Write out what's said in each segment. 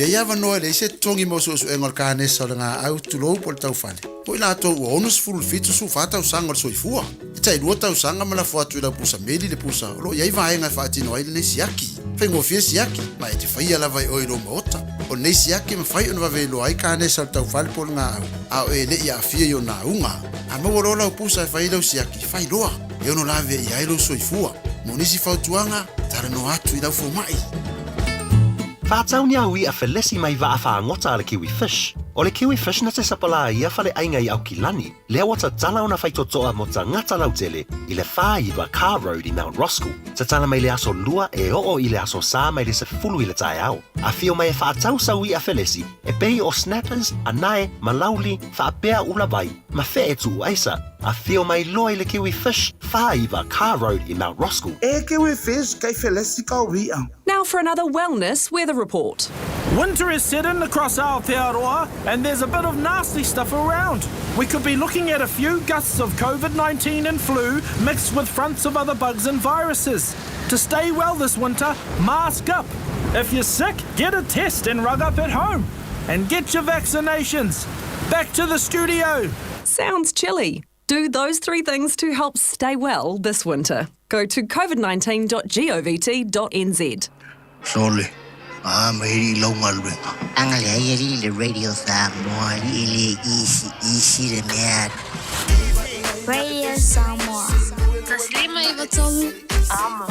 i ai avanoa e leai se totogi mo suesuega o le kanesa o le gaau, tulou po o le taufale, mo i latou ua 67 14 tausaga o le soifua. E tai lua tausaga ma lafo atu i lau pusa meli le pusa o lo o i ai vaega e faatino ai lenei siaki. Faigofie siaki, ma e te faia lava e oe i lou maota. O lenei siaki e mafai ona vave iloa ai kanesa o le taufale po o le gaau, a o e le i aafia i ona auga. A maua loa lau pusa e fai ai lau siaki, fai loa, e ono lavea ai lou soifua. Mo nisi fautuaga, talanoa atu i lau fomai. Faatau ni au i'a felesi mai vaa fagota a le Kiwi Fish. O le Kiwi Fish na te sapalā ia faleaiga i Aukilani, lea ua tatala ona faitotoa mo tagata lautele i le 49 Carr Road i Mount Roskill. Tatala mai le aso Lua e oo i le aso Sa mai le 10 i le taeao. Afio mai e faatau sau i'a felesi e pei o snappers, anae, malauli, faapea ulavai, ma fe'e tuu aisa. Afio mai loa i le Kiwi Fish, 49 Carr Road i Mount Roskill. E Kiwi Fish kei felesi ka ui'a. Now for another wellness weather report. Winter is set in across Aotearoa and there's a bit of nasty stuff around. We could be looking at a few gusts of COVID-19 and flu mixed with fronts of other bugs and viruses. To stay well this winter, mask up. If you're sick, get a test and rug up at home. And get your vaccinations. Back to the studio. Sounds chilly. Do those three things to help stay well this winter. Go to covid19.govt.nz. Sole, a ma e lau galuega. Agalelei alii i le Radio Samoa, alii e le isi isi le mea. Radio Samoa. 153 Amo.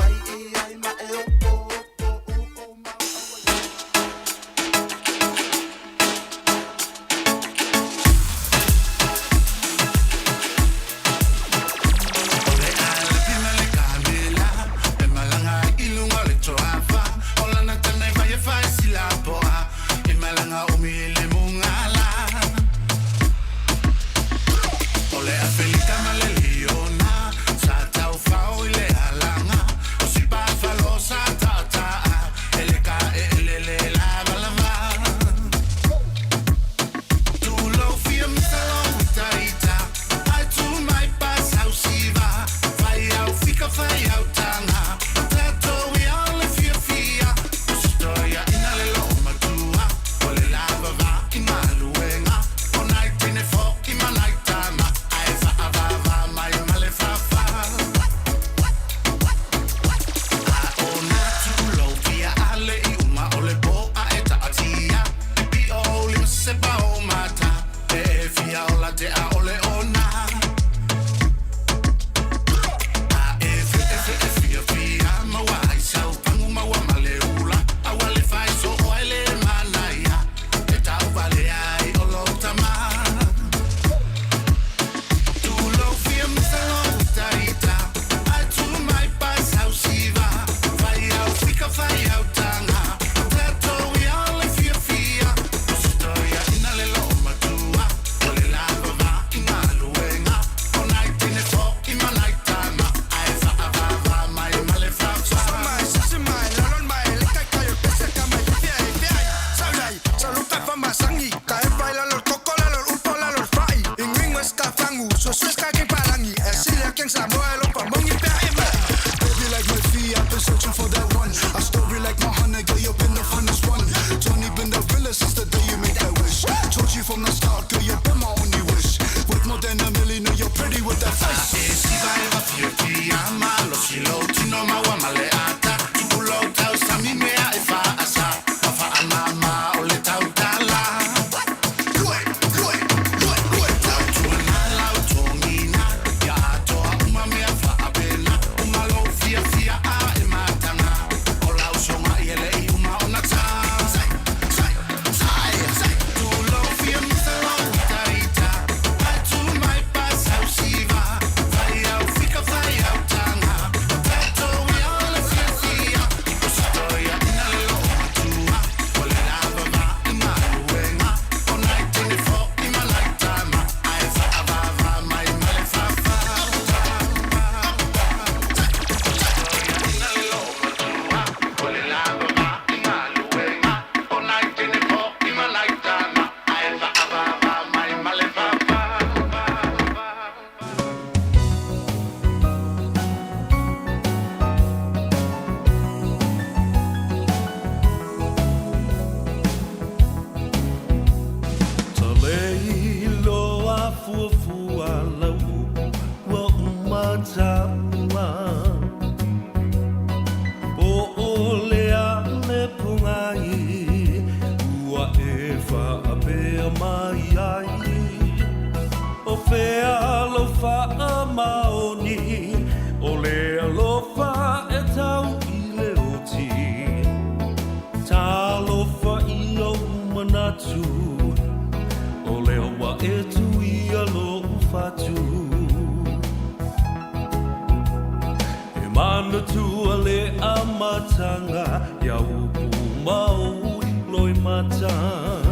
mata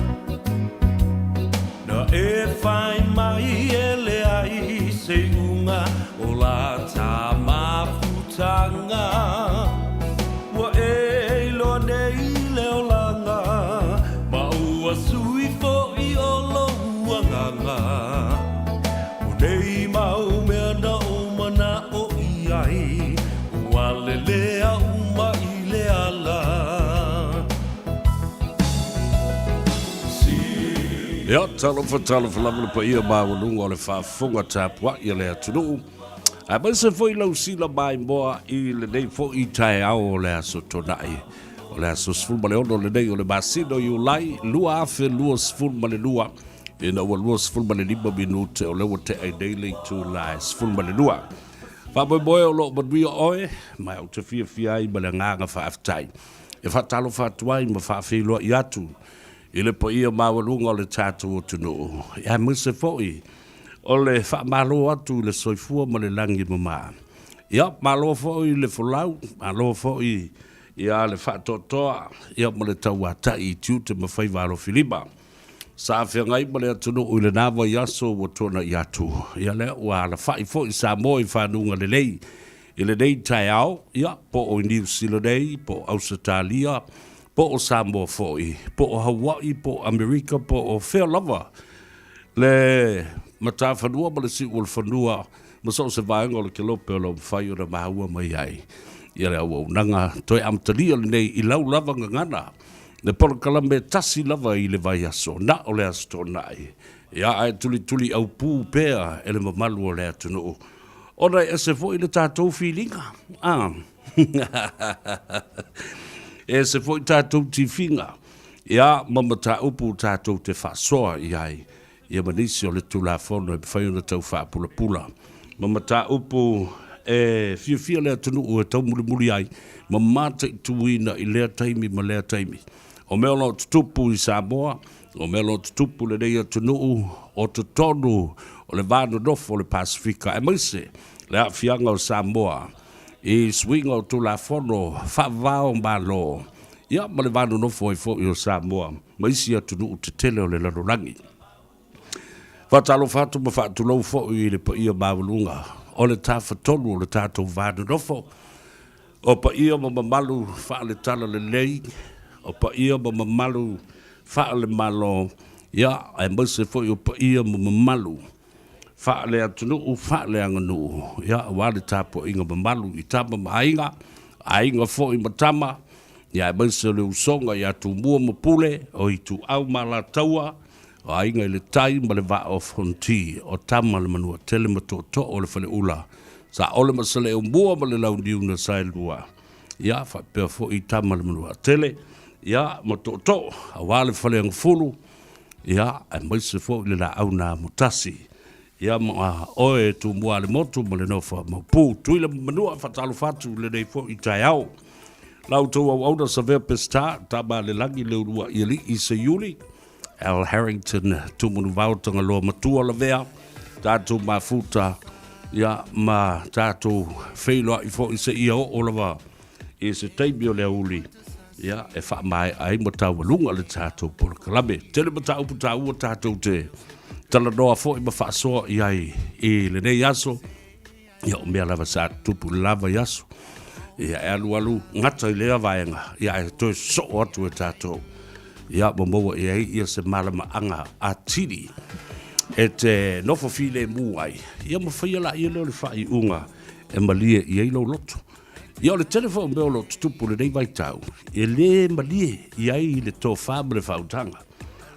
Na e whai mai e leai se iuga o la ta mafutanga Ua e iloa nei le olaga Ma ua sui foi o lou agaga O nei mau mea na ou manao i ai Ua lelea uma i le ala. Ia, talofa, talofa lava le paia maualuga o le faafofoga tapuai a le atunuu, aemaise foi lau sila maimoa i lenei foi taeao o le Aso Toonai, o le aso 16 lenei o le masina o Iulai 2022, ina ua 25 minute o lea ua tea ai nei le itula e 12. Faamoemoe o lo o manuia oe, ma ou te fiafia ai ma le agaga faafetai e faatalofa atu ai ma faafeiloai atu i le paia maualuga o le tatou atunuu, aemaise foi o le faamalo atu i le soifua ma le lagi e mama. Ia, malo foi i le folau, malo foi ia le faatoatoa, ia ma le tauatai i tiute ma faiva alofilima. Sa feagai ma le atunuu i lena vaiaso ua tuanai atu. Ia lea ua alafai foi Samoa i fanuga lelei i lenei taeao, ia, po o i Niu Sila nei, po o Ausetalia, po o Samoa foi, po o Hawaii, po o Amerika, po o fea lava le matafanua ma le siu o le fanua ma so o se vaega o le kelope o lo o mafai ona maua mai ai ia le auaunaga toe amatalia lenei i lau lava gagana. Le polokalame tasi lava i le vaiaso, na o le Aso Toonai, ia ae tulituli aupū pea e le mamalu o le atunuu, ona e ese foi le tatou filiga, a. E ese foi tatou tifiga, ia, ma mataupu tatou te faasoa i ai, ia ma nisi o le Tulafono e mafai ona tau faapulapula ma mataupu e fiafia le atunuu e taumulimuli ai ma mataituina i lea taimi ma lea taimi. O mea o lo o tutupu i Samoa, o mea o lo o tutupu i lenei atunuu o totonu o le va nonofo o le Pasefika aemaise le aafiaga o Samoa i suiga o Tulafono faavavao Malo, ia ma le va nonofo ai foi o Samoa ma isi atunuu tetele o le lalolagi. Faatalofa atu ma faatulou foi i le paia maualuga o le Tafatolu o le tatou va nonofo, o paia ma mamalu faale-talalelei, o paia ma mamalu faale-Malo, ia, aemaise foi o paia ma mamalu faale-atunuu, faale-aganuu, ia, aua le tapuaiga mamalu i Tama ma Aiga, Aiga foi ma Tama, ia aemaise o le usoga ia Tumua ma Pule, o Ituau ma Alataua, o Aiga i le Tai ma le Vaa o Fonoti, o Tama le Manuatele ma Tootoo o le Faleula, Saole ma Saleaaumua ma le Launiu na Saelua, ia faapea foi Tama le Manuatele, ia ma Tootoo, aua le Faleagafulu, ia aemaise foi le Laau na Amotasi, ia ma oe Tumua le Motu ma le Nofo a Maopu. Tuila ma Manua, faatalofa atu i lenei foi taeao. La outou auauna Savea Peseta, Tama a le Lagi, Leulua'i Alii, Seiuli, Al Harrington, Tumanuvao, Tagaloa Matua Lavea, tatou mafuta, ia ma tatou feiloai foi seia oo lava i se taimi o le aoauli, ia, e faamaea ai ma taualuga le tatou polokalame. Tele mataupu taua tatou te talanoa foi ma faasoa i ai i lenei aso, ia o mea lava sa tutupu i le la vaiaso. Ia e alualu gata i lea vaega, ia ae toe sosoo atu e tatou, ia ma maua i ai ia se malamaaga atili e te nofo filemu ai, ia ma faia laia lea o le faaiuga e malie i ai lou loto. Ia o le tele foi o mea o lo o tutupu i lenei vaitau, e le malie i ai le tofa ma le faautaga.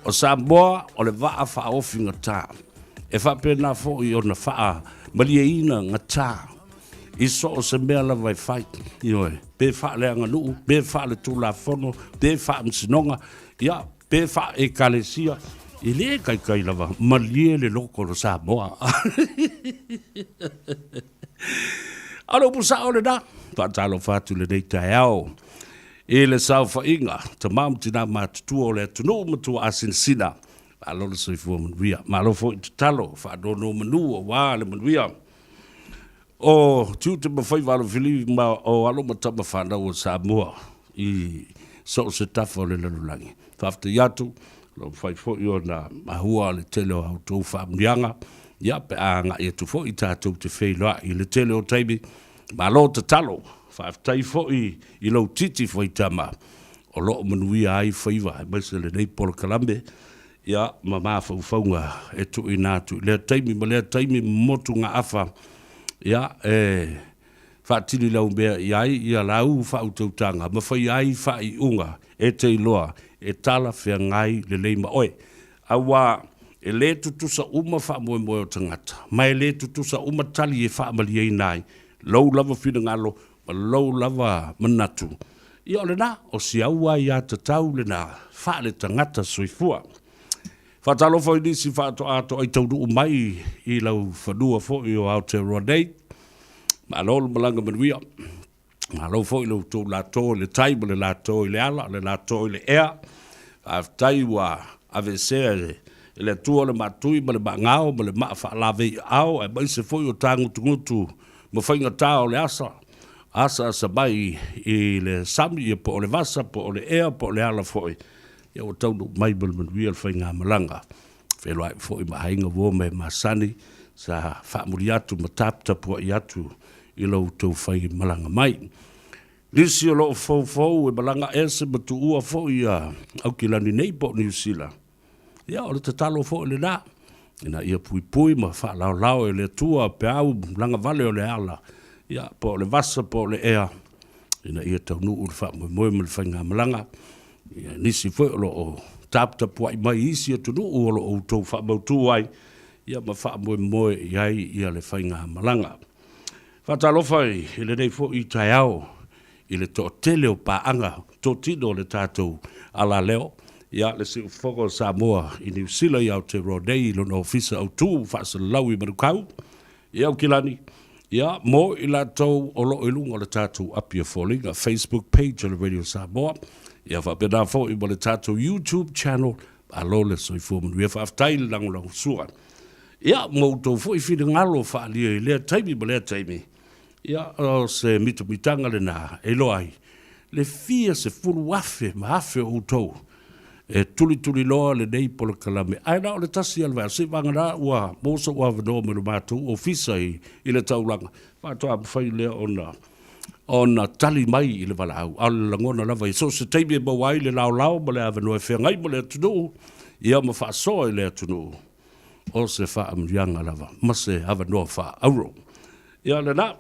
O Samoa o le vaa faaofi gata, e faapena foi ona faamalieina gata i so o se mea lava e fai, ioe, pe faaleaganuu, pe faaletulafono, pe faamasinoga, ia, pe faa-Ekalesia, e le kaikai lava, malie le loko o Samoa. A o le upu sao lena, faatalofa atu i lenei taeao i le saofaiga, tama ma tina matutua o le atunuu ma tuaasinasina, malo le soifua manuia, malo foi tatalo, faanonomanu aua le manuia o tiute ma faiva alofilima o alo ma tama fanau o Samoa i. so o se tafa o le lalolagi. Faafetai atu, o lo o mafai foi ona mahua le tele o a outou faamanuiaga, ia, pe a agai atu foi tatou te feiloai i le tele o taimi. Malo tatalo, faafetai foi i lou titi faitama o lo o manuia ai faiva aemaise lenei polokalame, ia, ma mafaufauga e tuuina atu i lea taimi ma lea taimi ma motugaafa, ia, e faatini laumea i ai ia lau faautautaga ma faia ai faaiuga e te iloa e talafeagai lelei ma oe. Aua e lē tutusa uma faamoemoe o tagata, ma e lē tutusa uma tali e faamalieina ai lou lava finagalo ma lou lava manatu. Ia o lena, o si au aiatatau lena faale-tagata soifua. Faatalofa i nisi faatoatoa i taunuu mai i lau fanua foi o Aotearoa nei. Malo le malaga manuia. Malo foi le outou lato i le tai ma le lato i le ala, le lato i le ea. Faafetai ua aveesea e le Atua le maatui ma le maagao ma le maa faalavei aao aemaise foi o tagutugutu ma faigata o le asa, asaasa mai i le sami ia po o le vasa po o le ea po o le ala foi. Ia ua taunuu mai ma le manuia le faigamalaga. Feiloai foi ma aiga uo ma e masani sa faamuli atu ma taputapuai atu i lo outou faimalaga mai. Nisi o lo o foufou e malaga ese ma tuua foi ia Aukilani nei po o Niu Sila. Ia o le tatalo foi lena ina ia puipui ma faalaolao e le Atua peau lagavale o le ala, ia po o le vasa po o le ea, ina ia taunuu le faamoemoe ma le faigamalaga. Ia, nisi foi o lo o taputapuai mai i isi atunuu o lo o outou faamautu ai, ia ma faamoemoe i ai ia le faigamalaga. Faatalofa i lenei foi taeao i le toatele o paaga totino o le tatou alaleo, ia le Siufofoga o Samoa i Niu Sila i Aotearoa nei i lona ofisa autu faasalalau i Manukau, ia Aukilani, ia mo i latou o lo o i luga o le tatou api o foliga, Facebook page o le Radio Samoa, ia faapena foi ma le tatou YouTube channel, malo le soifua manuia, faafetai le lagolagosua. Ia, mo outou foi finagalo faaalia i lea taimi ma lea taimi, ia, o se mitamitaga lena e iloa ai le fia sefulu afe ma afe o outou e tulituliloa lenei polokalame. Ae na o le tasi lava le vaega, seiavagana ua maua sou avanoa mai lo matou ofisa i le taulaga, faatoa mafai lea ona ona tali mai i le valaau. A o le lagona lava i so o se taimi e maua ai le laolao ma le avanoa e feagai ma le atunuu, ia ma faasoa i le atunuu, o se faamanuiaga lava ma se avanoa faaauro. Ia lena,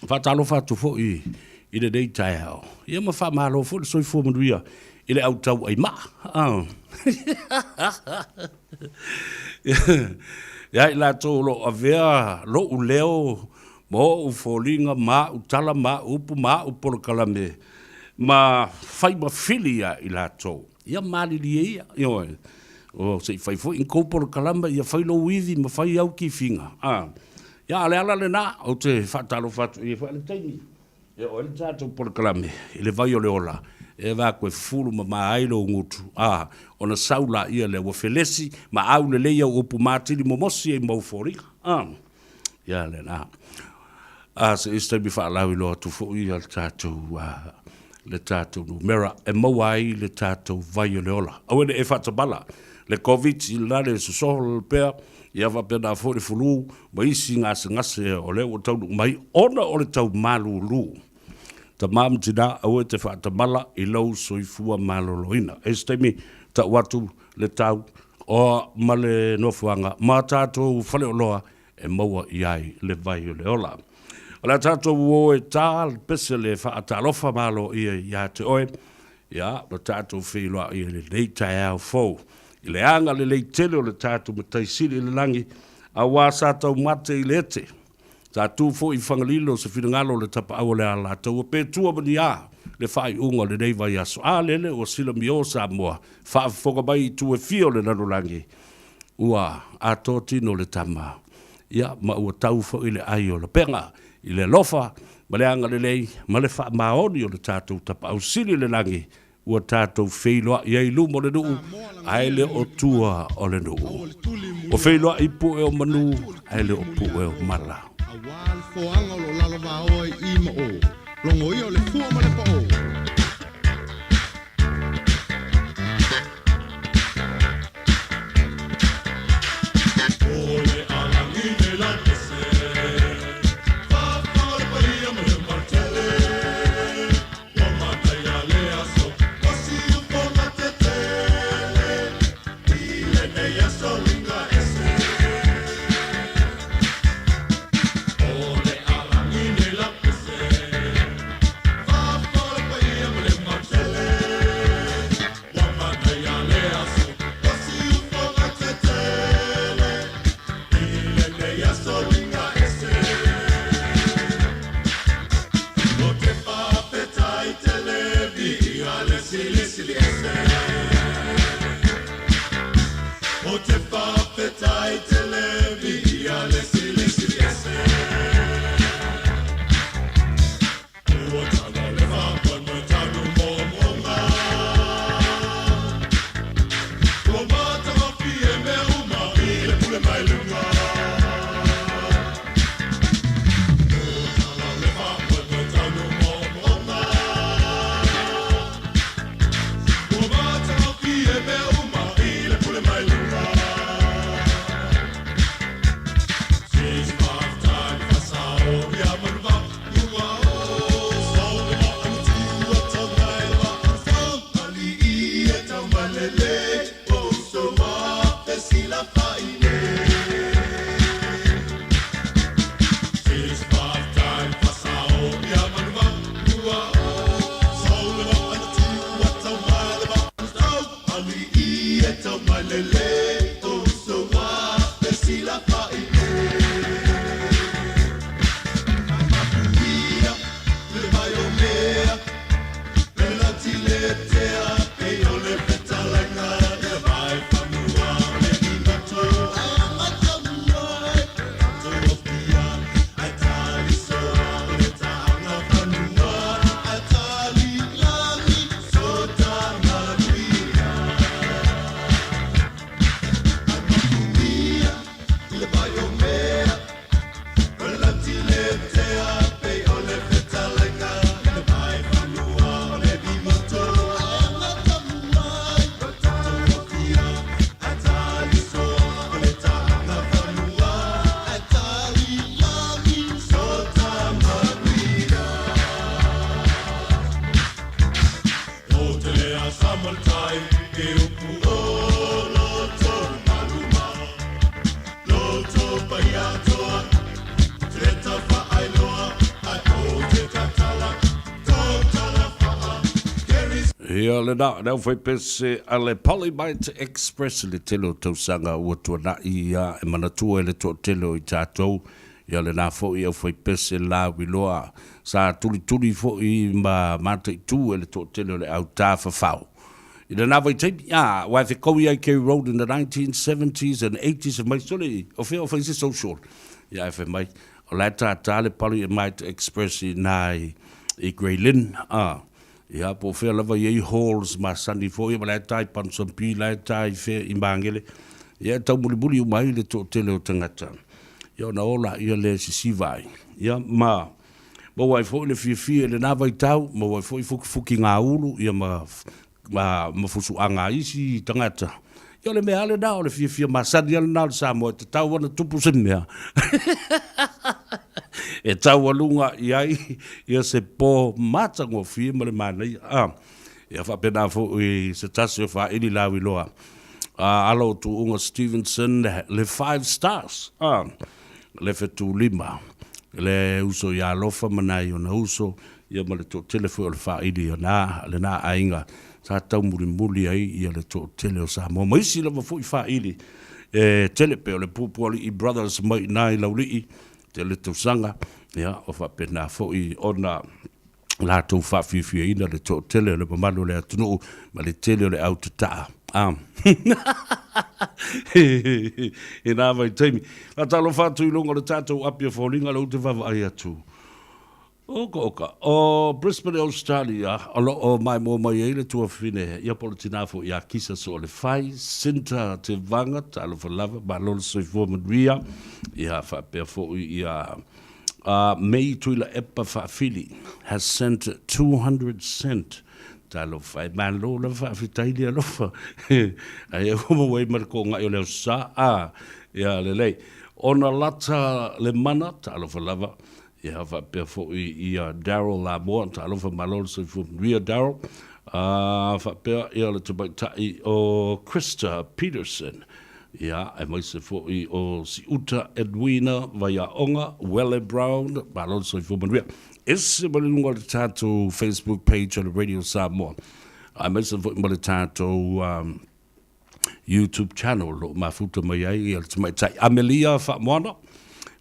faatalofa atu foi i lenei taeao, ia ma faamalo foi le soifua manuia i le au tauai maa. Ia i latou o lo o avea lou leo ma ou foliga ma au tala ma au upu ma au polokalame ma fai ma fili ia i latou. Ia malilie ia, ioe. O se i fai foi ni kou polokalame ia fai lou ivi ma fai au kifiga. Ia, a o le ala lena, ou te faatalofa atu i ai foi le taimi e oo ai le tatou polokalame i le vai o le ola, e avatu e fufulu mama ai lou gutu, a, ona sau laia lea ua felesi ma aulelei au upu matili momosi ai ma ou foliga. A, ia lena. A, se i se taimi faalauiloa atu foi le tatou, le tatou numera e maua ai le tatou vai o le ola. Aua ne i e faatamala le Koviti lena le sosoho pea, ia faapena foi le fulu ma isi gasegase o lea ua taunuu mai ona o le tau malulu. Tama ma tina, aua e te faatamala i lou soifua maloloina. E se taimi tau atu le tau o ma le nofoaga ma tatou faleoloa e maua i ai le vai o le ola. O le a tatou o e ta le pese le faatalofa malo ia ia te oe, ia ma tatou feiloai i lenei taeao fou. I le agalelei tele o le tatou Matai Sili i le lagi, aua sa taumate i le ete, sa tu foi i Fagalilo se finagalo o le tapaau o le Alataua pe tua ma ni a le faaiuga o lenei vaiaso. A lele ua silamio Samoa, faafofoga mai i itu e fia o le lalolagi, Ua atoa tino le tama, ia, ma ua tau foi le ai o lapega i le alofa ma le agalelei ma le faamaoni o le tatou Tapaau Sili i le lagi, ua tatou feiloai ai i luma o le nuu, ae le o tua o le nuu. Ua feiloai i pue o manu, ae le o pue o mala. Aua le foaga o lo o lalovaoa i i ma o, logoia o le fua ma le pao. Ia lena, le aufaipese a le Polymite Express i le tele o tausaga ua tuanai ia e manatua e le toatele o i tatou. Ia lena foi aufaipese lauiloa sa tulituli foi ma mataitu e le toatele o le au tafafao. I lena vaitaimi, a, aua e fetaui ai Kerry Road in the 1970s and 80s fai mai, sole, o fea o fai se social? Ia ae fai mai, o la e tata le Polymite Express i ina i Grey Lynn, a. Ia, po o fea lava i ai halls masani foi, ma la e ta i Ponsonby, la e ta i fea i Magele, ia e taumulimuli uma ai le toatele o tagata. Ia ona o laia lea e sisiva ai. Ia ma maua ai foi le fiafia i lena vaitau, maua ai foi fukifukiga ulu, ia ma, ma, ma fusuaga a isi tagata. Ia o le mea lava lena, o le fiafia masani lava lena o le Samoa e tatau ona tupu se mea e taualuga i ai ia se po matagofie ma le manaia. A, ia faapena foi se tasi o faaili lauiloa a alo o Tuuga Stevenson, le Five Stars, a, le fetulima, le uso ia Alofa ma nai ona uso, ia ma le toatele foi o le faaili o na, lena aiga sa taumulimuli ai ia le toatele o Samoa ma isi lava foi faaili e tele pei o le Puapualii Brothers mai i ina i Laulii, tele tausaga, ia ua faapena foi ona latou faafiafiaina le toatele o le mamalu o le atunuu ma le tele o le au tataa. A. I nā vaitaimi. Faatalofa atu i luga o le tatou api o foliga lea ou te vaavaai atu. Oka oka. O Brisbane Australia o lo o maimoa mai ai le tuafafine ia po o le tina foi ia Kisa Soolefai, Sinta Tevaga, talofa lava, malo le soifua manuia, ia faapea foi ia May Tuilaepa Faafili has sent 200 cent. Talofa e, malo lava faafetai le alofa. Ai ua maua ai ma le kogai o le Aso Sa. Ah, ia lelei. Ona lata le mana, talofa lava, Ia faapea foi ia Daryl Lamoa, talofa malo le soifua manuia Daryl. Faapea ia le tamaitai o Krista Peterson, ia aemaise foi o Siuta Edwina Vaiaoga, Wele Brown, malo le soifua manuia. Ese ma le luga o le tatou Facebook page o le Radio Samoa, aemaise foi ma le tatou YouTube channel o lo o mafuta mai ai le tamaitai Amelia Faamoana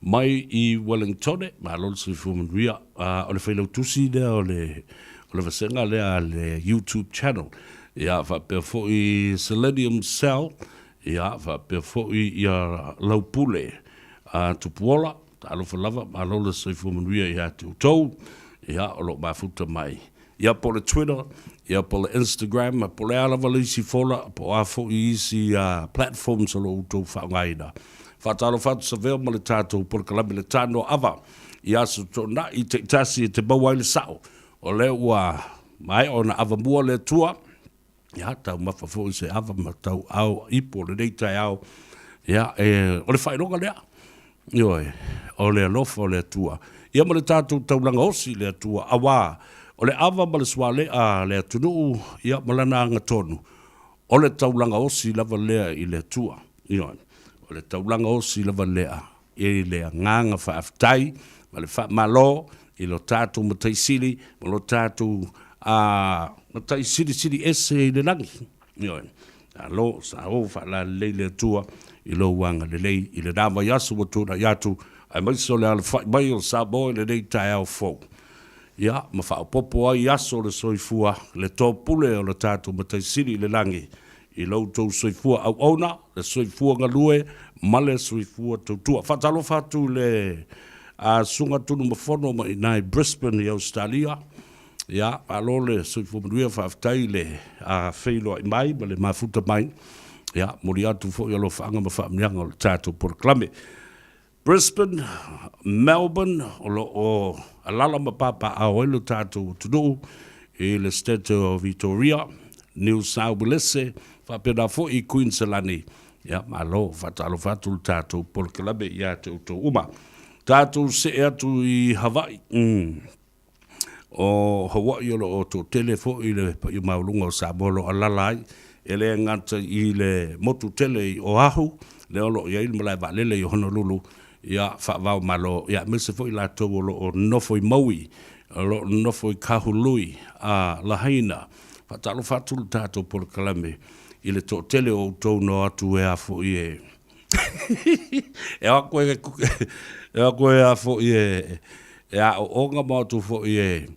mai i Wellingtone, malo le soifua manuia. O le failautusi lea o le o le vasega lea a le YouTube channel. Ia faapea foi Selenium Cell, ia faapea foi ia Laupule Tupuola, talofa lava, malo le soifua manuia ia te outou, ia o lo o mafuta mai Ia po o le Twitter, ia po o le Instagram, po o le a lava le isi fola, po o a foi isi platforms o lo o outou faaaogaina. Faatalofa atu Savea ma le tatou polokalame le Tanoa Ava i aso toonai taitasi e te maua ai le sao o lea ua maea ona avamua le Atua. Ia, taumafa foi se ava ma tauau ipo o lenei taeao. Ia, e, o le faailoga lea. Ioe, o le alofa o le Atua. Ia ma le tatou taulaga osi i le Atua, auā o le ava ma le suale'a a le atunuu, ia ma lana agatonu, o le taulaga osi lava lea i le Atua. Ioe, o le taulaga osi lava lea i le agaga faafetai ma le faamalo i lo tatou Matai Sili ma lo tatou Matai Silisili Ese i le lagi. Ioe. Malo, sa ou faalalelei le Atua i lou agalelei i lena vaiaso ua tuanai atu, aemaise o le alafai mai o Samoa i lenei taeao fou. Ia, ma faaopoopo ai aso o le soifua, le topule o le tatou Matai Sili i le lagi, i lo outou soifua auauna, le soifua galue ma le soifua tautua. Faatalofa atu i le Susuga Tunumafono mai i ina i Brisbane i Ausetalia. Ia, malo le soifua manuia, faafetai i le feiloai mai ma le mafuta mai. Ia, momoli atu foi alofaaga ma faamanuiaga o le tatou polokalame. Brisbane, Melbourne, o lo o alala ma papaaao ai lo tatou atunuu i le State o Vitoria, New South Walese, faapena foi i Kuiniselani. Ia, malo, faatalofa atu le tatou polokalame ia te outou uma. Tatou see atu i Hawaii. O Hawaii o lo o toatele foi le paia maualuga o Samoa o lo o alaala ai, e le gata i le motu tele i Oahu, lea o lo o i ai le malae vaalele i Honolulu, ia, faavao Malo, ia, aemaise foi latou o lo o nofo i Maui, o lo o nofo i Kahului, a Lahaina, Faatalofa atu le tatou polokalame i le toatele o outou na o atu e a foi e e o atu e e o atu e a foi e e aooga ma o atu foi e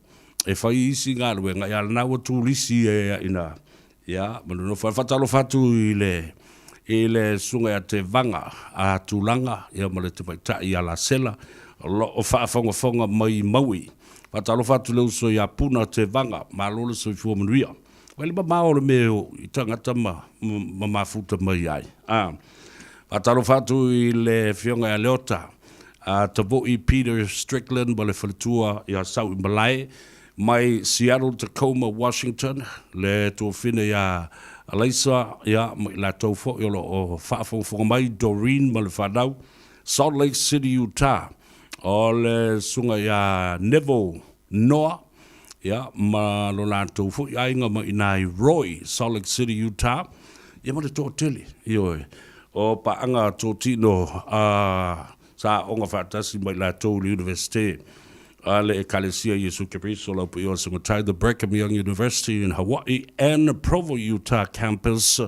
e fai isi galuega, ia lena ua turisi e ina ia ma nonofo ai. Faatalofa atu i le i le susuga ia Tevaga a Tulaga ia ma le tamaitai ia Lasela o lo o faafogafoga mai i Maui. Faatalofa atu i le uso ia Puna Tevaga, malo le soifua manuia. Vaai le mamao o le mea i tagata ma ma mafuta mai ai. A Faatalofa atu i le afioga ia Leota a Tavui Peter Strickland ma le faletua ia Sauimalae mai Seattle, Tacoma, Washington, le tuafine ia Alaisa ia ma i latou foi o lo o faafogafoga mai, Doreen ma le fanau, Salt Lake City, Utah, o le susuga ia Neville Noa ia ma lo latou foi aiga mai i ina i Roy, Salt Lake City, Utah, ia ma le toatele, ioe, o paaga totino a sa aoga faatasi ma i latou i le Universite a le Ekalesia Iesu Keriso Lau Paia o le Matai, the Brigham Young University in Hawaii and Provo, Utah campus.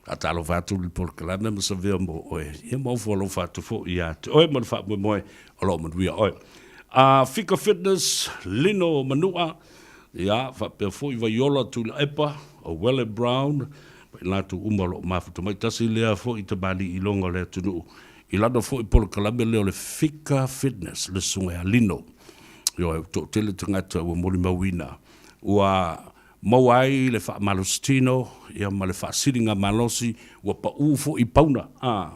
Faatalofa atu le polokalame ma savea mo oe. Ia ma ofo alofa atu foi ia te oe ma le faamoemoe o lo o manuia oe. A Fika Fitness, Lino Manua, ia faapea foi Vaiola Tuilaepa, o Wele Brown, ma i latou uma o lo o mafuta mai. Tasi lea foi tamalii iloga o le atunuu i lana foi polokalame lea o le Fika Fitness, le susuga ia Lino. Ioe, ua toatele tagata ua molimauina ua maua ai le faamalositino ia ma le faasiligamalosi, ua pau foi pauna a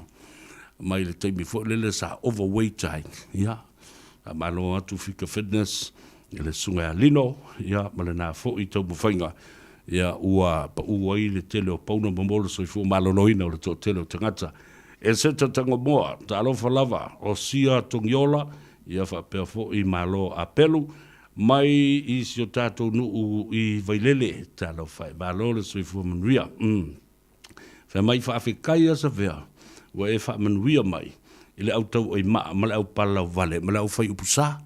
mai le taimi foi lele sa overweight ai. Ia, faamalo atu Fika Fitness i le susuga ia Lino ia ma lena foi taumafaiga ia ua pau ai le tele o pauna ma maua le soifua maloloina o le toatele o tagata. E se tatagomoa, talofa lava, o sia Togiola, ia faapea foi Malo Apelu, mai i si o tatou nuu i Vailele, talofa e, malo le soifua manuia. Umm. Fai mai faafetai a Savea, ua e faamanuia mai i le au tauai maa ma le au palalauvale ma le au fai upu sa.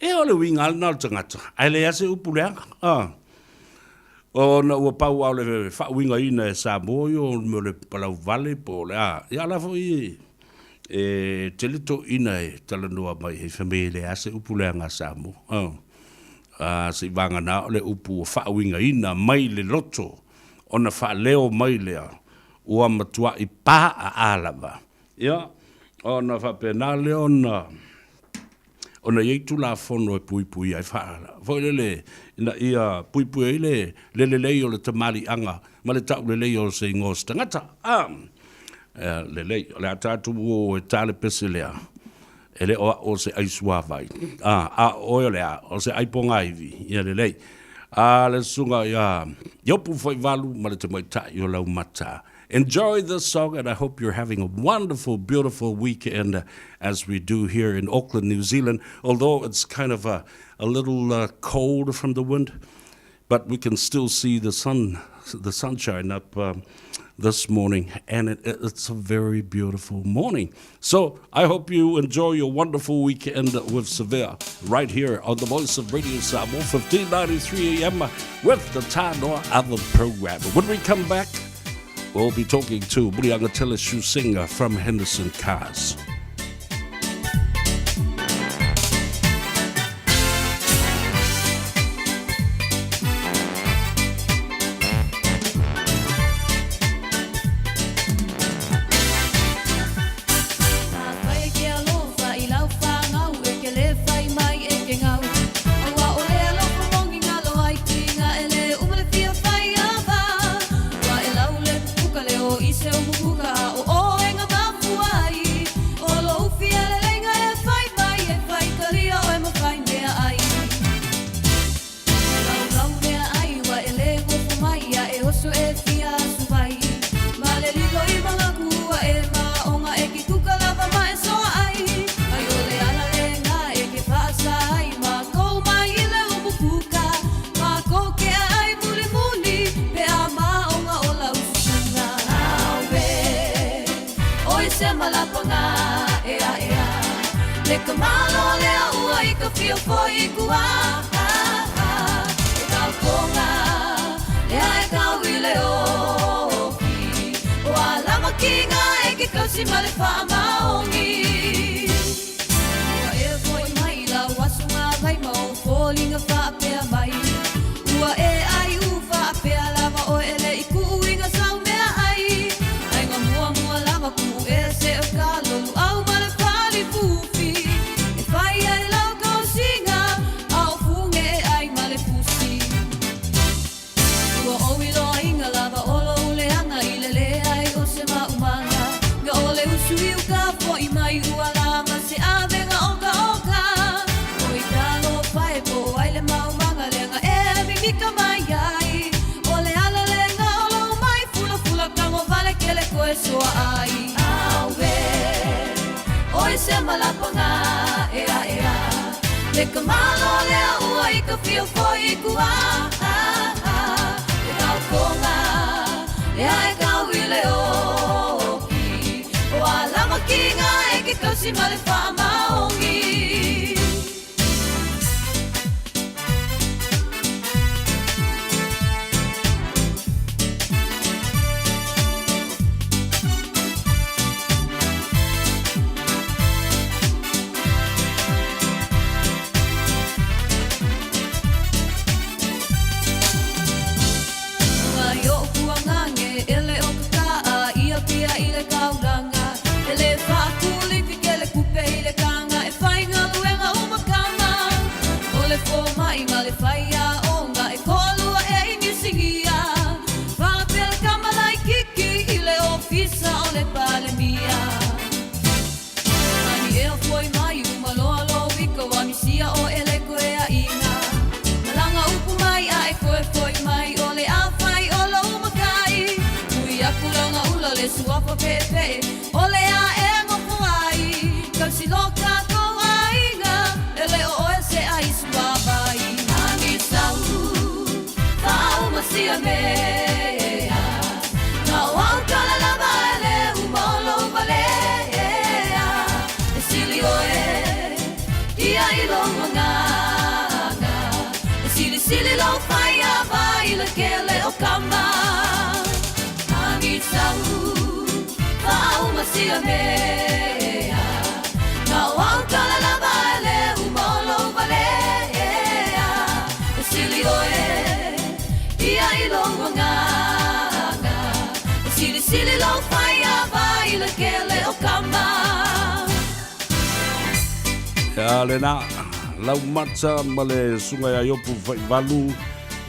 E o le uiga lava lena o le tagata, ae leai lava se upu leaga. Ah. Ona ua pau lava o le faauigaina e Samoa ia o le mea o le palauvale po o le a, ia a o la foi e tele toeaiina e talanoa mai ai fai mai e leai lava se upu leaga a Samoa. A seivagana o le upu ua faauigaina mai le loto ona faaleo mai lea ua matuai paaa lava. Ia, ona faapena lea ona ona i ai Tulafono e puipui ai, foi lele, ina ia puipui ai le le lelei o le tamaliiaga ma le taulelei o se igoa o se tagata. A, lelei, o le a tatou o e ta le pese lea, e le o au o se ai suavai, a, a o oe o le a, o se ai pogaiwi, ia lelei. A le susuga ia Iopu Faivalu ma le tamaitai o Laumata. Enjoy this song and I hope you're having a wonderful, beautiful weekend as we do here in Auckland, New Zealand. Although it's kind of a, a little cold from the wind, but we can still see the sun, the sunshine up this morning, and it's a very beautiful morning. So I hope you enjoy your wonderful weekend with Severe right here on the Voice of Radio Samoa, 1593 AM with the Tanoa Other program. When we come back, we'll be talking to Muliagatele Siusiga from Henderson Cars. Le ka malo lea ua i ka fia foi i kua E kau konga lea e kau i le oki O alama kinga e ke kausi ma le whaamaongi Ua e foi mai lau aso ngā vai ma o fōlinga whaapea mai Ua e ai u whaapea lava o ele i kuu inga sau mea ai Ai ngā mua mua lava ku e se o ka lolu au ma le fali fufi E whai ai lau kausinga a o funge e ai ma le fusi Ua o i loa inga lava o lo uleanga i le le ai o se maumanga Nga o le usu i uka foi mai ua la ma se avenga oka oka O i kalo pae po ai le maumanga leanga e mimika mai ai O le ala lenga o lo mai fula fula kango vale kele koe soa ai Awe, oi se malapanga ea ea Le ka malo lea ua i ka fia foi i kua Le kau konga, lea e kau i le oki O alama kinga e ke kausi ma le whaamaongi Mai o kuangange ele o ka ia pia i le kaulanga Ele whaakulifi ke le kupe i le kanga E whainga luenga umakama O le fō mai ma le whaia onga E kolua e i niusingia Whakapela kamalai kiki i le ofisa o le palemia Ani ea foi mai uma loa lo wika wa misia o ele koe a inga Malanga upu mai a e koe foi mai o le a whai o lo umakai Ui aku langa ula le suafa pe pe o le a e ngofo ai Kausi lo kākou aiga ele o oe se ai suavai Ani sau whauma sia mea Nga o au kala lava ele uma o lo valea E sili oe ia i lo manganga E sili sili lo whaia vai le kele o kama Ani sau whauma sia mea Nga o au kala lava ele uma o lo valea E sili oe ia i lo manganga E sili sili lo whaia vai le kele o kama Ia lena, lau mata ma le susuga ia Iopu Faivalu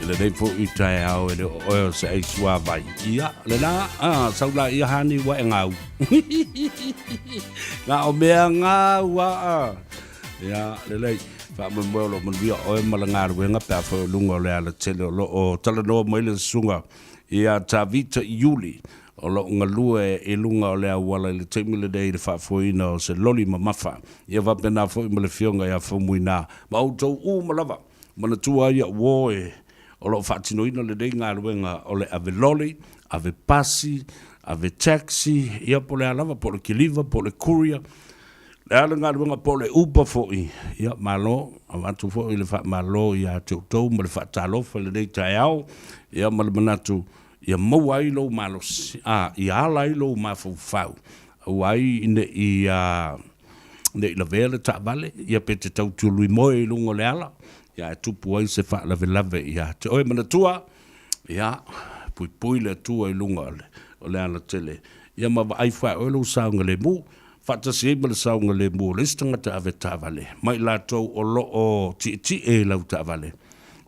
i lenei foi taeao e le o oe o se ai suavai. Ia, lena, a, sau la ia hani ua e gau. Nga o mea gau aa. Ia, lelei, faamoemoe o lo manuia oe ma le galuega pe a foi o luga o le alatele o lo o talanoa mai le susuga ia Tavita Iuli o lo o galue i luga o le auala i le taimi lenei i le faafoeina o se loli mamafa. Ia faapena foi ma le Afioga ia Faumuina ma outou uma lava. Manatua ai au oe o lo o faatinoina lenei galuega o le ave loli, ave pasi, ave taxi, ia po o le a lava, po o le kiliva, po o le courier, le a le galuega po o le Uber foi, ia malo, avatu foi le faamalo ia te outou ma le faatalofa i lenei taeao, ia ma le manatu ia maua ai lou malosi, a, ia ala ai lou mafaufau, aua ai ne i, a, ne i lavea le taavale, ia pe te tau tiului moe i luga o le ala, ia ae tupu ai se faalavelave ia te oe. Manatua, ia, puipui le Atua i luga o le, o le alatele, ia ma vaai fae oe lou saogalemu, faatasi ai ma le saogalemu o le isi tagata ave taavale, ma i latou o lo o tietie i lau taavale,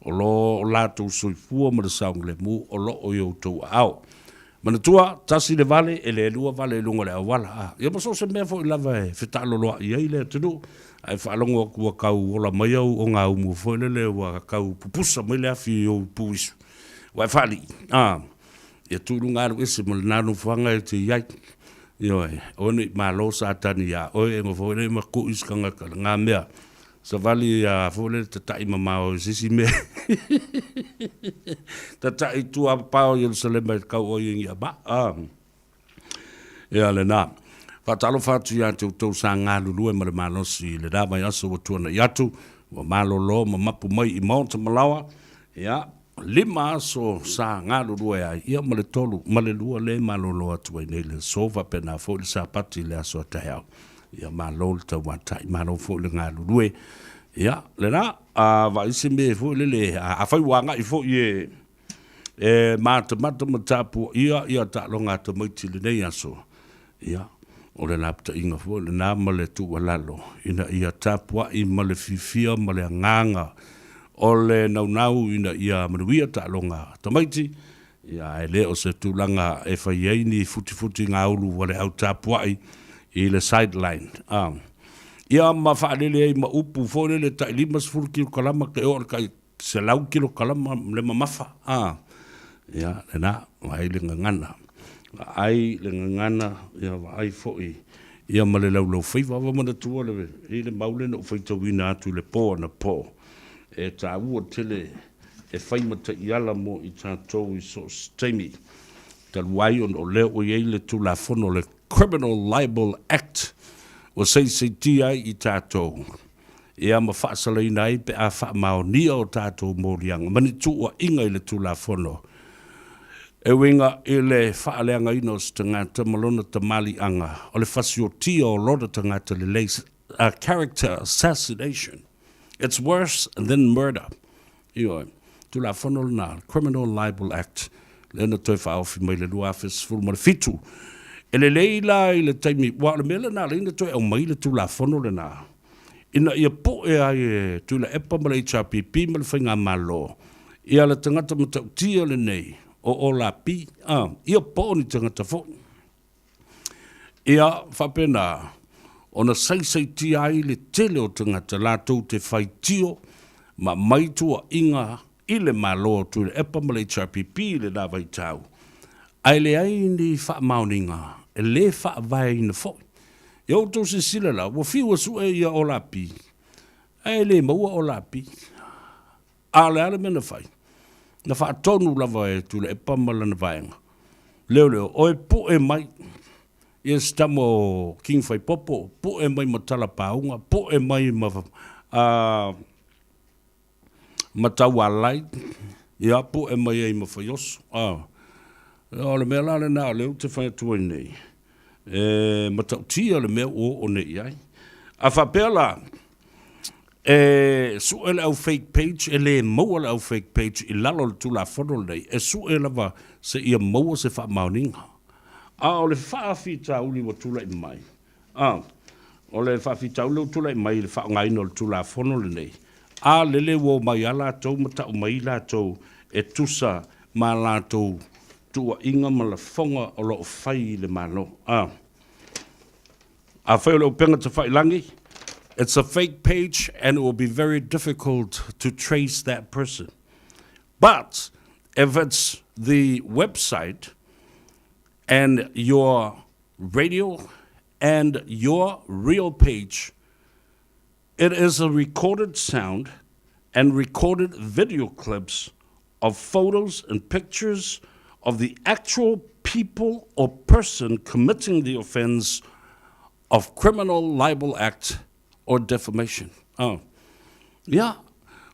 o lo o latou soifua ma le saogalemu o lo o i outou aao. Manatua, tasi le vale, e le lua vale i luga o le auala, a ia ma so o se mea foi lava e fetaaloloai ai le atunuu, ae faalogo atu ua tau ola mai au ogaumu foi lele ua tau pupusa mai le afi i ou puisu, ua e faalii, a ia tuu i luga alu ese ma lena nofoaga e te i ai. Ioe, aua ne i malo Satani iā oe e nofo foi lele ma kuʻi se tagata lena mea. Savali a foi lele tatai mamao i se isi mea. Tatai i tua pao Ierusalema e kau oi i ma. Ah. Ia lena. Faatalofa atu iā te outou sa galulue ma le malosi i le la vaiaso ua tuana'i atu, ua malolo ma mapu mai i maota malaoa, ia, lima aso sa galulue ai, ia ma le tolu ma le lua le malolo atu ai nei le aso, faapena foi le Sapati i le aso a taeao. Ia malo le tauatai, malo foi le galulue. Ia, lena, a vaai se mea foi lele, afai ua agai foi e e matamata ma tapuaia ia taaloga a tamaiti i lenei aso, ia, o le lapataiga foi lena ma le tuualalo ina ia tapuai ma le fiafia ma le agaga o le naunau ina ia manuia taaloga a tamaiti, ia, ae le o se tulaga e fai ai ni futifutigaulu a le au tapuai i le sideline. A. Ia ma faalele ai ma upu foi lele tai 50 kilokalama ke oo i le tai 100 kilokalama le mamafa, a, ia, lena, vaai le gagana, vaai le gagana, ia vaai foi, ia ma le laulaufaiva. Ua manatua le, i le mau lea na ou faitauina atu i le po anapo, e taua tele e fai ma taiala mo i tatou i so o se taimi, talu ai ona o lea ua i ai le Tulafono o le Criminal Libel Act ua saisaitia ai i tatou. ia ma faasalaina ai pe a faamaonia o tatou moliaga ma ni tuuaiga i le Tulafono e uiga i le faaleagaina o se tagata ma lona tamaliiaga o le fasiotia o lona tagata lelei, a character assassination. It's worse than murder. Ioe. Tulafono lena, Criminal Libel Act, lea na toe faaofi mai i le 2017. E lelei la i le taimi, aua o le mea lena lea na toe aumai le Tulafono lena, ina ia poe ai e Tuilaepa ma le HRPP ma le Faigamalo ia le tagata matautia lenei o Olapi, a, ia po o ni tagata foi. Ia faapena ona saisaitia ai le tele o tagata latou te faitio ma aumai tuuaiga i le Malo o Tuilaepa ma le HRPP i lena vaitau, ae leai ni faamaoniga e le faavaeina foi. Ia outou silasila la, ua fiu e sue ia Olapi, ae le maua Olapi. A o le a le mea na fai? Na faatonu lava e Tuilaepa ma lana vaega, Leoleo, oe pue mai ia se tama o King Faipopo, pue mai ma Talapauga, pue mai ma ma Taualai, ia, pue mai ai ma Faioso. A, o le mea la lena o lea ou te fai atu ai nei, e matautia le mea ua oo nei i ai. A faapea la, e sue le au fake page, e le maua le au fake page i lalo o le Tulafono lenei, e sue lava seia maua se faamaoniga. A o le faafitauli ua tulai mai, A, o le faafitauli lea ua tulai mai i le faaaogaina o le Tulafono lenei, a lele ua omai lava latou ma tau mai latou e tusa ma latou tuuaiga ma lafoga o lo o fai i le Malo. A, afai o le upega tafailagi, it's a fake page and it will be very difficult to trace that person. But if it's the website and your radio and your real page, it is a recorded sound and recorded video clips of photos and pictures of the actual people or person committing the offense of criminal libel act or defamation. Oh. Ia,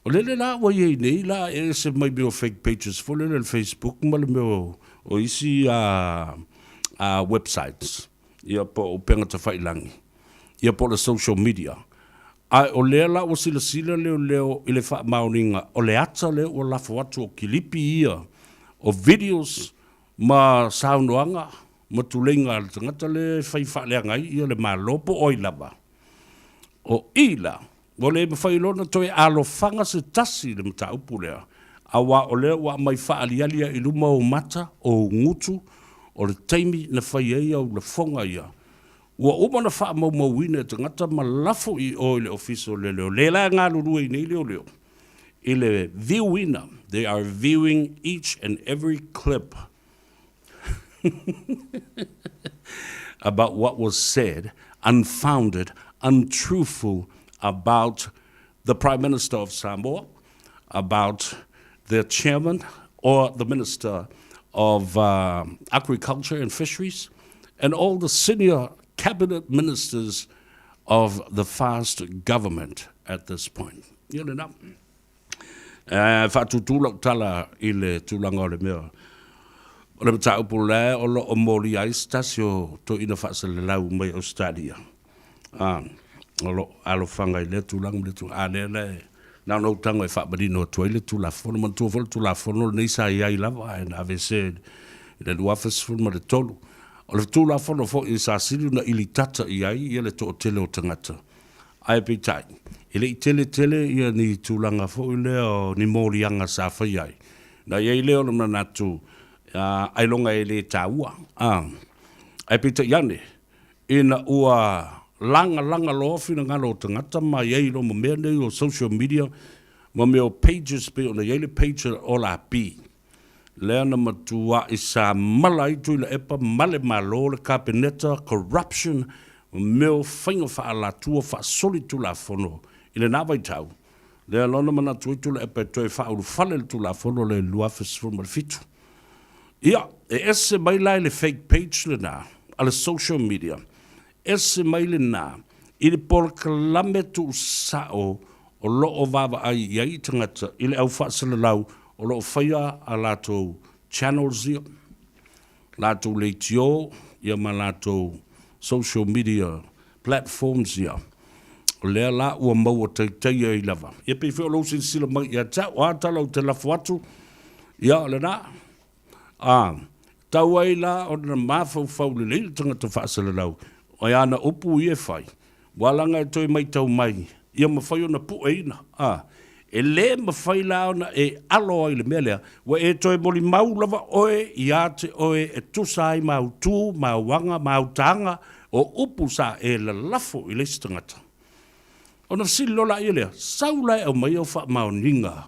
o lele la ua i ai nei la e ese mai mea o fake pages foi lele le Facebook ma le mea o, o isi a, a websites, ia po o upega tafailangi, ia po o le social media. Ae o lea la ua silasila leoleo i le faamaoniga o le ata lea ua lafo atu o kilipi ia o videos ma saunoaga ma tuleiga a le tagata lea e fai faaleaga ai ia le Malo po o ai lava. O i la, ua le mafai loa ona toe alofaga se tasi i le mataupu lea, aua o lea ua aumai faaaliali ai i luma ou mata, ou gutu, o le taimi na fai ai au lafoga ia. Ua uma ona faamaumauina e tagata ma lafo i o i le Ofisa o Leoleo, lea la e galulue ai nei leoleo i le view ina, they are viewing each and every clip about what was said, unfounded, untruthful about the Prime Minister of Samoa, about the chairman or the Minister of uh, Agriculture and Fisheries, and all the senior Cabinet Ministers of the fast government at this point. Ia lena. E faatūtū lau tala i le tulaga o le mea o le mataupu la o lo o molia ai se tasi o toeaina faasalalau mai Ausetalia. A, o lo o alofaga i lea tulaga ma lea tulaga. A lea la e na ona ou tago e faamanino atu ai le Tulafono. Manatua foi le Tulafono lenei sa i ai lava ae na aveesea i le 2013. O le Tulafono foi sa sili ona ilitata i ai ia le toatele o tagata. Ae peitai, e le i tele tele ia ni tulaga foi lea o ni moliaga sa faia ai. Na i ai lea o le manatu, ailoga e le taua. Ae peitai ane, ina ua lagalaga loa finagalo o tagata ma i ai loa ma mea nei o social media ma mea o pages pei ona i ai le page o Lapi, lea na matuai samala ai Tuilaepa ma le Malo, le Kapeneta, corruption, ma mea o faiga faaalatua faasolitulafono i lena vaitau, lea loa na manatu ai Tuilaepa e toe faaulufale le Tulafono lea i le 2017. Ia, e ese mai la i le fake page lena a le social media, ese mai lena i le polokalame tuusao o lo o vaavaai i ai tagata i le au faasalalau o lo o faia a latou channels ia, latou leitio ia ma latou social media platforms ia. O lea la ua maua taitai ai lava. Ia pei foi o lou silasila mai ia te au, o a tala ou te lafo atu, ia o lena. A, tau ai la ona mafaufau lelei le tagata faasalalau, o ana upu ia e fai, ua laga e toe matau mai, ia mafai ona pueina. A, e le mafai la ona e alo ai i le mea lea, ua e toe molimau lava oe ia te oe e tusa ai ma au tu, ma au aga, ma au taga, o upu sa e lalafo i le isi tagata. Ona fesili loa laia lea, Sau la e aumai au faamaoniga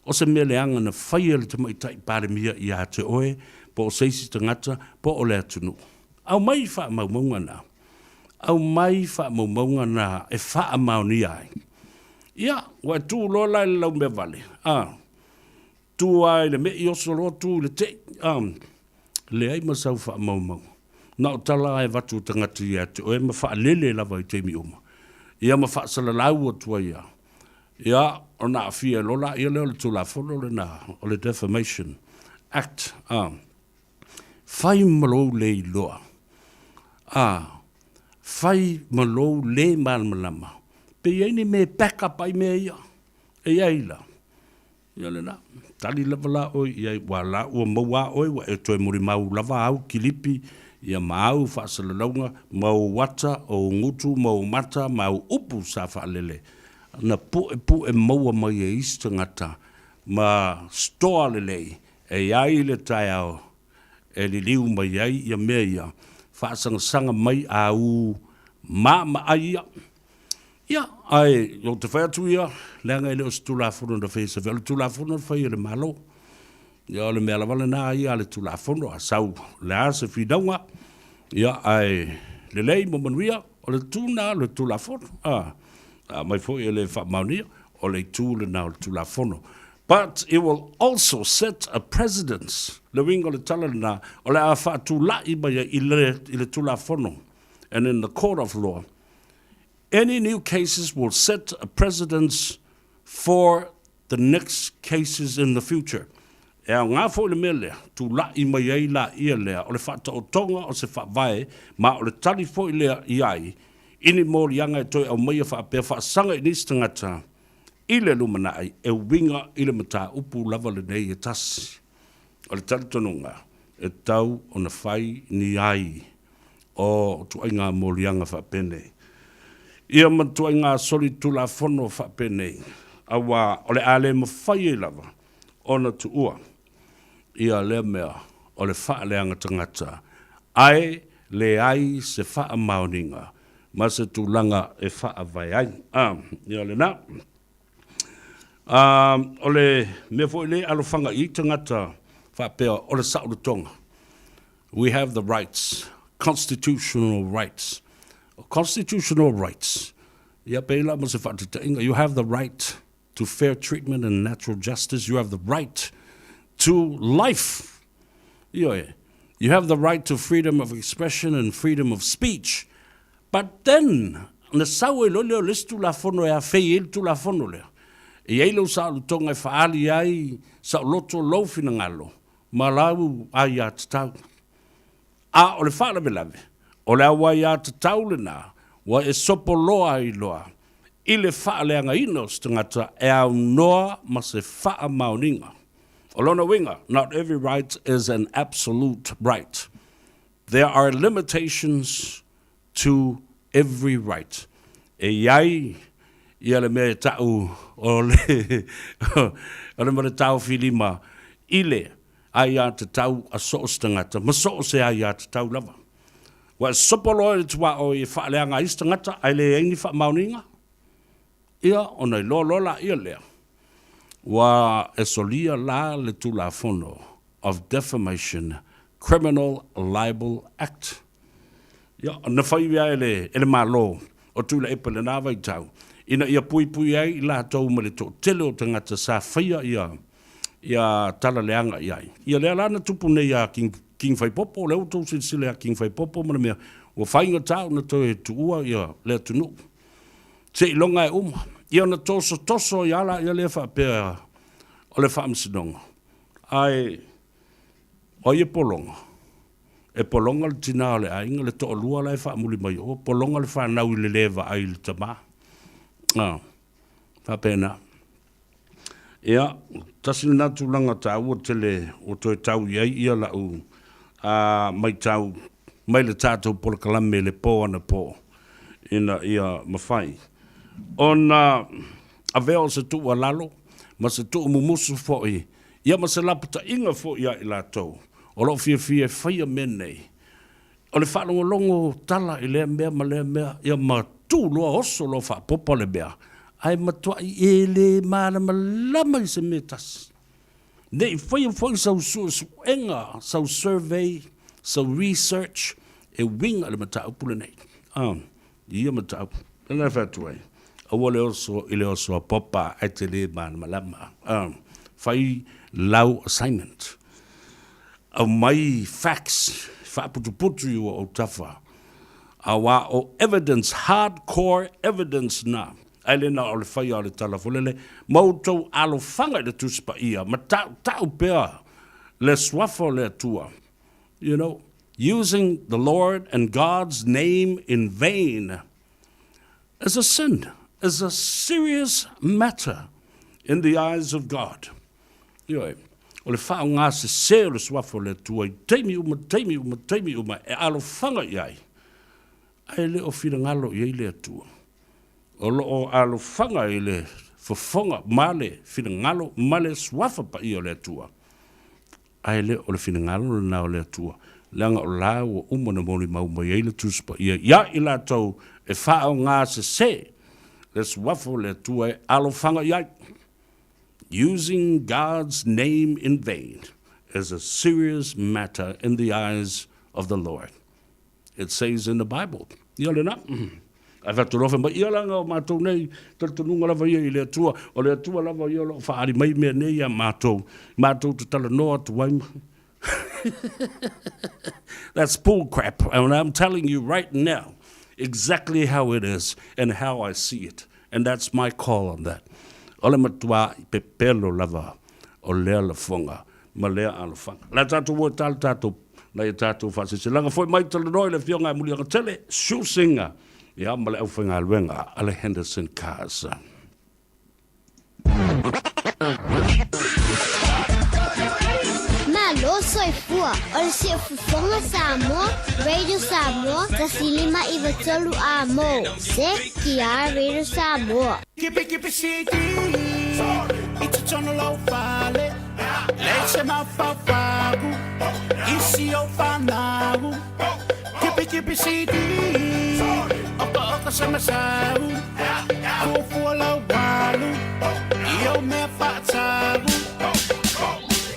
o se mea leaga na faia e le Tamaitai Palemia ia te oe, po o se isi tagata, po o le atunuu. Aumai faamaumauga na. Aumai faamaumauga na e faamaonia ai. Ia, ua e tu loa la i le laumea vale, a, tu lava i le mei oso loa tu i le tei, a, leai ma sau faamaumauga. Na o tala lava e avatu e tagata ia te oe ma faalele lava i taimi uma. Ia ma faasalalau atu ai lava. Ia, ona aafia loa laia lea o le Tulafono lena o le Defamation Act, a. Fai ma lou le iloa, a, fai ma lou le malamalama, pe i ai ni mea e back up ai mea ia. E i ai la. Ia lena. Tali lava la oe i ai, ua la ua maua a oe, ua e toe molimau lava au kilipi, ia ma au faasalalauga, ma ou ata, ou gutu, ma ou mata, ma au upu sa faalele, na puepue maua mai e isi tagata, ma store lelei, E i ai le taeao e liliu mai ai ia mea ia, faasagasanga mai a u maamaai ia. Ia, ae ou te fai atu ia, leaga e le o se Tulafono na faia e Safiau, o le Tulafono na faia e le Malo. Ia, o le mea lava lena ia a le Tulafono, a sau o le a se finauga, ia, ae lelei ma manuia, o le itu lena o le Tulafono. A, aumai foi e le faamaonia, o le itu lena o le Tulafono. But it will also set a precedence, le uiga o le tala lena, o le a faatulai mai ai i le, i le Tulafono, and in the court of law, any new cases will set a precedence for the next cases in the future. E aoga foi le mea lea, tulai mai ai laia lea o le faataotoga o se faavae ma o le tali foi lea i ai i ni moliaga e toe aumaia faapea faasaga i nisi tagata i le lumanai e uiga i le mataupu lava lenei e tasi. O le talitonuga, e tatau ona fai ni ai o ituaiga moliaga faapenei ia ma ituaiga solitulafono faapenei, aua o le a le mafai ai lava ona tuua ia lea mea o le faaleaga tagata ae leai se faamaoniga ma se tulaga e faavae ai. A, ia lena. A, o le mea foi lea e alofaga i ai tagata faapea o le saolotoga. We have the rights, constitutional rights. O constitutional rights, ia pei la mo se faataitaiga, you have the right to fair treatment and natural justice, you have the right to life. Ioe, you have the right to freedom of expression and freedom of speech. But then, na sau ai loa lea o le isi Tulafono e afei ai le Tulafono lea. E i ai lou saolotoga e faaali ai saoloto lou finagalo ma lau aiatatau. A o le faalavelave, o le auaiatatau lena ua e sopoloa ai loa i le faaleagaina o se tagata e aunoa ma se faamaoniga. O lona uiga, not every right is an absolute right. There are limitations to every right. E i ai ia le mea e ta'u o le o le male taofi lima i le aiatatau a so o se tagata ma so o se aiatatau lava. Ua e sopo loa i le tuaoi e faaleaga ai se tagata ae leai ni faamaoniga, ia ona iloa loa laia lea ua e solia la le Tulafono of Defamation Criminal Libel Act. Ia, na fai ia e le, e le Malo o Tuilaepa i lena vaitau, ina ia puipui ai i latou ma le toatele o tagata sa faia ia, ia tala leaga i ai. Ia lea la na tupu nei iā King, King Faipopo, lea ua outou silasila iā King Faipopo ma le mea, ua faigata ona toe tuua ia le atunuu. Seiloga e uma. Ia ona tosotoso ai lava laia lea faapea o le Faamasinoga. Ae o ai e pologa? E pologa le tina o le aiga, le toalua la e faamuli mai o, pologa le fanau i le le vaai i le tama. A, faapena. Ia, tasi lena tulaga taua tele ua toe tau i ai ia lau a, maitau mai le tatou polokalame i le po anapo ina ia mafai ona avea o se tuualalo ma se tuumumusu foi ia ma se lapataiga foi ia i latou o lo o fiafia e faia mea nei. O le faalogologo tala i lea mea ma lea mea, ia ma tu loa oso loa faapopa le mea, ae matuai e le malamalama i se mea e tasi. Ne i faia foi sau suesuega, sau survey, sau research e uiga i le mataupu lenei. Ah, i ia mataupu. O lena e fai atu ai, aua le oso i le oso a popa ae te le malamalama. Ah, fai lau assignment. Aumai facts, faaputuputu i ua autafa, aua o evidence, hard core evidence na, ae le na o le faia o le tala foi lele, ma outou alofaga i le Tusi Paia, ma tautau pea le Suafa o le Atua, you know, using the Lord and God's name in vain is a sin, is a serious matter in the eyes of God. Ioe, o le faaaoga sese o le Suafa o le Atua i taimi uma, taimi uma, taimi uma e alofaga i ai, ae le o finagalo i ai le Atua. O lo o alofaga i le fofoga ma le finagalo ma le Suafa Paia o le Atua, ae le o le finagalo lena o le Atua, leaga o la ua uma ona molimau mai ai le Tusi Paia iā i latou e faaaoga sese le Suafa o le Atua e alofaga i ai. Using God's name in vain is a serious matter in the eyes of the Lord. It says in the Bible. Ia lena. Ae faatalofa mai, ia leaga o matou nei, talitonuga lava ia i le Atua, o le Atua lava ia o lo o faaali mai mea nei ia matou, matou te talanoa atu ai. That's bull crap, and I'm telling you right now exactly how it is and how I see it, and that's my call on that. O le matua pepelo lava o lea lafoga ma lea alofaga. O le a tatou o e tala tatou nai a tatou faasilasilaga. Foi mai talanoa i le Afioga ia Muliagatele, Shusinga, ia ma le aufaigaluega a le Henderson Cars. Malo soifua o le Siufofoga Samoa, Radio Samoa, 1593 A mo CKR Radio Samoa. Kipi kipi CD I totonu lou fale Lei se mafaufau I si ou fanau Kipi kipi CD Okaoka se masau Fuafua lau alu I ou mea faatau.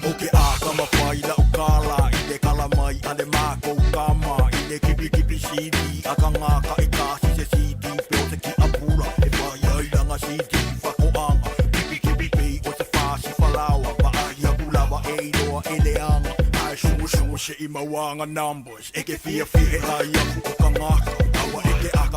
ʻO ke akamai la'u kālā i le kala mai a le mākou kama i le kipikipi CD a ka ngā ka i kasi se CD pe o se ki'a pula e whai ai langa CD whakoanga kipikipi pei o se fasi falawa vaai aku lava e iloa e leanga ae shungushungu se i mauanga numbers e ke fiafia e ai aku o ka ngākau aua e ke aka.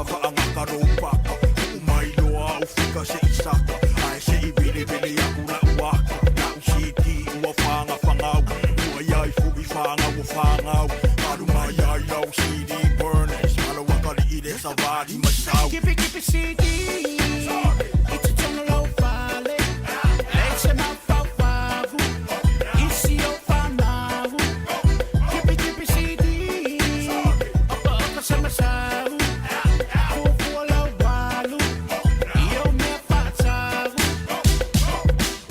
savali mai sau. Kipi kipi sidi, i totonu lou fale. Leai se mafaufau i si ou fanau. Kipi kipi sidi, okaoka se masau. Fuafua lau alu i ou mea faatau.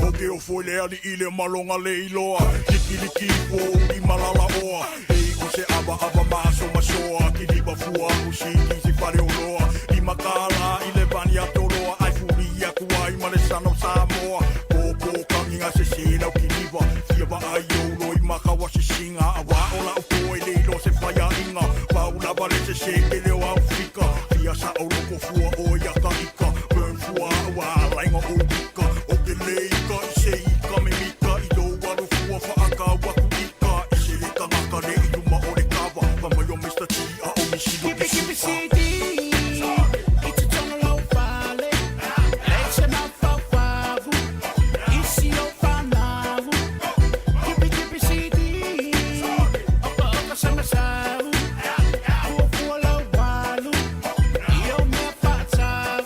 O ke ofo i le alii le maloga le iloa. Likiliki ifo uli malalaoa. E i o se avaava maso masoa. Kiliva fua au siki si fale oloa. Lima kālā i le vani atoloa. Ai fuli aku ai ma le sana o Samoa. Pōpō kagiga se se lau kiliva. Fia vaai ou loi maka wa sisiga. Auā o la'u poe le iloa se faiaʻiga. Pau lava le sesē tele o Aufika. Fia saʻoloko fua oe ia taʻika. Burn fua a'u alaiga o ika. O ke lē ika i se ika me mika. I lou alu fua faakau aku ika. I se le tagata le i luma o le kava. Fa mai o Mr. T a o misi lo Kipi ke kipi supa. sidi, i totonu lou fale. Leai se mafaufau i si ou fanau. Kipi kipi sidi, okaoka se masau. Fuafua lau alu i ou mea faatau.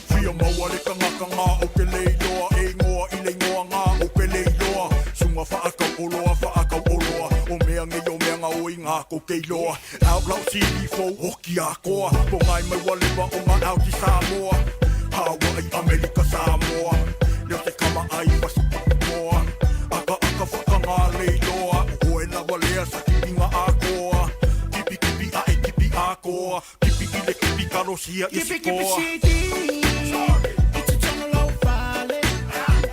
Fia maua le tagata gā o ke le iloa. E igoa i le igoa gā o ke le iloa. Suga faakauoloa faakauoloa. O mea nei o mea gaoi gā kou te iloa. Au lau CD fou oki akoa. Pogai mai ua leva o ngā au ti Samoa. Hawaii, Amerika, Samoa. Leo se kama ai moa. Aka aka whakangā le iloa. O oe lava lea sa kipinga akoa. Kipi kipi a e kipi akoa. Kipi i le kipi kalosia i Kipi kipi sikoa. sidi, i totonu lou fale.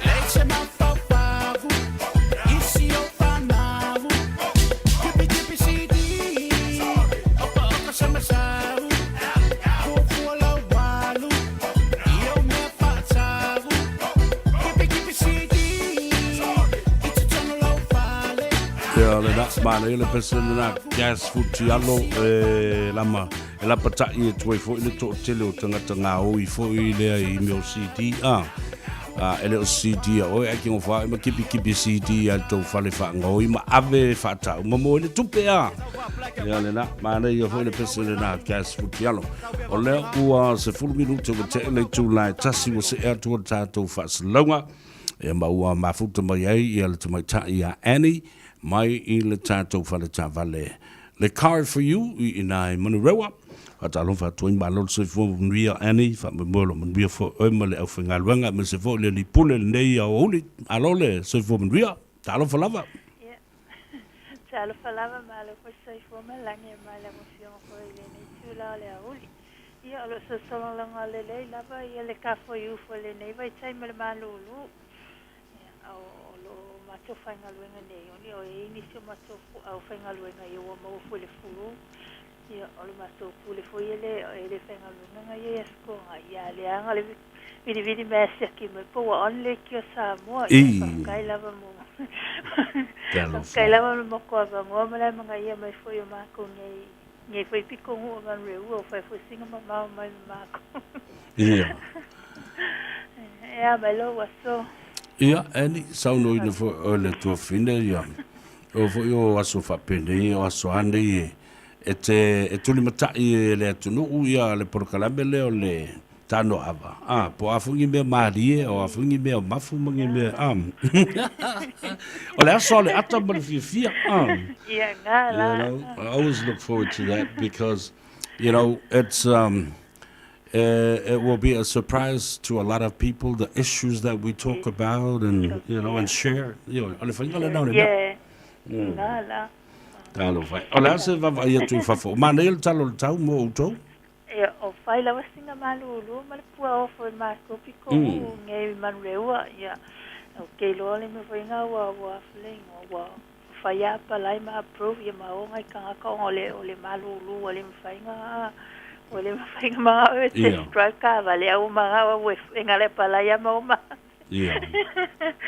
Leai se mafaufau i si ou fanau. Kipi kipi sidi, okaoka se masau. Fuafua lau alu i ou mea faatau. Kipi kipi sidi, i totonu lou fale. Ia le na mana le pese na gas futi alo e lama e lapataʻi e tuai foʻi le toʻatele o tagata gaoi foʻi lea i mea o CD a a e le o CD a oe ae ke gofaʻi ma kipikipi CD a le tou fale faagaoi ma ave faatau ma mo i le tupe a ia lena manaia foʻi le pese lenā gas futi alo o lea ua 10 minute ua teʻe le itulā e tasi ua seʻe atu o le tatou faasalauga ia ma ua mafuta mai ai ia le tamaitaʻi a Annie mai i le tatou fale taavale le Car for You i ina i Manurewa. Faatalofa atu ai malo le soifua manuia Annie, faamoemoe o lo manuia foi oe ma le aufaigaluega aemaise foi le alii pule lenei aoauli. Malo le soifua manuia. Talofa lava. Ia. Talofa lava, malo foi soifua ma lagi e mai lau Afioga foi i lenei itula o le aoauli. Ia, o lo o sosologologa lelei lava ia le kafo i ufo i lenei vaitaimi o le malūlū. Ia, a o lo o matou faigaluega nei, oni o e i ai nisi o matou aufaigaluega ia ua maua foi i le flu. Ia, o le matou pule foi e le e le faigaluega ga ia i Aso Toonai, ia a leaga le vilivili mea e siaki mai po ua on le leitio a Samoa. Ia, faafetai lava mo faafetai lava mo le matou avanoa ma le amanaia mai foi o matou nei nei foi pitonuu o Manureua ua fai foi sina mamao mai ma matou. Ia. E a mai lou aso. Ia, Annie, saunoaina foi oe le tuafafine, ia, o foi o aso faapenei, o aso a nei e, e te, e tulimatai e le atunuu ia le polokalame lea o le Tanoava, a, po o a foi ni mea malie, o a foi ni mea mafu ma ni mea, a. O le aso o le ata ma le fiafia, a. Ia, ngā la. You know, I always look forward to that because, you know, it's, it will be a surprise to a lot of people the issues that we talk about and you know and share. You know, o le faiga lena o le mea. Yeah. Ngā la. Talofa e. O le a se vaavaai atu i fafo? Manaia le tala o le tau mo outou? Ia, o fai lava sina malūlū ma le pua ofo i le matou pito uu nei i Manureua. Ia, o ke iloa le mea foi ngā ua ua le igoa ua fai a apalai ma approve ia ma o ngai tagata ona o le o le malūlū ua le mafai na ua le mafai na mana'o e test drive taavale a ua mana'o au e gala e apalai a ma o ma Ia.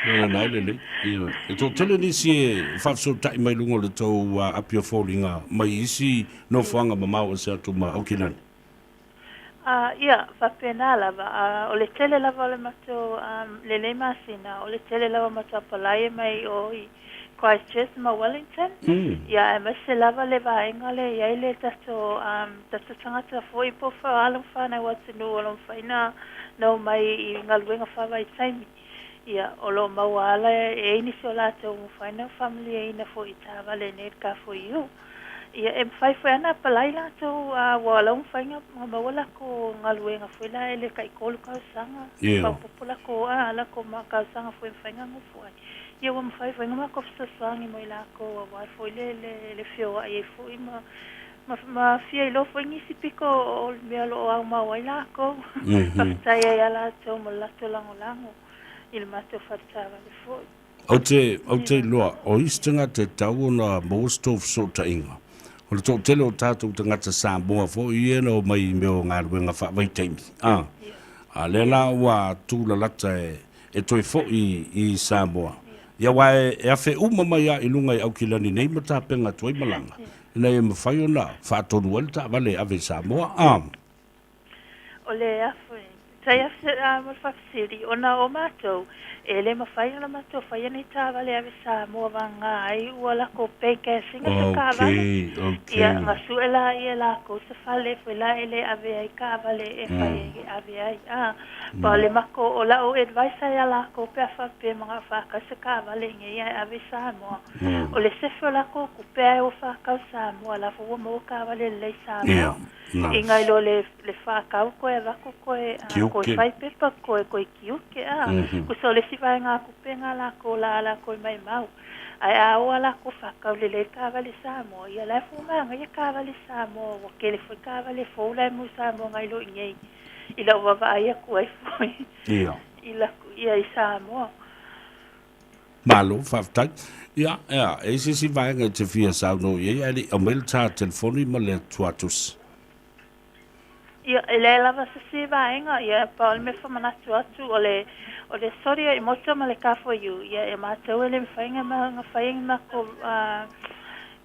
Lea lena e lelei. Ia. E toatele nisi e faafesootai mai luga o le tou api o foliga mai isi nofoaga mamao ese atu ma Aukilani. Ia, faapena lava. O le tele lava o le matou lenei masina, o le tele lava o matou apalai e mai i o i Christchurch ma Wellington. Ia, aemaise lava le vaega lea e i ai le tatou tatou tagata foi po o alo ma fanau atunuu o lo o mafai ona omai i galuega faavaitaimi. Ia, o lo o maua ala e i ai nisi o latou ua mafai ona faamalieina foi i taavale i inei i le KFU. Ia, e mafai foi lava ona apalai latou, aua o la ua mafai ona maua lakou galuega foi la i le tai 3 tausaga, faaopoopo lakou, lakou tausaga foi e mafai ona nofo ai. Ia ua mafai foi ona matou fesoasoani mo i latou aua foi le le feoai ai foi ma ma fia iloa foi nisi pito o le mea o lo o aumau ai latou. Faafetai ai ia latou mo le latou lagolago i le matou faletaavale foi. Ou te, ou te iloa, o isi tagata e tatau ona maua se tou fesootaiga. O le toatele o tatou tagata Samoa foi ia na omai i mea o galuega faavaitaimi, a, a lea la ua tulalata e, e toe foi i Samoa. Ia aua e afe uma mai lava i luga i Aukilani nei ma tapena atu ai malaga, ina ia mafai ona faatonu ai le taavale e ave i Samoa. A. O le afu, tai afu mo le faafesili, ona o matou, e le mafai ona matou faia ni taavale ave Samoa vagana ai ua lakou pay cash ina se taavale. Ia, ona sue lea e lakou se fale foi la e le ave ai taavale e fai ai e ave ai. A, pa o le matou, o lau advice ia lakou pe a faapea e manao e faatau se taavale i inei ae ave i Samoa, o le sefe o lakou tupe ae o faatau i Samoa, la foi ua maua taavale lelei i Samoa. I nai lo le le faatau toe avatu toe toe fai pepa toe toe tiute a. Tusa o le isi vaegatupe lena a latou la a latou e maimau. Ae a o a latou faatau lelei taavale Samoa, ia la e fua manaia taavale Samoa ua tele foi taavale fou la e maua i Samoa nai lo i inei i lau vaavaai atu ai foi i ia i Samoa. Malo, faafetai. Ia, ea, e i ai se isi vaega e te fia saunoa i ai ae le i aumai le ta telefoni ma le tuatusi? Ia, e leai lava se isi vaega, ia, pau o le mea e faamanatu atu, o le, o le Sodi i Moto ma le K4U, ia, e matou e le mafai ona fai ni matou,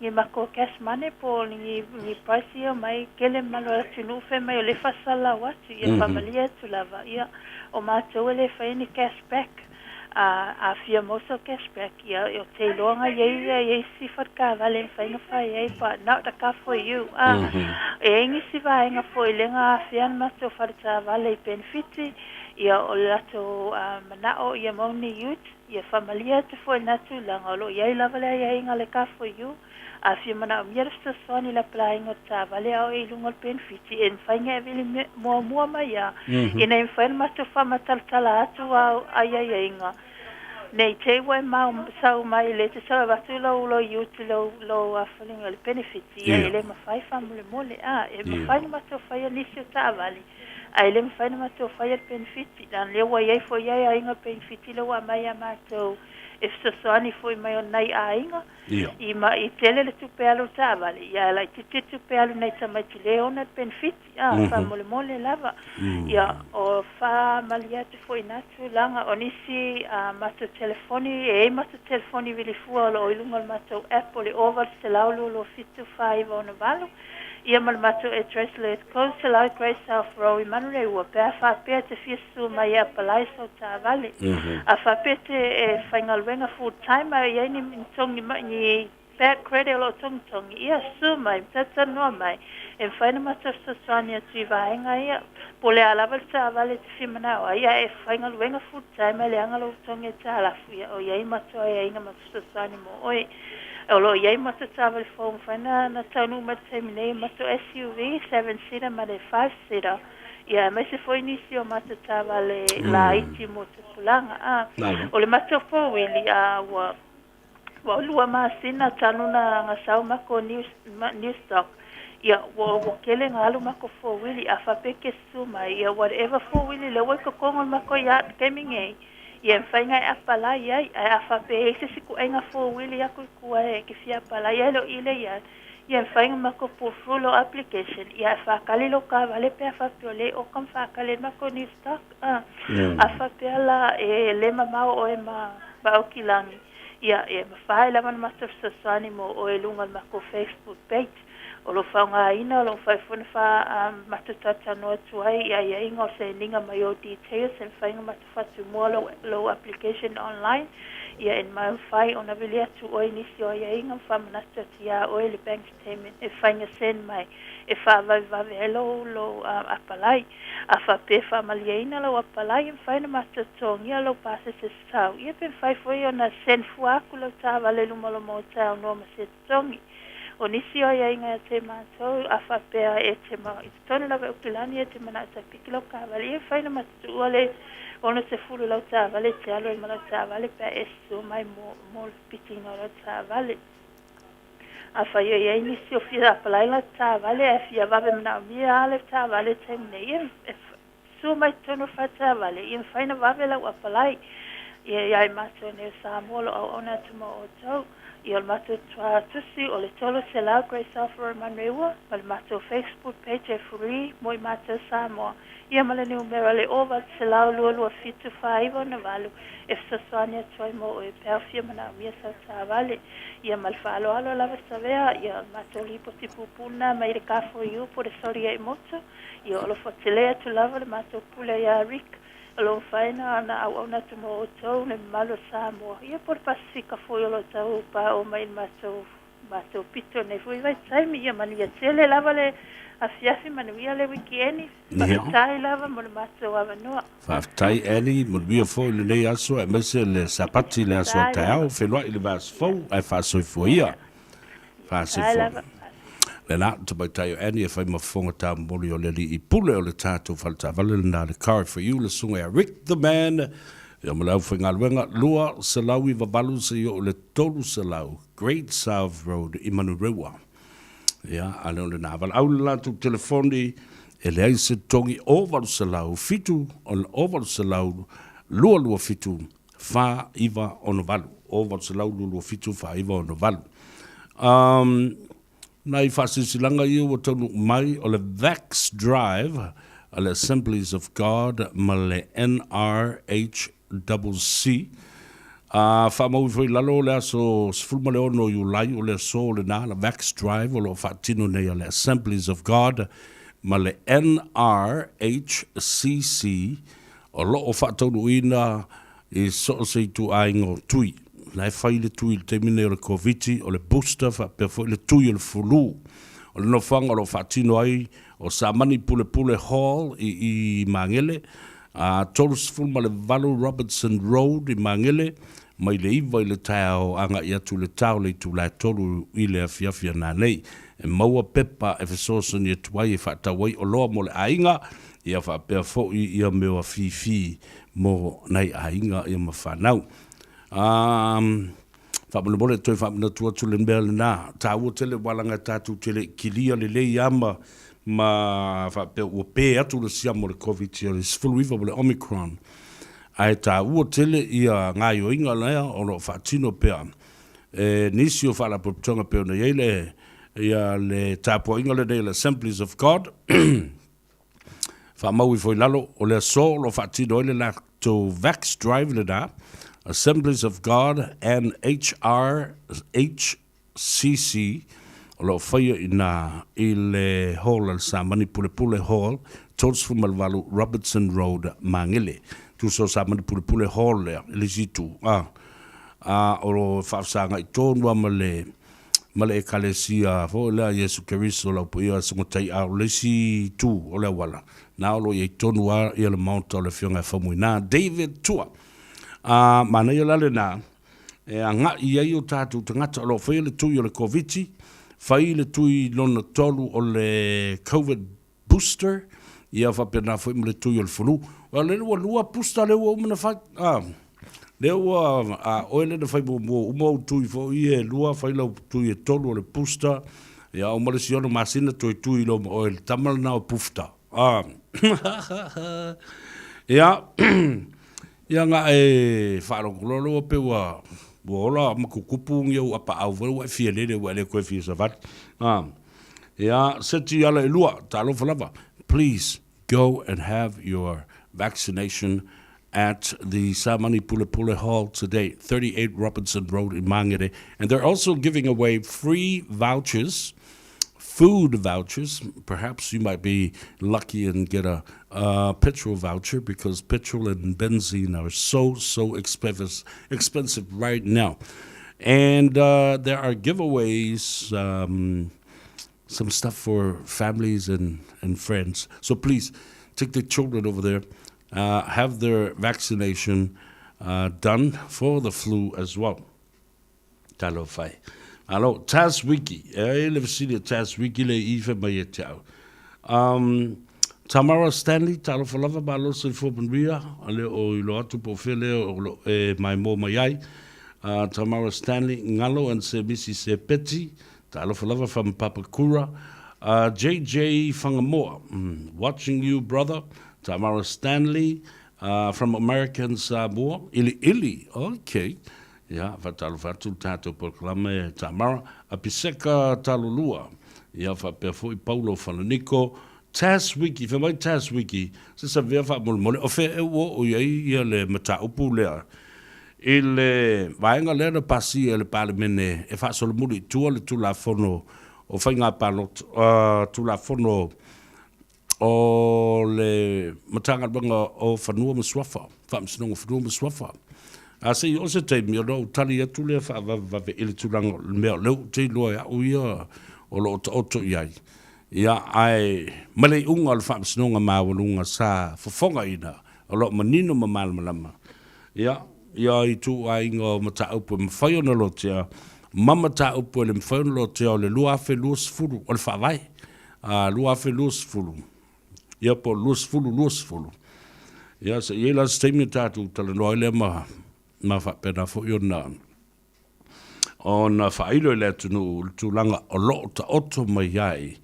ni matou cash money po o ni, ni price ia mai tele malo e atunuu fai mai o lea e faasalalau atu, ia, faamalie atu lava, ia, o matou e le faia ni cash back. A a fia maua sau cash back, ia ou te iloa na i ai ia isi faletaavale e mafai ona fai ai, but not the car for you. A e i ai nisi vaega foi lea na afea le matou faletaavale i penefiti, ia o le latou manao ia maua ni ute, ia faamalie atu foi i lena tulaga, o lo o i ai lava le aiaiga a le car for you. A fia manaomia le fesoasoani i le apalaiina o le taavale a o e i luga o le penefiti, e mafai ona e vili muamua mai lava, ina ia mafai ona matou faamatalatala atu aiaiga, ne i te i ua e sau mai le te sau e avatu lou lou ute lou lou le penefiti, ia e le mafai faamolemole. A, e mafai ona matou faia nisi o taavale, ae le mafai ona matou faia le penefiti, leaga o lea ua i ai foi aiaiga o le penefiti lea ua aumai ia matou e fesoasoani foi mai o nai aiga. I ma i tele le tupe alu i le taavale, ia ae laitiiti le tupe alu i nai tamaiti le ona le penefiti, a, faamolemole lava. Ia, o faamalie atu foi i na tulaga, o nisi a matou telefoni, e i ai matou telefoni vilifua o lo o i luga o le matou app o le 0800 227 4968, ia ma le matou address le 300 Great South Road i Manurewa pe a faapea e te fia susu mai e apalai sau taavale. A faapea e te e faigaluega full time a i ai ni togi ni bad credit o lo o togitogi, ia susu mai, talatalanoa mai, e mafai ona matou fesoasoani atu i vaega ia. Po o le a lava le taavale e te fia manao ai, ae e faigaluega full time ae leaga lou togi aitalafu, ia o i ai matou aiaiga ma fesoasoani mo oe. O lo o i ai matou taavale fou ua mafai ona taunuu mai i le taimi nei, matou SUV, 7 seater ma le 5 seater, ia aemaise foi nisi o matou taavale laiti mo tupulaga. A, o le matou fouwili, a, ua ua 2 masina talu ona sau matou new, new stock, ia ua ua tele na alu matou fouwili. A faapea e te susu mai, ia whatever fouwili lea ua i totonu o le matou yard i le taimi nei, Ia e mafai ona e apalai ai, ae a faapea e i ai se isi ituaiga fouwili atu i tua e te fia apalai ai e le o i le yard, ia e mafai ona matou pull through lou application, ia ae faatali lou taavale pe a faapea o lea e oka ma faatali ai le matou new stock. A, a faapea la e le mamao oe ma ma Aukilani, ia e mafai lava ona matou fesoasoani mo oe i luga o le matou Facebook page. O lo o faaaogaina o lo o mafai foi ona faa matou talatalanoa atu ai i aiaiga o sainiga mai ou details e mafai ona matou faatumua lou lou application online ia e mafai ona vili atu oe i nisi o aiaiga ma faamanatu atu iā oe le bank statement e mafai ona send mai e faavavevave ai lou lou apalai. A faapea e faamalieina lau apalai e mafai ona matou totogia lou pasese tatau ia pe mafai foi ona send fua atu lau taavale i luma o le maota e aunoa ma se totogi. O nisi o aiaiga ia te matou, a faapea e te ma, i totonu lava e Aukilani e te manao e tapiki lau taavale, ia e mafai ona matou tuua le 60 i lau taavale e te alu ai ma lau taavale pe a e susu mai mo, mo le pikiina o lau taavale. Afai o i ai nisi o fia apalai la taavale ae fia vave manaomia lava le taavale i le taimi nei, ia e susu mai totonu o le faletaavale, ia mafai ona vave lau apalai. Ia ia i matou nei o Samoa o lo o auauna atu mo outou. Ia o le matou tusi o le 300 Great South Road Manurewa ma le matou Facebook page e free mo i matou Samoa. Ia ma le numera le 0800 227 4968 e fesoasoani atu ai mo oe pe a fia manaomia sau taavale. Ia ma le faaaloalo lava Savea, ia o le matou lipoti puupuu lena mai le K4U po o le Soli Motu. Ia o alofa tele atu lava le matou pule iā Rick o lo o mafai ona auauna atu mo outou le mamalu o Samoa ia po o le Pasefika foi o lo o tau paoo mai i le matou matou pito i lenei foi vaitaimi. Ia manuia tele lava le afiafi, manuia le wikieni. Faafetai lava mo le matou avanoa. Faafetai Annie, manuia foi lenei aso aemaise le Sapati le aso a taeao, feiloai i le vaiaso fou ae faasoifua ia. Faasoifua. Le la, tamaitai o Annie e fai ma fofoga taumoli o le alii pule o le tatou faletaavale lena le Car for You, le susuga ia Rick the Man, ia ma le aufaigaluega 298 seia oo i le 300 Great South Road i Manurewa. Ia, a le o lena valaau le latou telefoni, e leai se totogi o 800 7 o le 800 227 4968, o 800 227 4968. Um, nai faasilasilaga ia ua taunuu mai o le Vax Drive a le Assemblies of God ma le NRHCC. A faamau ifo i lalo o le aso 16 o Iulai o le aso lena, le Vax Drive o lo o faatino nei a le Assemblies of God ma le NRHCC o lo o faataunuuina i so o se ituaiga o tui. La e fai le tui i le taimi nei o le Koviti, o le booster faapea foi le tui o le fulu. O le nofoaga o lo o faatino ai o Samani Pulepule Hall i i Magele, a 38 Robertson Road i Magele, mai le 9 i le taeao agai atu i le ta o le itula e 3 i le afiafi a nanei. E maua pepa e fesoasoani atu ai e faatau ai oloa mo le aiga, ia faapea foi ia mea fifi mo nai aiga ia ma fanau. A faamolemole toe faamanatu atu le mea lena, taua tele aua leaga tatou te le i kilia lelei a ma ma faapea ua pe atu le siama o le Koviti o le 19 ma le Omicron. Ae taua tele ia gaioiga lea o lo o faatino pea e nisi o faalapotopotoga pei ona i ai le ia le tapuaiga lenei a le Assemblies of God. Faamau ifo i lalo, o le aso o lo o faatino ai le latou Vax Drive lena, Assemblies of God and HRHCC, o lo o faia i ina i le Hall a le Samani Pulepule Hall, 38 Robertson Road, Magele. Tusa o Samani Pulepule Hall lea, i le isi itu, a, a o lo o faafesagai tonu lava ma le ma le Ekalesia foi lea a Iesu Keriso lau paia sogotai a o le isi itu o le auala na o lo o i ai tonu lava ia le maota o le Afioga e Faumuina David Tua. A manaia la lena e agai ai o tatou tagata o lo o faia le tui o le Koviti, fai le tui lona tolu o le Covid booster, ia faapena foi ma le tui o le flu. O lea ua lua booster lea ua uma ona fai. Ah, lea ua, a oe lea na fai muamua, uma ou tui foi ia e lua, fai lau tui e tolu o le booster, ia uma le isi ono masina toe tui loa ma oe, le tama lena o booster. Ah. Ia, ia na e faalogo loa lea pe ua ua ola ma tutupu ni ou apaau foi ua e fia lele ua e le toe fia savali. Ah. Ia, seti ala e lua, talofa lava. Please go and have your vaccination at the Samani Pulepule Hall today, 38 Robinson Road in Mangere. And they're also giving away free vouchers. food vouchers. Perhaps you might be lucky and get a, a petrol voucher because petrol and benzene are so, so expensive, expensive right now. And there are giveaways, some stuff for families and, and friends. So please take the children over there, have their vaccination done for the flu as well. Talofa e. Alo, Taz Wiki. E le fesili a Taz Wiki le i fai mai ia te au. Um, Tamara Stanley, talofa lava, malo soifua manuia, le o iloa atu po o fea lea o lo e maimoa mai ai. Tamara Stanley, Ngalo and Semisi Sepeti, talofa lava from Papakura. JJ Whangamoa, watching you brother. Tamara Stanley, from American Samoa, Iliili, okay. Ia, faatalofa atu le tatou polokalame e Tamara, Apiseka Talolua, ia faapea foi Paulo Falaniko, Tass Wiki, fai mai Tass Wiki, se savea faamolemole, o fea ea ua oo i ai ia le mataupu lea i le vaega lea na pasia e le Palemene e faasolomuli i tua le Tulafono o Faiga Palota, Tulafono o le Matagaluega o Fanua ma Suafa, Faamasinoga o Fanua ma Suafa. A se i oo se taimi ona ou tali atu lea faavavevave i le tulaga o le mea o lea ou te iloa e au ia o lo o taoto i ai. Ia, ae ma le iuga o le Faamasinoga Maualuga sa fofogaina o lo o manino ma malamalama, ia, ia ituaiga o mataupu e mafai ona lotea ma mataupu e le mafai ona lotea o le 2020 o le Faavae. a 2020, ia po o le 2020. Ia, se i ai la se taimi ona tatou talanoa ai lea ma, ma faapena foi ona, ona faailo i le atunuu le tulaga o lo o taoto mai ai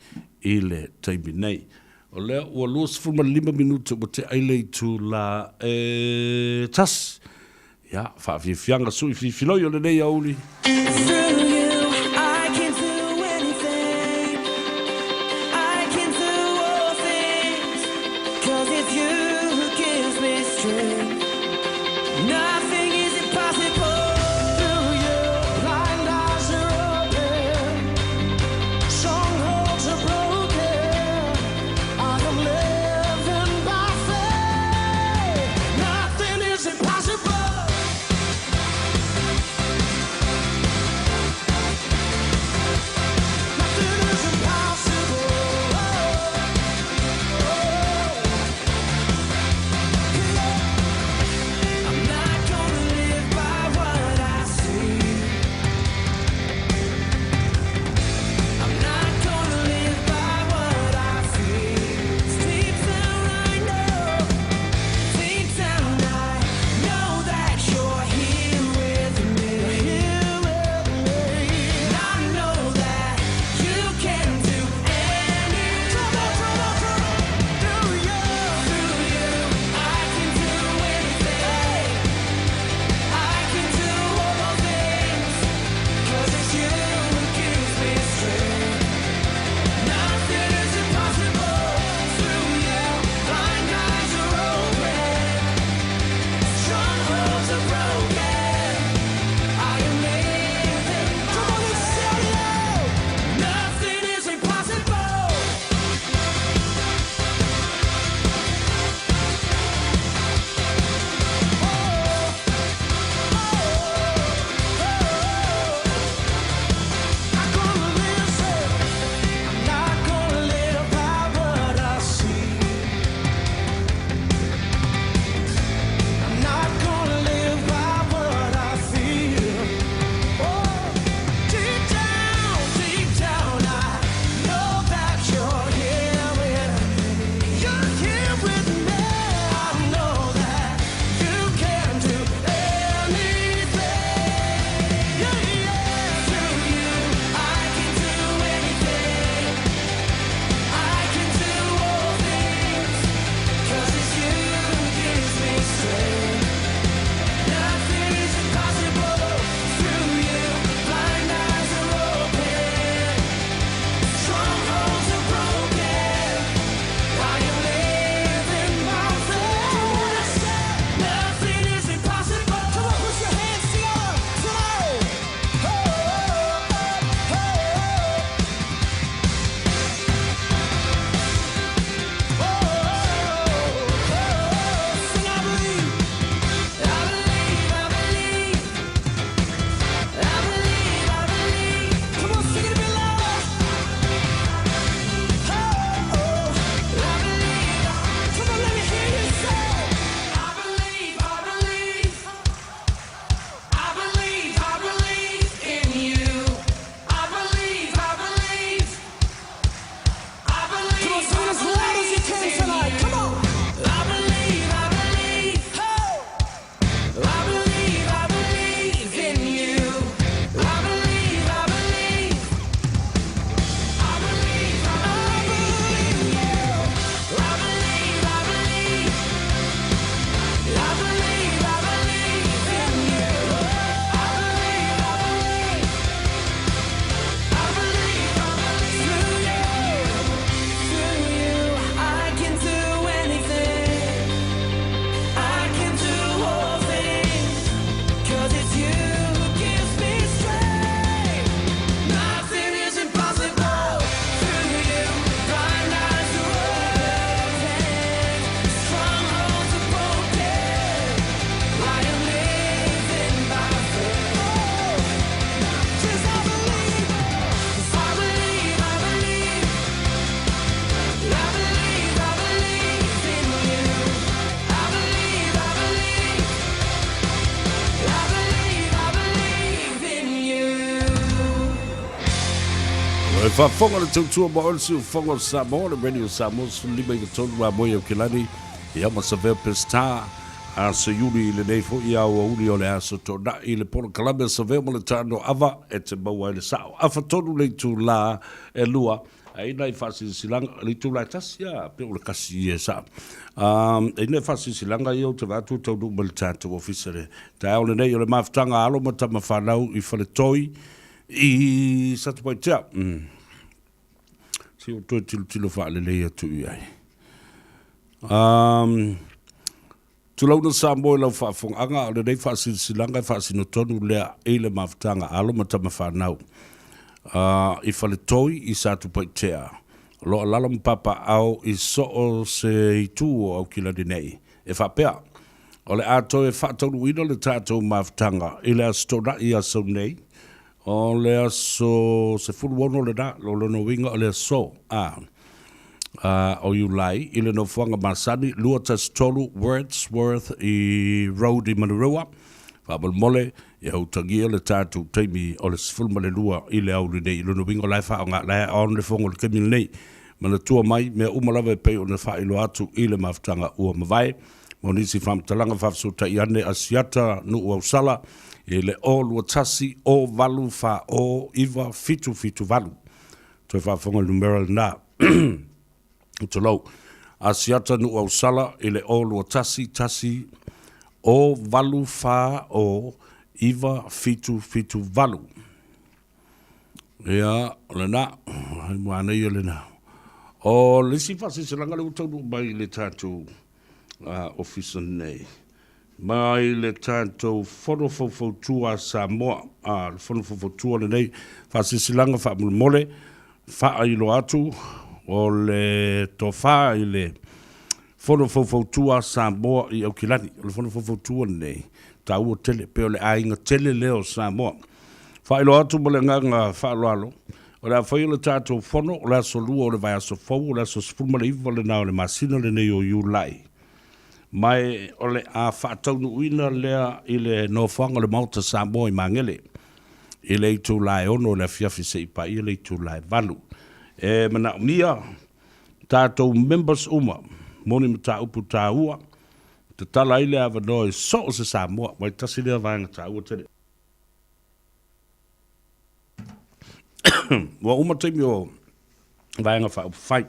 i le taimi nei. O lea ua 25 minute ua tea ai le itula e tasi. Ia, faafiafiaga sui fifiloi o lenei aoauli. E faafofoga le tautua ma oe le siufofoga o Samoa, le Radio Samoa 15 a moe Aukilani, ia ma Savea Pestar, aso Iuli i lenei foi aoauli o le aso Toonai le polokalame a Savea ma le Taano Ava e te maua ai le sao afa tonu le itulā e lua ai nai faasilasilaga le itulā e tasi a pe o le kasi ia e sao. E i nai faasilasilaga ia ou te vaai atu ua taunuu mai le tatou ofisa le taeao lenei o le mafutaga a alo ma tama fanau i Faletoi i Satupaitea. Se i ou toe tilotilo faalelei atu i ai. Tulauna Samoa i lau faafofogaaga, o lenei faasilasilaga e faasino tonu lea i le mafutaga a alo ma tama fanau i Faletoi i Satupaitea, o lo o alaala ma papaaao i so o se itu o Aukilani nei. E faapea, o le a toe faataunuuina le tatou mafutaga i le Aso Toonai i aso nei, o le aso 16 lena, o lona uiga o le aso a o Iulai i le nofoaga masani 213 Wordsworth i Road i Manurewa. Faamolemole, ia utagia le tatou taimi o le 12 i le aoauli nei. I lona uiga o la e faaaoga, o la e on le fono i le taimi lenei. Manatua mai mea uma lava e pei ona faailoa atu i le mafutaga ua mavae. Mo nisi faamatalaga faafesootai ane Asiata Nuu Ausala i le 021 0 8 4 0 9 7 7 8. Toe faafofoga i le numera lena. Tulou. Asiata Nuu Ausala i le 021 1 0 8 4 0 9 7 7 8. Ia, o lena, ai manaia lena. O le isi faasilasilaga lea ua taunuu mai i le tatou ofisa nei, mai le tatou Fono Faufautua a Samoa, le Fono Faufautua lenei, faasilasilaga faamolemole, faailoa atu, o le tofa i le Fono Faufautua a Samoa i Aukilani. O le Fono Faufautua lenei, taua tele, pei o le aiga tele lea o Samoa. Faailoa atu ma le agaga faaaloalo, o le a faia le tatou fono o le aso Lua o le vaiaso fou, o le aso 19 lena o le masina lenei o Iulai. Ma o le a faataunuuina lea i le nofoaga o le Maota Samoa i Magele, i le itula e 6 o le afiafi seia paia le itula e 8. E manaomia tatou members uma mo ni mataupu taua, tatala ai le avanoa i so o se Samoa, aua e tasi lea vaega taua tele. Ua uma taimi o Vaega Faaupufai.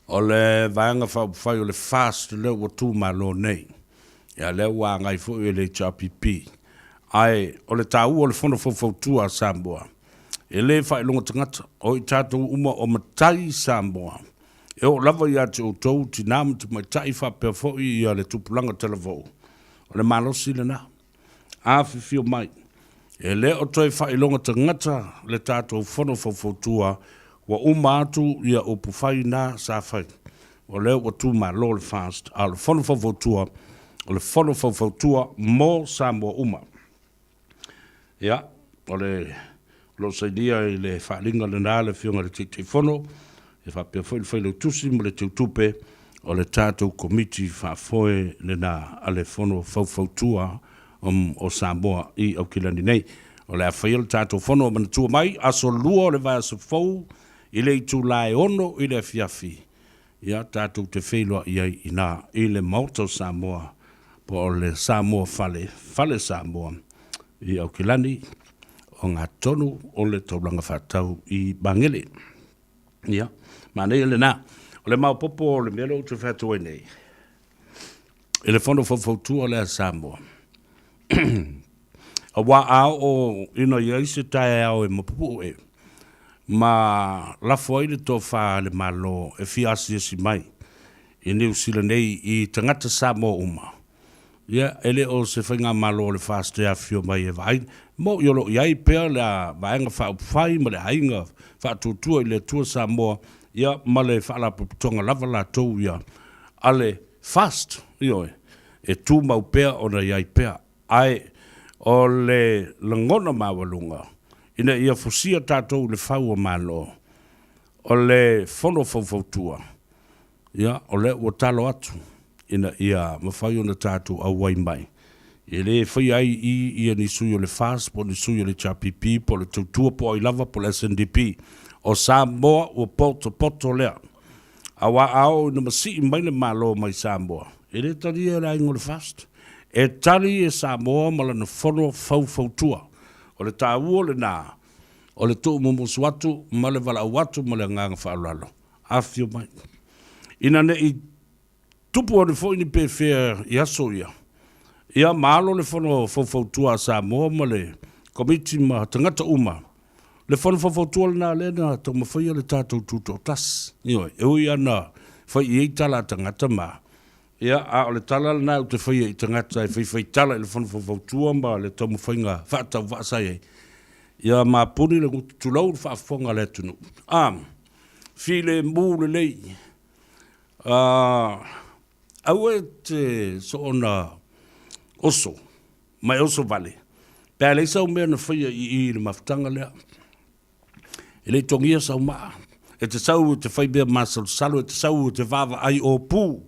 O le Vaega Faaupufai o le FAST lea ua tumalo nei. Ia lea ua agai foi e le HRPP. Ae o le taua o le Fono Faufautua a Samoa, e le faailoga tagata, o i tatou uma o matai Samoa. E oo lava ia te outou, tina ma tamaitai faapea foi ia le tupulaga talavou, O le malosi lena. Afifio mai. E le o toe faailoga tagata le tatou Fono Faufautua, ua uma atu ia upu fai na sa fai. O lea ua tumalo le FAST, a o le Fono Faufautua, o le Fono Faufautua mo Samoa uma. Ia, o le o lo o sainia i le faaaliga lena le Afioga i le Taitaifono, e faapea foi le Failautusi ma le Teutupe o le tatou Komiti Faafoe lena a le Fono Faufautua o Samoa i Aukilani nei. O le a faia le tatou fono o manatua mai, aso Lua o le vaiaso fou i le itula e 6 i le afiafi, ia tatou te feiloai ai i ina i le Maota o Samoa po o le Samoa Fale, Fale Samoa i Aukilani, ogatotonu o le taulaga faatau i Magele. Ia, manaia lena. O le maopoopo o le mea lea ou te fai atu ai nei, i le Fono Faufautua lea a Samoa, aua a oo ina i ai se taeao e mapupuu e, ma lafo ai le tofa a le Malo e fia asiasi mai i Niu Sila nei i tagata Samoa uma, ia, e le o se faigamalo o le FAST e afifio mai e vaai, moʻi o lo o i ai pea le Vaega Faaupufai ma le Aiga Faatuatua i le Atua Samoa, ia, ma le Faalapotopotoga lava latou ia a le FAST, ioe, e tumau pea ona i ai pea. Ae o le lagona maualuga, ina ia fusia tatou i le fau o Malo, o le Fono Faufautua, ia, o lea ua talo atu ina ia mafai ona tatou auai mai. E lē faia ai i i ia ni sui o le FAST po o ni sui o le HRPP po o le Tautua po o ai lava po o le SNDP. O Samoa ua potopoto lea. Auā a oo ina masii mai le Malo mai Samoa, e lē talia e le aiga o le FAST. E tali e Samoa ma lana fono faufautua. O le taua lenā o le tuumumusu atu ma le valaau atu ma le agaga faaaloalo. Afifio mai. Ina ne i Tupu ane foi ni pefea i aso ia. Ia ma alo le Fono Faufautua a Samoa ma le Komiti ma tagata uma. Le Fono Faufautua lena lea na taumafaia le tatou Tutoatasi. Ioe, e ui lava na fai i ai tala a tagata ma, ia, a o le tala lena ou te faia i tagata e faifai tala i le Fono Faufautua ma le taumafaiga faatauvaa sa i ai. Ia mapuni le gutu tulou le faafofoga a le atunuu. A, filemu lelei. Aua e te soona oso ma e oso vale pe a leai sau mea na faia i i i le mafutaga lea. E le i togia sau maa. E te sau e te fai mea masalosalo, e te sau e te vaavaai opu,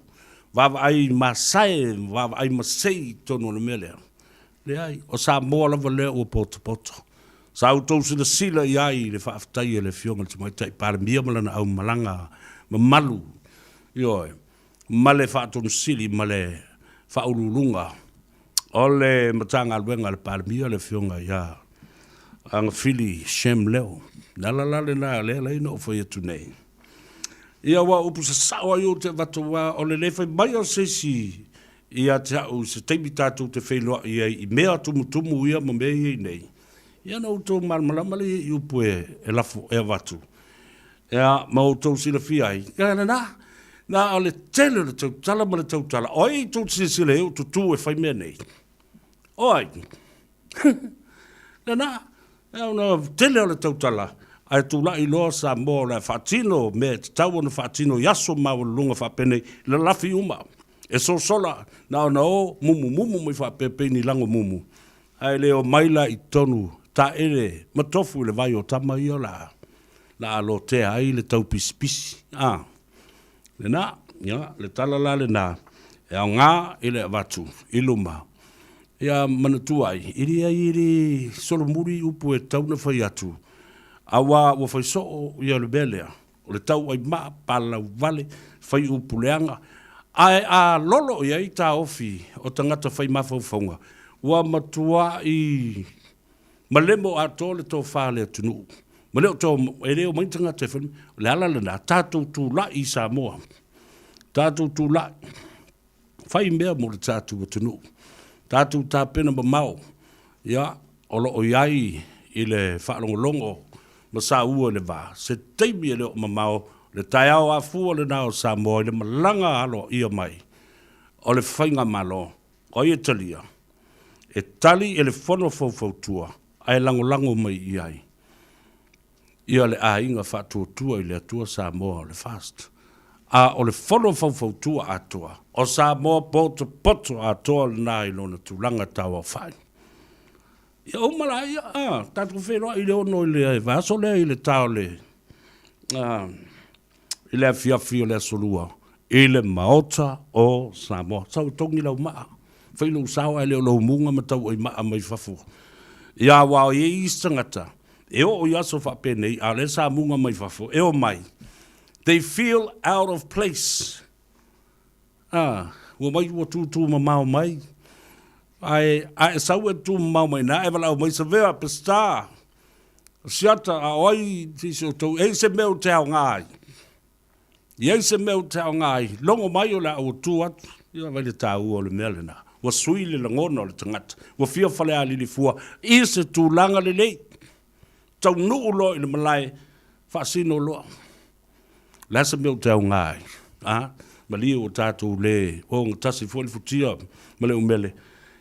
vaavaai masae, vaavaai masei i totonu o le mea lea. Leai, o Samoa lava lea ua potopoto. Sa outou silasila i ai i le faafetai a le Afioga i le Tamaitai Palemia ma lana aumalaga mamalu, ioe, ma le Faatonisili ma le Faauluuluga o le Matagaluega a le Palemia, le Afioga ia Agafili Shem Leo. O le ala la lena lea la na ou fai atu nei. Ia, aua o upu sasao lava ia ou te avatu, aua o le le fai mai o se isi ia te au i se taimi tatou te feiloai ai i mea tumutumu ia ma mea ia i nei, ia ona outou malamalama lea i upu e lafo e avatu, ia, ma outou silafia ai, ia lena, na o le tele o le tautala ma le tautala, o ai tou te silasila i ai o tutū e fai mea nei? O ai? Lena, ona tele o le tautala, ae tulai loa Samoa o le a faatino mea e tatau ona faatino i aso maualuluga faapenei, lalafi uma. E sosola na ona o mumumumu mai faapea pei ni lago mumu, ae le omai la i totonu taele ma tofu i le vai o tama ia o le a la a lotea ai le taupisipisi. A, lena, ia, le tala la lena e aoga i le avatu i luma, ia manatua ai, e leai e le solomuli upu e tatau ona fai atu, aua ua fai soo ia le mea lea. O le tauai maa, palau vale, fai upu leaga, ae a lolo i ai taofi o tagata fai mafaufauga, ua matuai malemo atoa le tofa a le atunuu. Ma le o to, e le omai ni tagata e fai, o le ala lena, tatou tulai i Samoa, tatou tulai, fai mea mo le tatou atunuu, tatou tapena mamao, ia, o lo o i ai i le faalogologo ma saua i le va, se taimi e le o mamao, le taeao afua lena o Samoa i le malaga aloaia mai o le Faigamalo, o ai e talia? E tali e le Fono Faufautua ae lagolago mai i ai ia le Aiga Faatuatua i le Atua Samoa o le FAST. A o le Fono Faufautua atoa o Samoa potopoto atoa lena i lona tulaga tauaofai. Ia uma la ia, a, tatou feiloai i le 6 i le vaiaso lea i le ta o le, a, i le afiafi o le Aso Lua i le Maota o Samoa. Sau e togi lau maa, fai lou sao ae le o lou muga ma tauai maa mai fafo. Ia aua e i ai isi tagata e oo i aso faapenei a o lea sa muga mai fafo e omai, they feel out of place. A, ua omai ua tūtū mamao mai, ae a e sau e tū mamao mai ina, e valaau mai, Savea, Peseta, Siata, a o ai se isi o outou, e i ai se mea ou te aoga ai? I ai se mea ou te aoga ai? Logo mai o le a ua tu atu. Ia vaai le taua o le mea lena. Ua sui le lagona o le tagata. Ua fia falealili fua i se tulaga lelei. Taunuu loa i le malae, faasino loa. O le a se mea ou te aoga ai? A, malie ua tatou le ogatasi foi le futia ma le umele,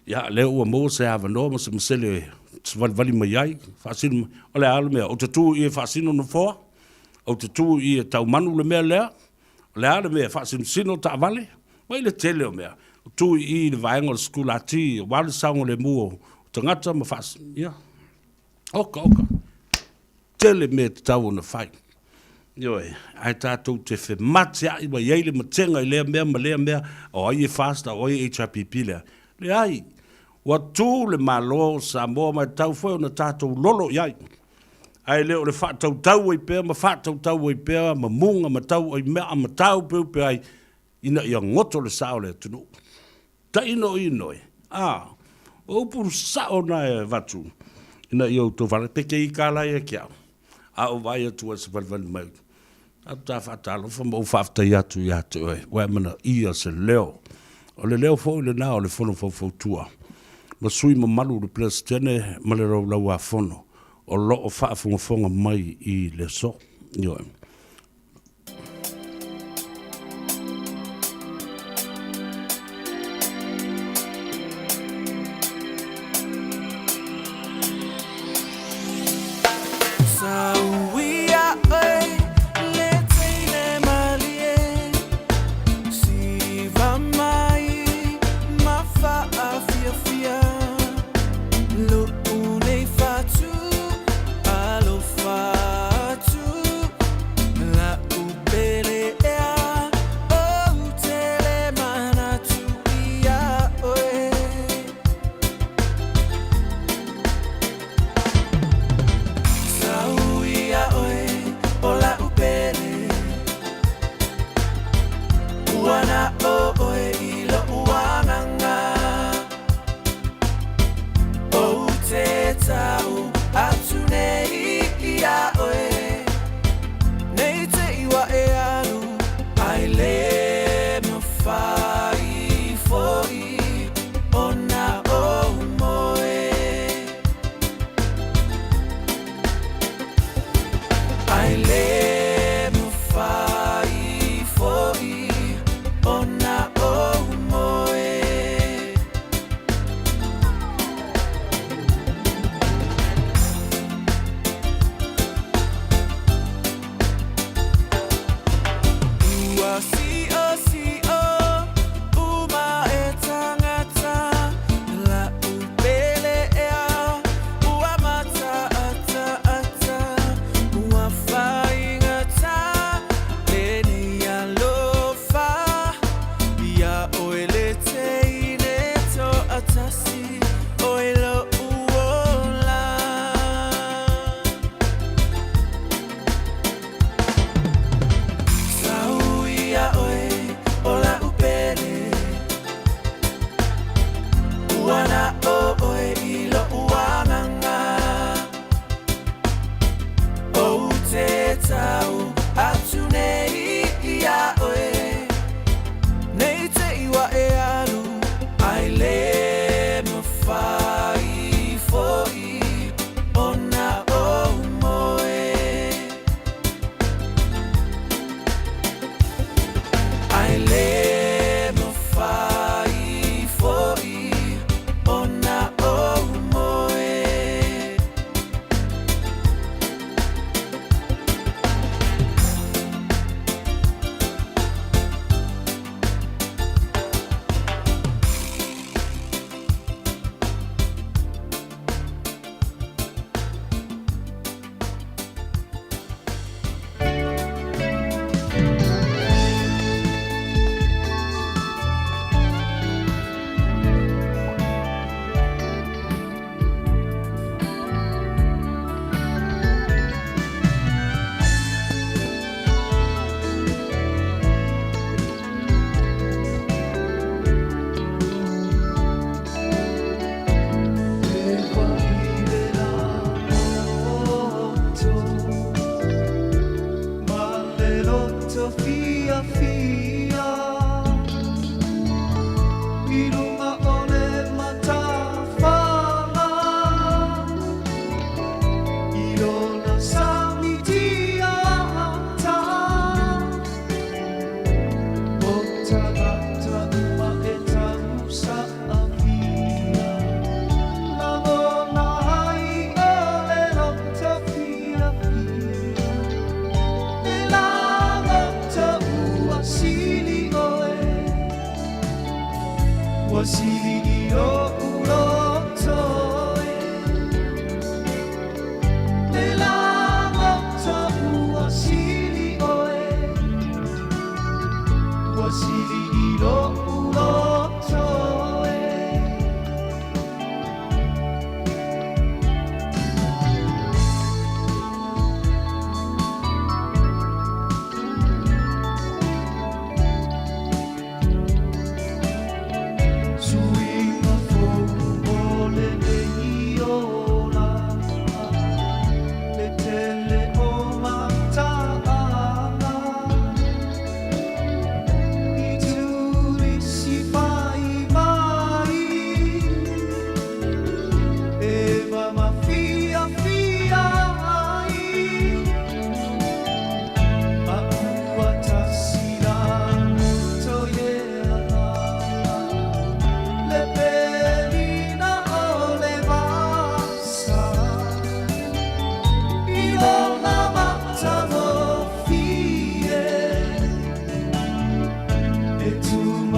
ia, lea ua maua se avanoa ma se masele e savalivali mai ai, faasino mai. O le a le mea? Ou te tu i i e faasino nofoa? Ou te tu i i e taumanu le mea lea? O le a le mea e faasinosino taavale? Mai le tele o mea. Ou tu i i i le vaega o le sikulati, aua le saogalemu o tagata ma faas... ia. Oka, oka. Tele mea e tatau ona fai. Ioe, ae tatou te fematea'i mai ai le matega i lea mea ma lea mea, o ai e FAST a o ai e HRPP lea. Leai. Ua tu le Malo o Samoa ma e tatau foi ona tatou lolo i ai. Ae le o le faatautau ai pea ma faatautau ai pea ma muga ma tau ai mea ma taupeupe ai ina ia goto le sa o le atunuu. Tainoino e, a, o upu sao na e avatu ina ia outou faalogo, pe te ika la ia ke au, a o vaai atu ua savalivali mai, tatou ta faatalofa ma ou faafetai atu ia te oe, ua e amanaia se leo. O le leo foi lena o le Fono Faufautua ma sui mamalu le Peresetene ma le Laulau-a-Fono o lo o faafogafoga mai i le aso. Ioe.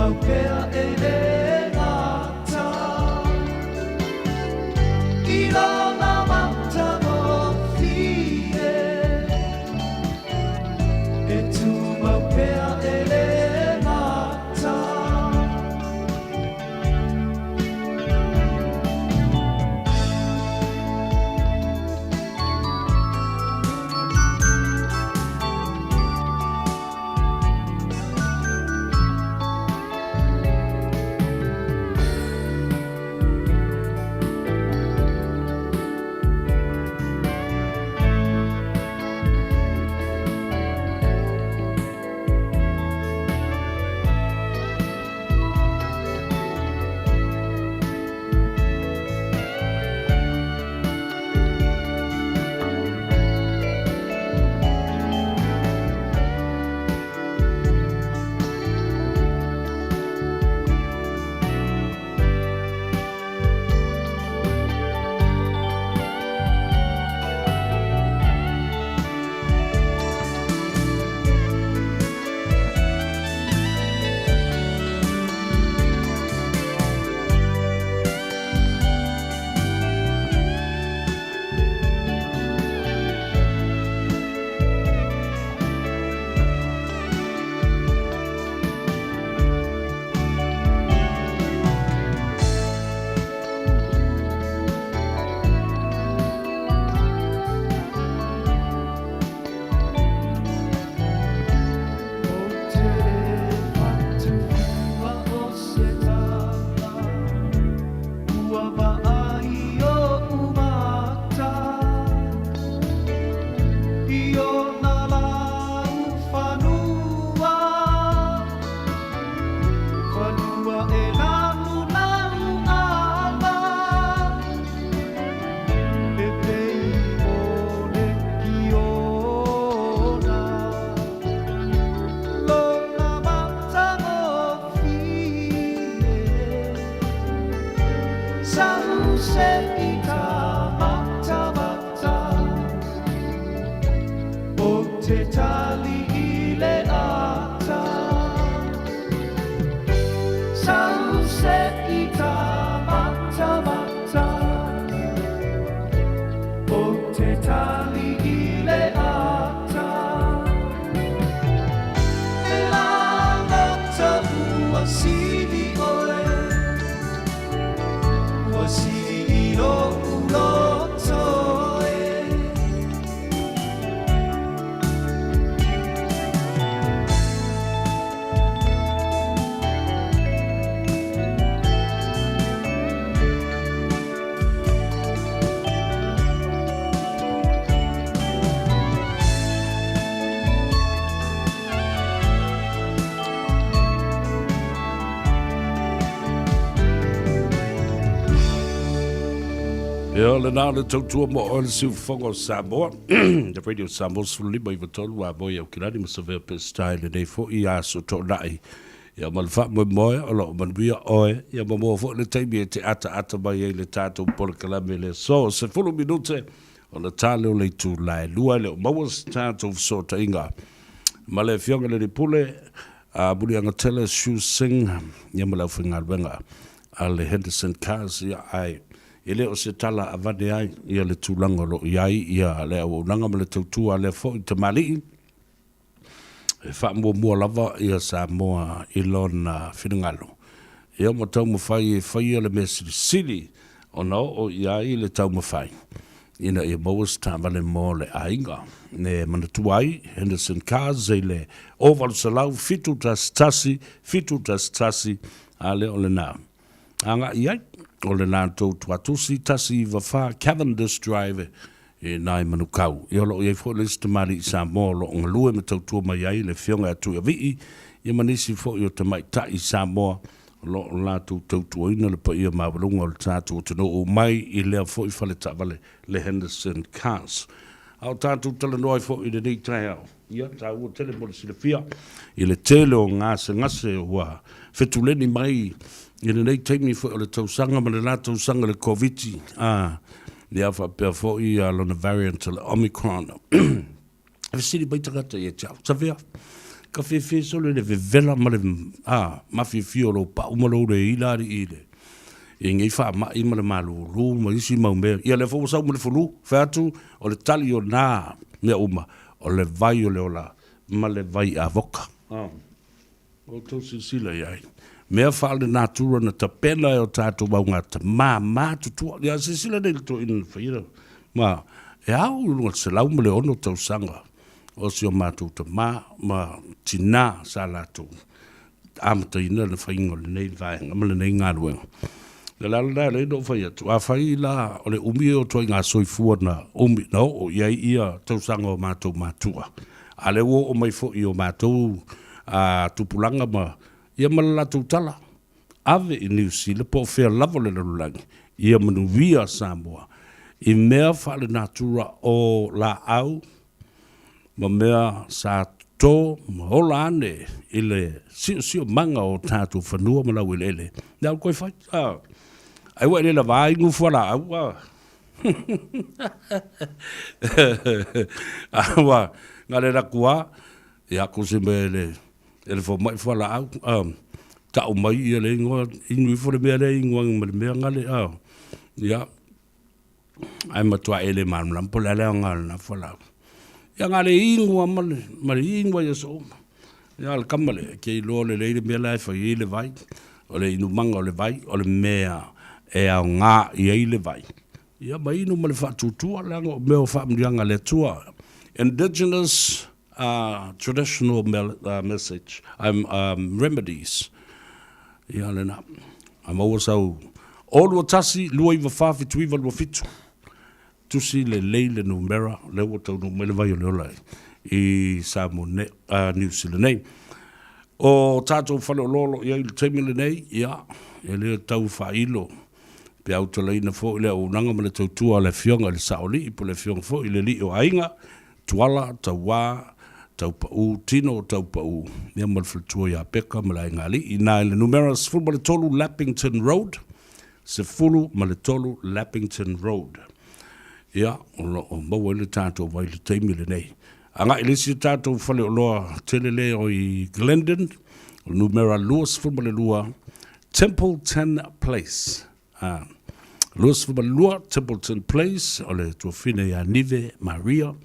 tūmau pea e le gata I lona matagofie E tūmau pea e le gata. Ia, lena le tautua mo oe le siufofoga o Samoa. The Radio Samoa 15 i a moi Aukilani ma Savea Peseta i lenei foi aso toonai. Ia ma le faamoemoe o lo o manuia oe, ia ma maua foi le taimi e te ataata mai ai le tatou polokalame i le aso. 10 minute ona ta lea o le itula e lua e le o maua se tatou fesootaiga ma le Afioga i le Alii Pule a Muliagatele Shu Singh ia ma le aufaigaluega a le Henderson Cars ia ae e le o se tala avane ai ia le tulaga o lo o i ai ia le auaunaga ma le tautua a lea foi tamalii. E faamuamua lava ia Samoa i lona finagalo. Ia ma taumafai e faia le mea silisili ona oo i ai le taumafai ina ia maua se taavale mo le aiga. E manatua ai Henderson Cars i le 0800 711 711, a lea o lena. Agai i ai, o le latou tuatusi 194 Cavendish Drive i nai Manukau. Ia o lo o i ai foi le isi tamalii Samoa o lo o galue ma tautua mai ai, le Afioga ia Tuiavii, ia ma nisi foi o tamaitai Samoa o lo o latou tautuaina le paia maualuga o le tatou atunuu mai i lea foi fale taavale le Henderson Cars. A o tatou talanoa ai foi i lenei taeao, Ia, taua tele mo le silafia i le tele o gasegase ua fetuleni mai i lenei taimi foi o le tausaga ma le la tausaga i le Koviti, a, ia faapea foi lona variant o le Omicron. E fesili mai tagata ia te au, Savea, Ka fefe solo le vevela ma le a mafiafia o lou pa'u ma lou le ila alii i le i nei faama'i ma le malūlū ma isi mau mea. Ia lea foi ua sau ma le fulu, fai atu o le tali o nā mea uma, o le vai o le ola ma le vai avoka. A outou silasila i ai, mea faalenatura na tapena e o tatou augata matutua. Ia silasila nei i le toeaina na faia ma e ao i luga o le 106 tausaga o si o matou tamā ma tinā sa latou amataina le faiga o lenei vaega ma lenei galuega. O le ala lena e ala ai ona ou fai atu, afai la o le umi o ituaiga soifua na umi na oo i ai ia tausaga o matou matua, a lea ua oo mai foi i o matou tupulaga ma ia ma le latou tala, ave i Niu Sila po o fea lava o le lalolagi, ia manuia Samoa i mea faalenatura o laau ma mea sa toto ma ola ane i le siosiomaga o tatou fanua ma laueleele. Lea ua toe fai. Ai ua e le lava ai inu fualaau. Ua na le laku a, ia ko se mea e le e le fomai fualaau. Tau mai ia le ingoa, inu ifo le mea lea inu ane ma le mea gale. Ia, ae matua e le malamalama po o le a le aoga o lena fualaau. Ia na le inu lava ma le, ma le inu lava i aso uma. Ia o le kama lea, e te iloa lelei le mea la e fai ai le vai, o le inumaga o le vai, o le mea e aoga i ai le vai. Ia ma inu ma le faatuatua, leaga o mea o faamanuiaga a le Atua. Indigenous traditional message, remedies. Ia lena. A maua sau 0 2 1 2 9 4 7 9 2 7. Tusi lelei le numera lea ua taunuu mai le vai o le ola i Samoa nei, Niu Sila nei. O tatou faleoloa o lo o i ai i le taimi lenei, ia, e le tau faailo pe autalaina foi le auaunaga ma le tautua a le Afioga i le Saoalii po o le Afioga foi i le Alii o Aiga, Tuala, Tauā, Taupaū, Tino o Taupaū, ia ma le faletua ia Peka ma le Aiga Alii. Ina i le numera 13 Lappington Road, 13 Lappington Road. Ia, o lo o maua ai le tatou vai i le taimi lenei. Agai i le isi o tatou faleoloa tele lea o i Glendon, o le numera 22 Templeton Place. A, 22 Templeton Place, o le tuafine ia Nive Maria,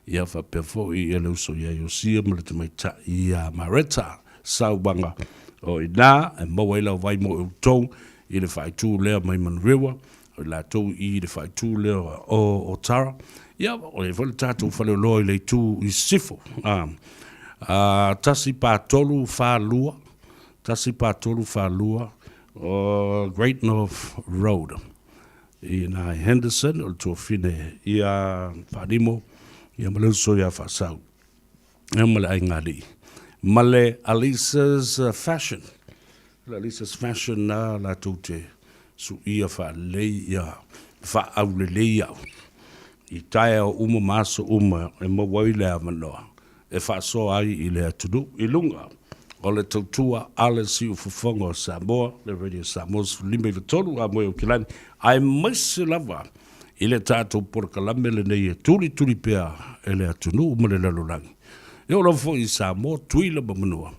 ia faapea foi ia le uso ia Iosia ma le tamaitai ia Mareta Sauaga. O i ina e maua ai lau vai mo outou i le faaitu lea mai Manurewa, o i latou i le faaitu lea o Otara. Ia, o i ai foi le tatou faleoloa i le itu i Sisifo. A, a, 1 4 3 4 2, 1 4 3 4 2, o Great North Road i ina i Henderson, o le tuafine ia Faalimo, ia ma le uso ia Faasau, ia ma le aiga alii. Ma le Alisa's Fashion. Le Alisa's Fashion na latou te suia faalelei ia faaulelei au i taeao uma ma aso uma e maua ai le avanoa e faasoa ai i le atunuu i luga o le tautua a le Siufofoga o Samoa, le Radio Samoa 15 93 a moe o Kilani, aemaise lava i le tatou polokalame lenei e tulituli pea e le atunuu ma le lalolagi. E oo lava foi i Samoa, Tuila ma Manua,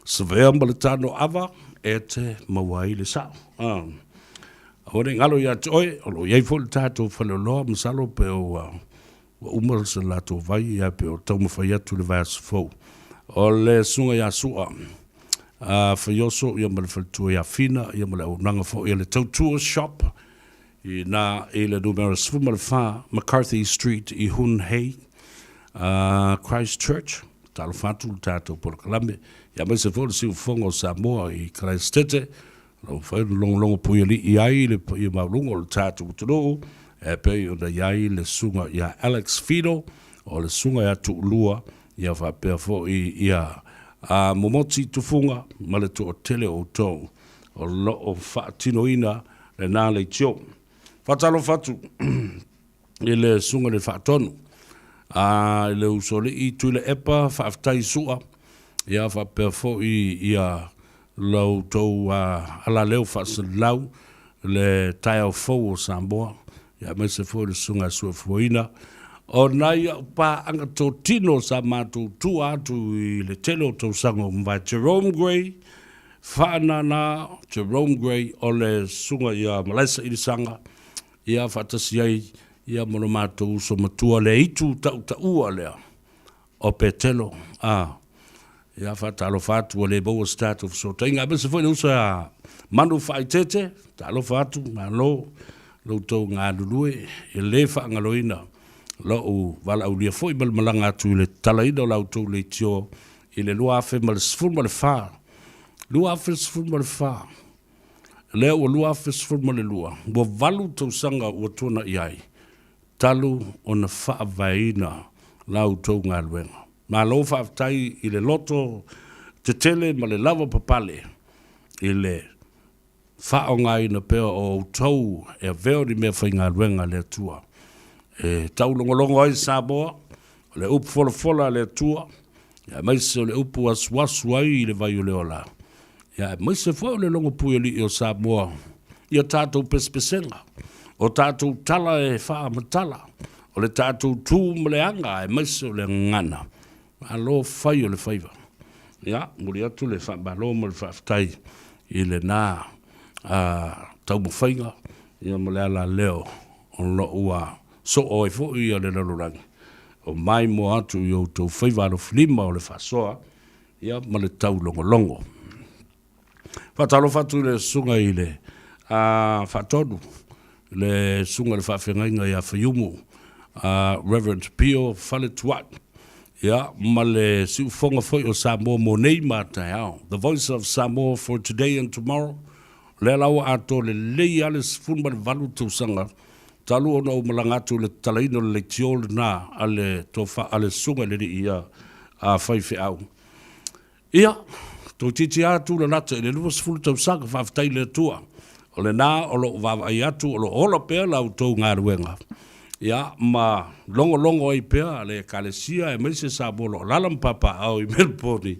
Savea ma le Tano Ava e te maua ai le sao. Aua ne i galo ia te oe, o lo o i ai foi le tatou faleoloa, masalo pe ua Ua uma se latou vai ia pe o taumafai atu le vaiaso fou. O le susuga ia Sua a Faioso ia ma le faletua ia Fina ia ma le auaunaga foi a le Tautua Shop i ina i le numera 14 McCarthy Street i Hun Hei, Christchurch. Talofa atu le tatou polokalame ia aemaise foi o le siufofoga o Samoa i Karaisitete O lo o mafai ona logologo puialii ai le paia maualuga o le tatou atunuu e pei ona i ai le susuga ia Alex Fido, o le susuga ia Tuulua, ia faapea foi ia Momoti Tufuga ma le toatele o outou o lo o faatinoina lena leitio. Faatalofa atu i le susuga i le Faatonu, a i le Usoalii Tuilaepa, faafetai Sua, ia faapea foi ia la outou alaleo faasalalau le taeao fou o Samoa, ia aemaise foi le susuga e suefuaina O nai a'u paaga totino sa matou tua atu i le tele o tausaga ua mavae, Jerome Gray, Faanana Jerome Gray o le Susuga ia Malaesa Ilisaga, ia faatasi ai ia ma lo matou uso matua le itu tautaua lea o Petelo, a ia faatalofa atu ua le maua se tatou fesootaiga aemaise foi le uso ia Manu Faaitete, talofa atu, malo lo outou galulue, e le faagaloina lou valaaulia foi ma le malaga atu i le tatalaina o la outou leitio i le 2014, 2014, lea ua 2012, ua 8 tausaga ua tuanai ai talu ona faavaeina la outou galuega. Malo faafetai i le loto tetele ma le lava papale i le faaaogaina pea o outou e avea o ni mea faigaluega a le Atua e taulogologo ai Samoa, o le upu folafola a le Atua, aemaise o le upu asuasu ai i le vai o le ola, aemaise foi o le logo puialii o Samoa i a tatou pesepesega, o tatou tala e faamatala, o le tatou tu ma le aga, aemaise o le gagana. Malo fai o le faiva. Ia, momoli atu le faamalo ma le faafetai i lena taumafaiga ia ma le alaleo o lo o ua soo ai foi le lalolagi o maimoa atu i outou faiva alofilima o le faasoa ia ma le taulogologo. Faatalofa atu i le susuga i le Faatonu, le susuga i le Faafeagaiga ia Faiumu, Reverend Pio Faletuai, ia, ma le siufofoga foi o Samoa mo nei ma a taeao. The Voice of Samoa for today and tomorrow, lea la ua atoa lelei lava le 18 tausaga talu ona ou malaga atu i le tatalaina o le leitio lena a le tofa, a le susuga i le alii ia a faifeau. Ia, toeitiiti lava tulalata i le 20 tausaga, faafetai i le Atua. O lena o lo o vaavaai atu o lo o ola pea la outou galuega, ia, ma logologo ai pea le Ekalesia aemaise Samoa o lo o alaala ma papaaao i Melbourne.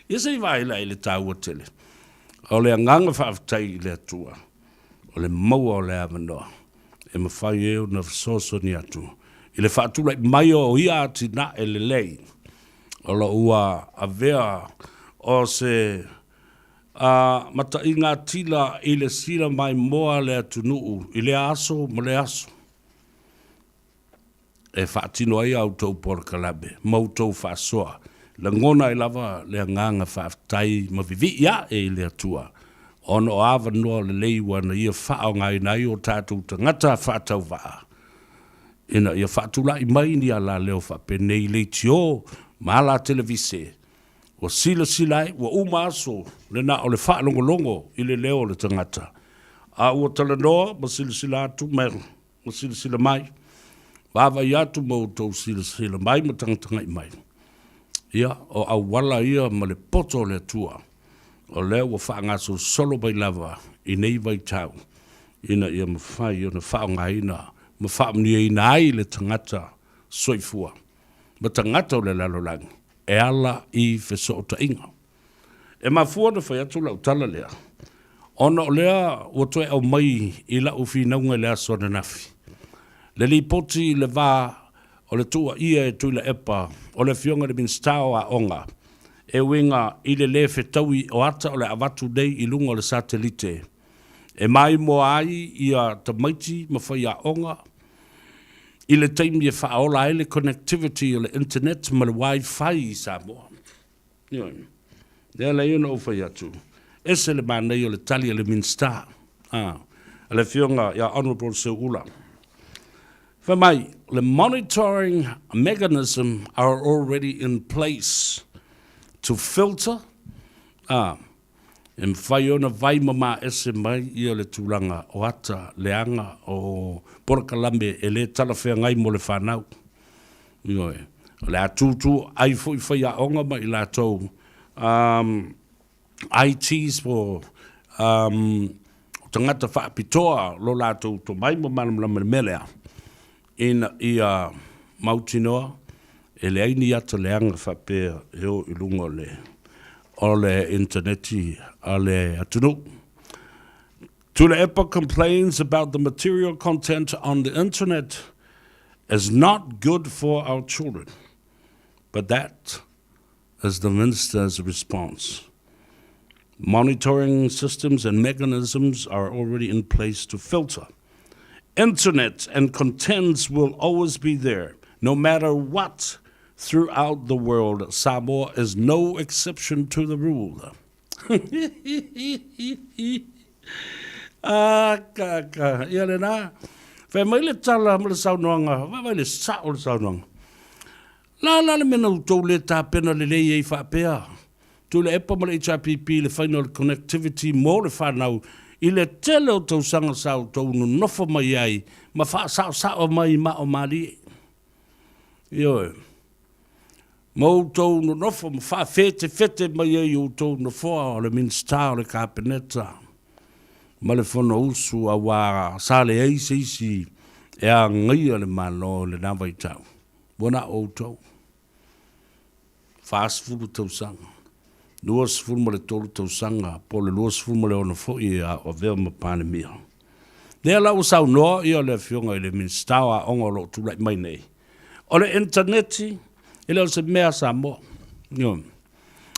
Ia se i vaai la i le taua tele o le agaga faafetai i le Atua o le maua o le avanoa e mafai ai ona fesoasoani atu i le faatulai mai o ia atinae lelei o lo o ua avea o se mataiga atila i le sila maimoa a le atunuu i lea aso ma lea aso e faatino ai a outou polokalame ma outou faasoa. Lagona ai lava le agaga faafetai ma vivii ae i le Atua ona o avanoa lelei ua na Ia faaaogaina ai o tatou tagata faatauvaa ina ia faatulai mai ni alaleo faapenei leitio ma ala televise ua silasila ai ua uma aso lena o le faalogologo i le leo o le tagata a ua talanoa ma silasila atu ma silasila mai, vaavaai atu ma outou silasila mai ma tagatagai mai. Ia, o auala ia ma le poto o le Atua, o lea ua faagasolosolo mai lava i nei vaitau, ina ia mafai ona faaaogaina ma faamanuiaina ai le tagata soifua ma tagata o le lalolagi e ala i fesootaiga. E mafua ona fai atu lau tala lea, ona o lea ua toe aumai i lau finauga i le aso ananafi, le lipoti i le va o le tuuaia e Tuilaepa o le Afioga i le Minisita o Aoga e uiga i le le fetaui o ata o le a avatu nei i luga o le satelite e maimoa ai ia tamaiti ma faiaoga i le taimi e faaola ai le connectivity o le internet ma le wifi i Samoa. Ioe. Lea la ia na ou fai atu, ese le manaia o le tali a le Minisita, a, a le Afioga ia Honourable Seuula. Fai mai, the monitoring mechanism are already in place to filter, a, e mafai ona vai mamā ese mai ia le tulaga o ata leaga o polokalame e le talafeagai mo le fanau. Ioe. O le a tūtū ai foi faiaoga ma i latou um, ITs po um, tagata faapitoa lo latou tomai ma malamalama i le mea lea, ina ia mautinoa e leai ni ata leaga faapea e o i luga o le, o le initaneti a le atunuu. Tuilaepa complains about the material content on the internet. is not good for our children. But that is the minister's response. Monitoring systems and mechanisms are already in place to filter. Internet and contents will always be there, no matter what, throughout the world. Samoa is no exception to the rule. Ah, ka, ka, ia lena. Fai mai le tala ma le saunoaga, vaavaai le sao o le saunoaga. La la le mea na outou le tapena lelei ai faapea. Tuilaepa ma le HRPP i le faiga o le connectivity mo le fanau i le tele o tausaga sa outou nonofo mai ai ma faasaosao mai i maa o malie. Ioe. Ma outou nonofo ma faafetefete mai ai i outou nofoa o le Minisita o le Kapeneta ma le Fonousu auā sa leai se isi e agaia le Malo i lena vaitau. Ua na o outou. 40 tausaga, 23 tausaga po o le 26 foi a o avea ma Palemia. Lea la ua saunoa ia le Afioga i le Minisita o Aoga o lo o tulai mai nei, o le initaneti e le o se mea a Samoa. Ioe.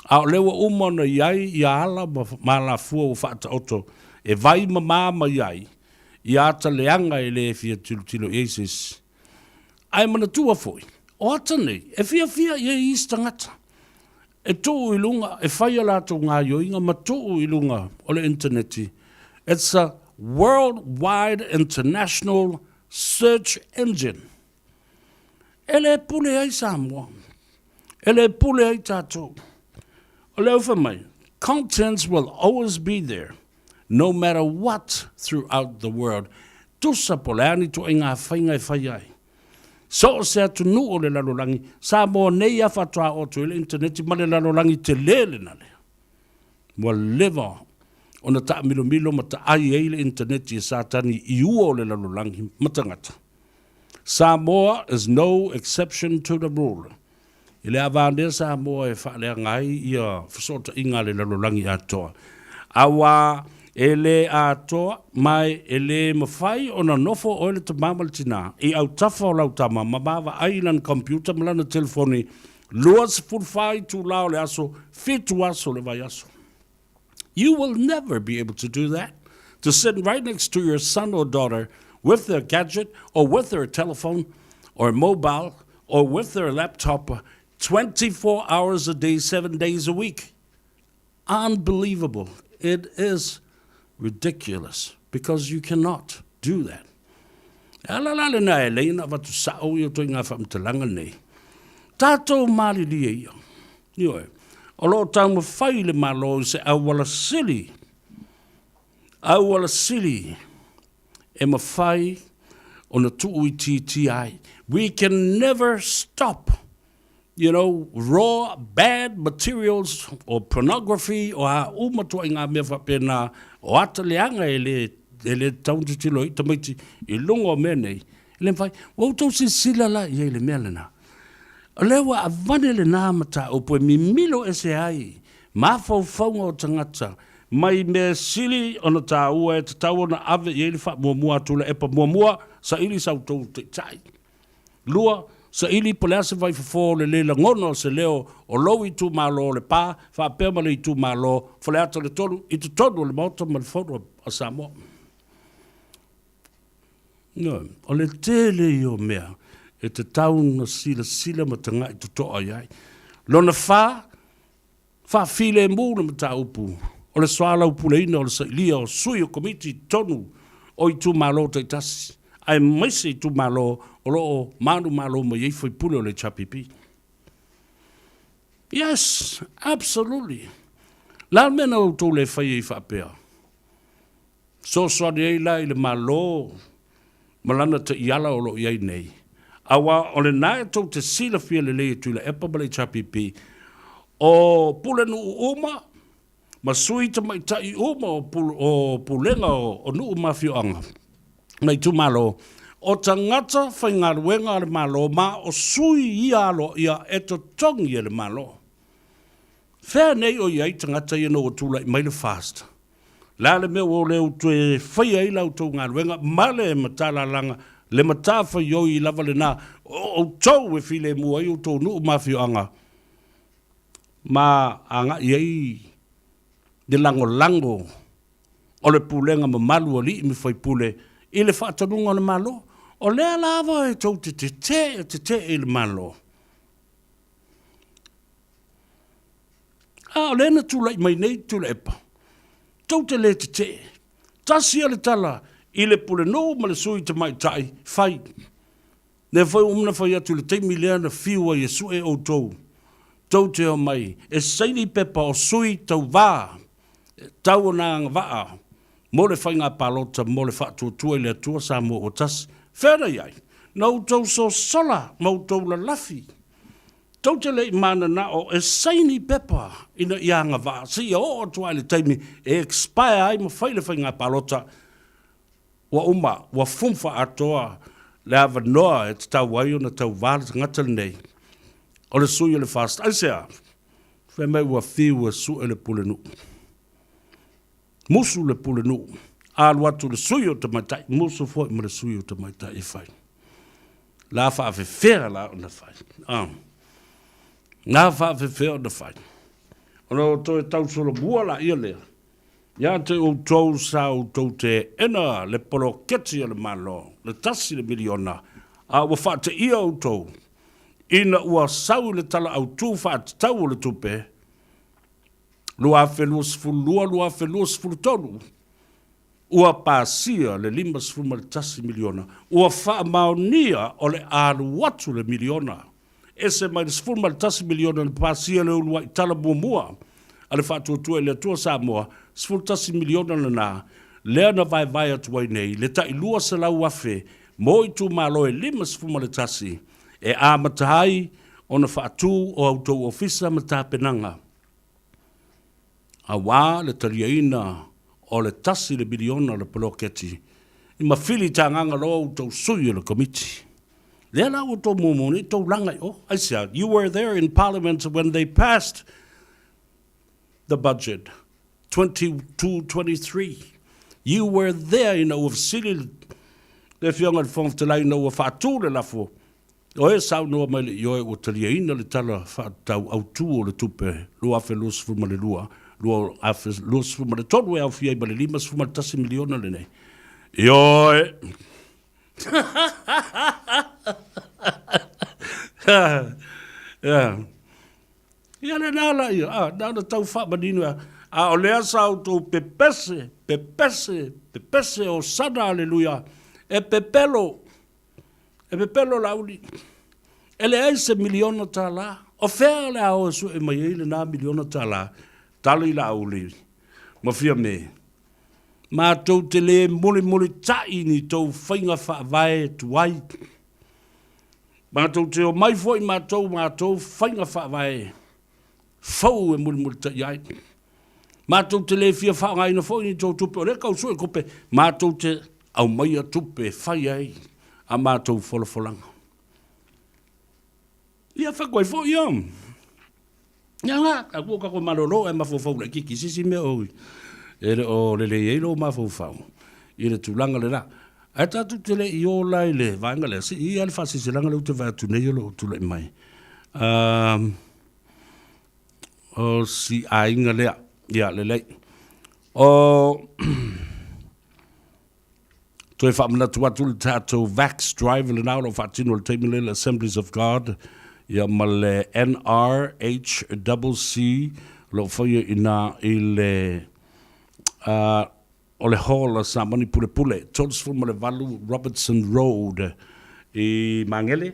A o lea ua uma ona i ai ia ala ma alafua ua faataoto e vai mamā mai ai ia ata leaga e le fia tilotilo i ai se isi. Ae manatua foi, o ata nei e fiafia i ai isi tagata e tuu i luga, e fai a latou gaoioiga ma tuu i luga o le initaneti. It's a worldwide international search engine. E le pule ai Samoa. E le pule ai tatou. O lea ua fai mai, contents will always be there, no matter what throughout the world. Tusa po o le a ni ituaiga faiga e fai ai. So o se atunuu o le lalolagi, Samoa nei a faatoa oo atu ai le initaneti ma le lalolagi tele lena lea. Ua leva ona taamilomilo ma taai ai le initaneti e Satani i ua o le lalolagi ma tagata. Samoa is no exception to the rule. E le avane Samoa e faaleaga ai ia fesootaiga a le lalolagi atoa, auā e le atoa ma e le mafai ona nofo oe le tama ma le tinā i autafa o lau tama ma vaavaai i lana computer ma lana telefoni 24 itulā o le aso, fitu aso o le vaiaso. You will never be able to do that, to sit right next to your son or daughter with their gadget or with their telephone or mobile or with their laptop 24 hours a day, 7 days a week. Unbelievable. It is ridiculous because you cannot do that. E ala la lena e lei ona avatu sao ia tou i ngā whaamatalaga nei. Tātou malilie ia. Ioe. O lo o taumafai le Malo i se auala sili, auala sili e mafai ona tuuitiitia ai. We can never stop you know, raw bad materials or pornography o a uma ituaiga mea faapena o ata leaga e le, e le tatau ona tilotilo ai tamaiti i luga o mea nei, e le mafai. Ua outou silasila la i ai i le mea lena. O lea ua avane lena mataupu e mimilo ese ai mafaufauga o tagata mai mea sili ona taua e tatau ona ave i ai le faamuamua a Tuilaepa muamua, saili sa outou taitai. Lua, saili po o le a se vaifofo o le le lagona o se leo o lou itumalo o Lepa faapea ma le itumalo Faleata le tolu i totonu o le Maota ma le Fono a Samoa. Ioe, o le tele ia o mea e tatau ona silasila ma tagai totoa i ai. Lona fa, faafilemu le mataupu o le soalaupuleina o le sailia o sui o komiti i totonu o itumalo taitasi, aemaise itumalo o lo o manumalo mai ai faipule o le HRPP. Yes, absolutely. Le a le mea na outou le fai ai faapea? Fesoasoani ai la i le Malo ma lana taiala o lo o i ai nei, aua o lena e tou te silafia lelei e Tuilaepa ma le HRPP, o pulenuu uma ma sui tamaitai uma o pulega o nuu ma afioaga ma itumalo, o tagata faigaluega a le Malo ma o sui ia aloaia e totogi e le Malo. Fea nei o i ai tagata ia ina ua tulai mai le FAST? Le a le mea ua le toe faia ai la outou galuega ma le matalalaga Le matafaioi lava lenā o outou e filemu ai outou nuu ma afioaga, ma agai ai le lagolago o le pulega mamalu a alii ma faipule i le faatanuga o le Malo. O lea lava e tou te tetee e tetee i le Malo. A o lea na tulai mai nei Tuilaepa, tou te le tetee. Tasi a le tala i le pulenuu ma le sui tamaitai, fai. Lea foi ua uma ona fai atu i le taimi lea na fiu ai e sue outou, tou te omai e saini pepa o sui tauva e tau ona agavaa mo le faiga palota mo le Faatuatua i le Atua Samoa ua Tasi. Fea na i ai? Na outou sosola ma outou lalafi. Tou te le i mananao e saini pepa ina ia agavaa seia oo atu lava i le taimi e expire ai ma fai le faiga palota. Ua uma, ua fufa atoa le avanoa e tatau ai ona tauva le tagata lenei o le sui o le FAST. Aisea? Fai mai ua fiu e sue le pulenuu. Musu le pulenuu, alu atu le sui o tamaitai, musu foi ma le sui o tamaitai e fai. La faafefea la ona fai. Ah. La faafefea ona fai. Ona o toe tausolomua la ia lea. Ia te outou sa outou teena le poloketi a le Malo, le $1 miliona, a ua faateia outou ina ua sau i le Tala Autu Faatatau o le Tupe 2022/2023, ua pasia le $51 miliona, ua faamaonia o le alu atu le miliona, ese mai le $11 miliona na pasia le uluai tala muamua a le Faatuatua i le Atua Samoa, $11 miliona lena lea na vaevae atu ai nei le tai 200,000 mo itumalo e 51 e amata ai ona faatu o outou ofisa ma tapenaga aua le taliaina o le $1 miliona o le poloketi i ma filitagaga loa outou sui o le Komiti. Lea la ua outou muamua nei tou laga i o. Aisea? You were there in Parliament when they passed the budget 22-23. You were there ina ua fesili le Afioga i le Fofoga Fetalai ina ua faatu le lafo, o e saunoa mai le ioe ua taliaina le Tala Faatatau Autu o le Tupe 2022, 2023 e aofia ai ma le $51 miliona lenei. Ioe! Ia lena la ia, a, na ona tau faamanino e, a o lea sa outou pepese, pepese, pepese, Hosana, aleluia, e pepelo, e pepelo Laauli, e leai se miliona tala, o fea o le a o e sue mai ai lena miliona tala, tali Laauli, ma Fiame, matou te le mulimulitai ni tou faiga faavae tuai. Matou te omai foi matou matou faiga faavae fou e mulimulitai ai. Matou te le fia faaaogaina foi ni tou tupe, o lea e tau sue tupe, matou te aumaia tupe e fai ai a matou folafolaga. Ia fai atu ai foi ia. Ia la, tatou o tatou malolo ae mafaufau laitiiti i se isi mea o e le o lelei ai lou mafaufau i le tulaga lena. Ae tatou te le i o la i le vaega lea, se i i ai le faasilasilaga lea ou te vaai atu nei o lo o tulai mai. O si aiga lea, ia lelei. O Toe faamanatu atu le tatou Vax Drive lena o lo o faatino i le taimi lenei le Assemblies of God ia ma le NRHCC o lo o faia i ina i le uh, o le hall a Samani Pulepule, 38 Robertson Road i Magele.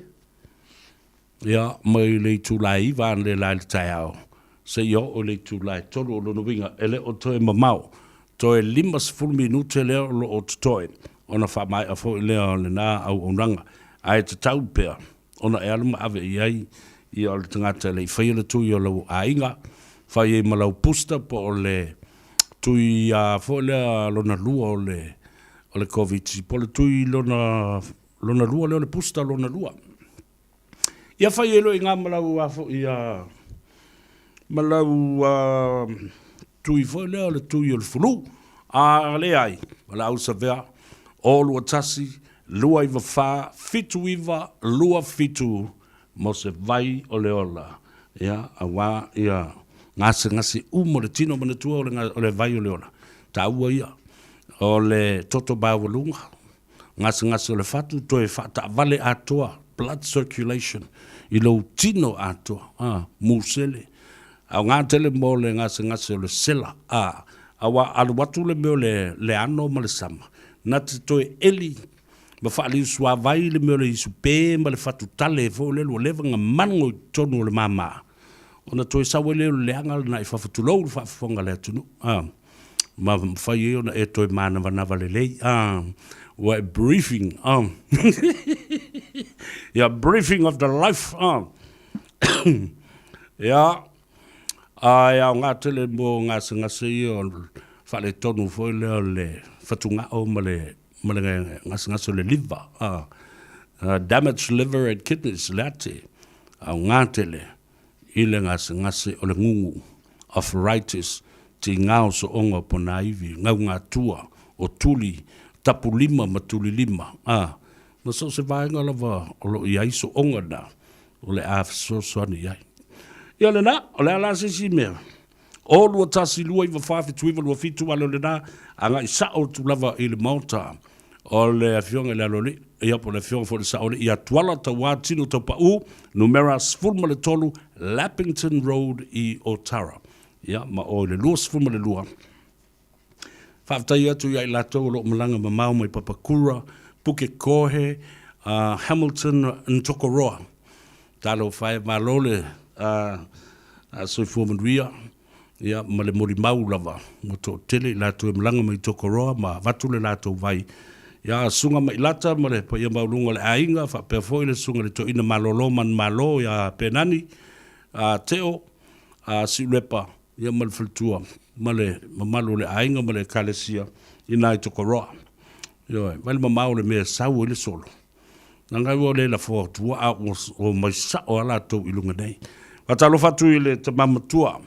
Ia, mai le itula e 9 analeila i le taeao seia oo i le itula e 3, o lona uiga e le o toe mamao, toe 50 minute lea o lo o totoe ona faamaea foi lea o lena auaunaga, ae tatau pea ona e alu ma ave i ai ia o le tagata e le i faia le tui o lou aiga, fai ai ma lau booster po o le tui foi lea lona lua o le o le Koviti, po o le tui lona lona lua lea o le booster lona lua. Ia fai ai loa i ina ma lau a foi a ma lau a tui foi lea o le tui o le fulu. A leai, valaau savea 0 2 1 294 79 27 mo se vai o le ola, ia, auā ia gasegase uma o le tino manatua o le, o le vai o le ola, taua ia, o le toto maualuga, gasegase o le fatu, toe faataavale atoa, blood circulation, i lou tino atoa, a, musele, aoga tele mo le gasegase o le sela, a, auā alu atu le mea o le, le ano ma le sama, na te toe eli ma faaliusuavai le mea o le isupe ma le fatutale foi lele ua leva ona mago i totonu o le māmā, ona toe sau ai lea o le leaga lena i fafo, tulou le faafofoga a le atunuu, a, ma mafai ai ona e toe manavanava lelei, a, ua e briefing, a, ia, briefing of the life, a, ia, a e aoga tele mo gasegase ia o faaletonu foi lea o le fatugao ma le ma le gasegase o le liver, a, damaged liver and kidneys, le ate, aoga tele i le gasegase o le gugu, arthritis, tigā o sooga o ponaivi, gaugatua, o tuli, tapulima ma tulilima, a, ma so o se vaega lava o lo o i ai sooga na, o le a fesoasoani i ai. Ia lena, o le a la se isi mea? O 2 1 2 9 4 7 9 2 7 8 o lena, agai sao atu lava i le Maota o le Afioga i le Aloalii, ia po o le Afioga foi i le Saoalii ia Tuala Tauā Tino Taupaū, numera 13, Lappington Road i Otara. Ia, ma o i le 22. Faafetai atu ia i latou o lo o malaga mamao mai Papakura, Pukekohe, Hamilton, Ntokoroa. Talofa e, malo le soifua manuia, ia, ma le molimau lava ua toatele i latou e malaga mai Tokoroa ma avatu le latou vai. Ia, Susuga Mailata ma le paia maualuga o le aiga, faapea foi le Susuga i le Toeaina Malolo Manumalo ia Penani, Teo, Siulepa, ia ma le faletua ma le mamalu o le aiga ma le ekalesia i nā i Tokoroa. Ioe, vai le mamao o le mea e sau ai le solo. Leaga ua le lafo atua a ua omai sao a latou i luga nei. Faatalofa atu i le tama matua,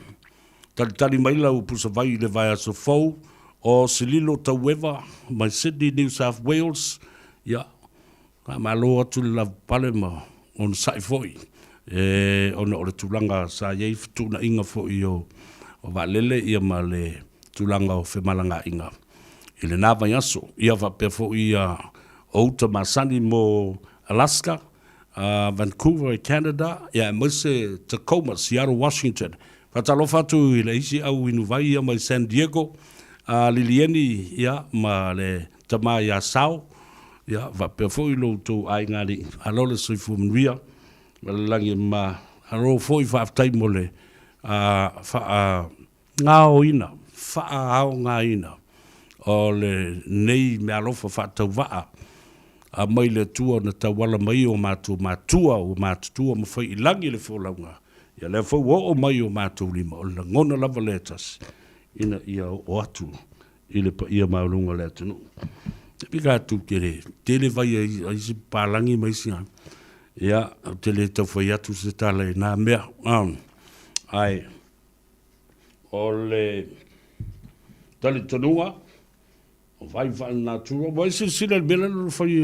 talitali mai lau pusa vai i le vaiaso fou o Sililo Taueva mai Sydney, New South Wales. Ia, Faamalo atu le lavapapale ma onosai foi ona o le tulaga sa i ai fetuunaiga foi o vaalele ia ma le tulaga o femalagaaiga i lena vaiaso. Ia faapea foi ia o uta masani mo Alaska, Vancouver i Canada, ia aemaise Tacoma, Seattle, Washington. Faatalofa atu i le isi au inuvai ia mai San Diego, Lilieni ia ma le tama ia Sao, Ia, faapea foi lo outou aiga alii, malo le soifua manuia ma le lagi e mama. Malo foi faafetai mo le faagaoina, faaaogaina o lenei meaalofa faatauvaa a mai le Atua na tauala mai o matou matua ua matutua ma fai i lagi le folauga, ia lea foi ua oo mai i o matou lima, o le lagona lava lea e tasi ina ia oo atu i le paia maualuga o le atunuu. E pika atu tele, tele vai a isi papalagi ma isi ia, ou te le tau fai atu se tala i nā mea. Ae, o le talitonuga, o vai faalenatura, ua e silasila i le mea lea na fai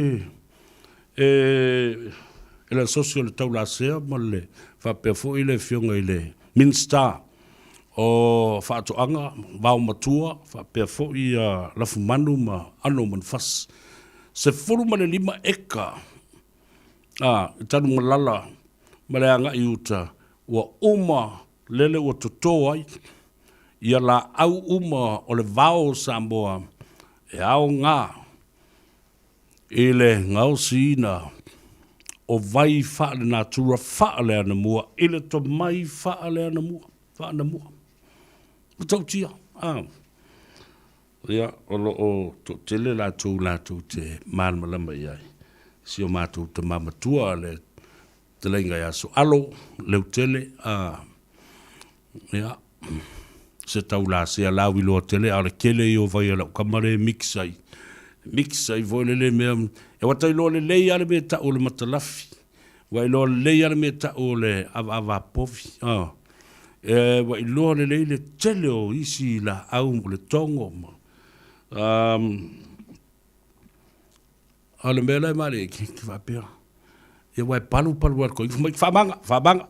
e e le asosi o le Taulasea ma le faapea foi le afioga i le Minisita o Faatoaga, Vaomatua faapea foi Lafumanu ma Ano Manufasi. 15 eka i Tanumalala ma le agai i uta ua uma lele ua toto ai ia laau uma o le vao o Samoa e aoga i le gaosiina o vai faalenatura faaleanamua i le tomai faaleanamua, faanamua. Matautia, a. Ia, o lo o toatele latou latou te malamalama i ai. Si o matou tama matua le Fetalaiga ia Soalo Leutele, a, ia, se taulasea lauiloa tele, a o le tele ia o vai a lau tama lea e mix ai, mix ai foi lele mea, e ua ta iloa lelei lava le mea e tau o le matalafi, ua iloa lelei lava le mea e tau o le avaava povi, a, e, ua iloa lelei le tele o isi laau mo le togo ma, a, A o le mea la e malie ki faapea, ia ua e palu palu atu ai, fai mai, faamaga, faamaga,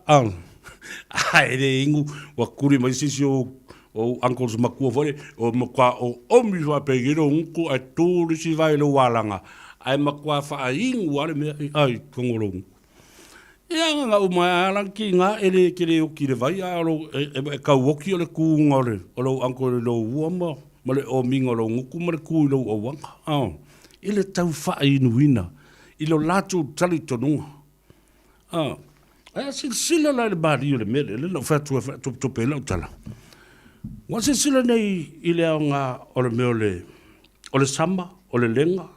ae le inu, ua tuli mai se isi o ou uncles matua foi lea, ua matua oomi faapeni lou gutu ae tu le isi vae i lou alaga, ae matua faainu lava le mea i totonu o lou gutu. Ia na ona uma lava la tiga e le e te le oti i le vai, a o lou, e tau oti o le tuga o le o lou uncle i lou ua ma le omiga o lou gutu ma le tu i lou auaga. I le tau faainuina i lo latou talitonuga. Ae a silasila la i le malie o le mea lea, lea na ou fai atu ai e faatopetope ai lau tala, ua silasila nei i le aoga o le mea o le, o le sama, o le lega,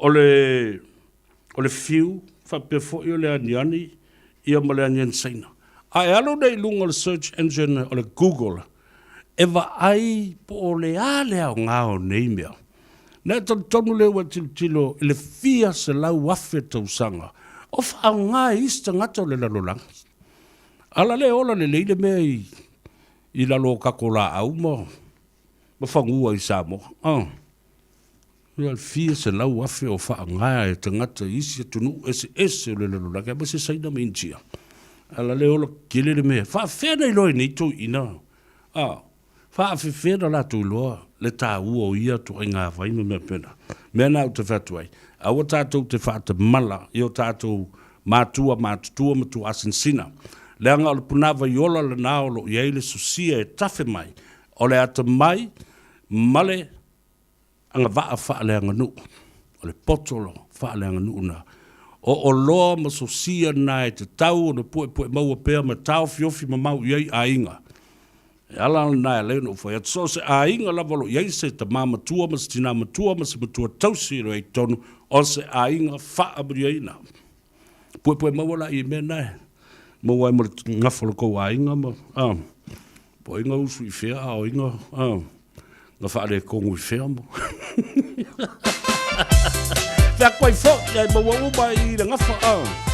o le, o le fiu, faapea foi o le aniani, ia ma le aniani Saina. A e alu nei i luga o le search engine o le Google e vaai po o le a le aoga o nei mea, Na e talitonu lea ua e tilotilo i le fia 100,000 tausaga o faaaoga e isi tagata o le lalolagi. Ala le ola lelei le mea i, i lalo o tatou laau ma, ma fanua i Samoa. Ah. Ia le fia 100,000 o faaaoga e tagata i isi atunuu eseese o le lalolagi, aemaise Saina ma Initia. Ala le ola tele le mea. Faafefea na iloa e nei toeaiina? Ah. Faafefea ona latou iloa le taua o ia ituaiga vai ma mea faapena? Mea na ou te fai atu ai, aua tatou te faatamala i o tatou matua matutua ma tuaasinasina, leaga o le punavai ola lena o lo o i ai le sosia e tafe mai o le atamai ma le agavaa faaleaganuu, o le potolo faaleaganuu lena. O oloa ma sosia na e tatau ona puepue maua pea ma taofiofi mamao i ai aiga. E ala lena e ala ai ona ou fai atu, so o se aiga lava o lo o i ai se tama matua ma se tina matua ma se matua tausi o lo o i ai i totonu, o se aiga faamanuiaina. Puepue maua la i mea na e maua ai ma le gafa o le tou aiga ma, a, po o ai na usu i fea a o ai na, a, na faaletonu i fea ma. Fea atu ai foi, ae maua uma i le gafa, a.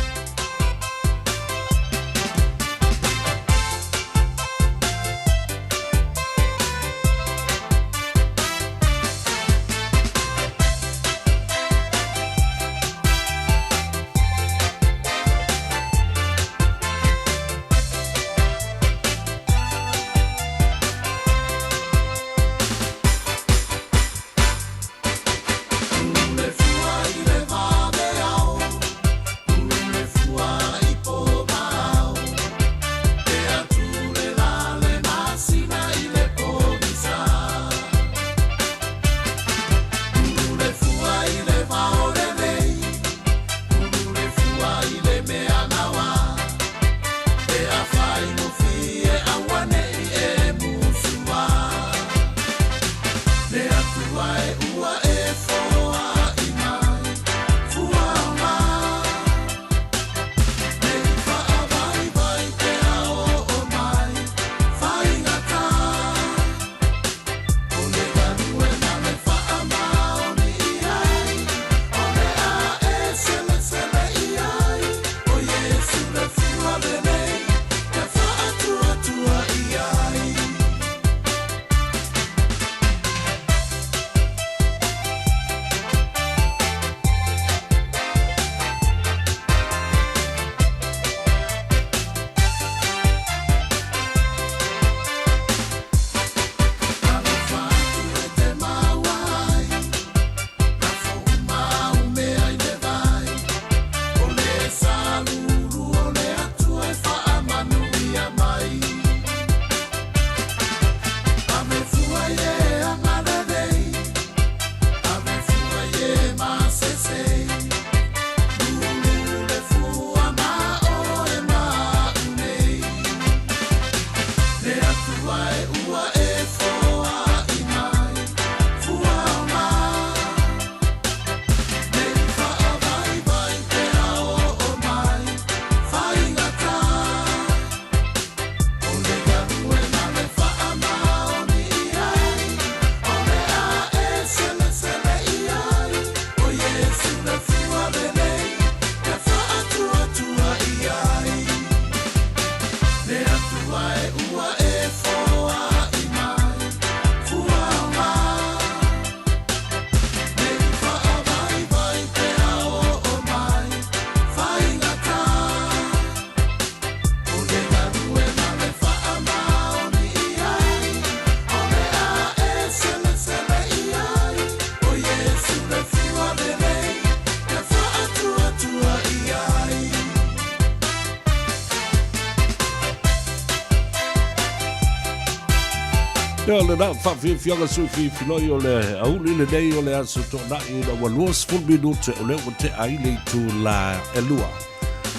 Ia, o lena faafiafiaga sui filifiloi o le auli lenei o le aso Toonai ina ua 20 minute o lea ua tea ai le itula e 2.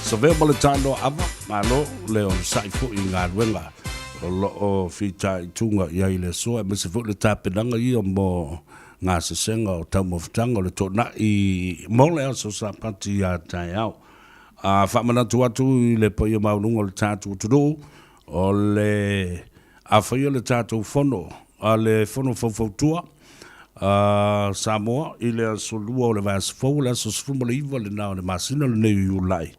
Savea ma le tanoa ava, malo le onosai foi i galuega o lo o fitaituga i ai i le aso, aemaise foi le tapenaga ia mo gasesega o taumafataga o le Toonai mo le aso Sapati a taeao. A faamanatu atu i le paia maualuga o le tatou atunuu, o le a faia le tatou fono a le Fono Faufautua a Samoa i le aso Lua o le vaiaso fou, o le aso 19 lena o le masina lenei o Iulai,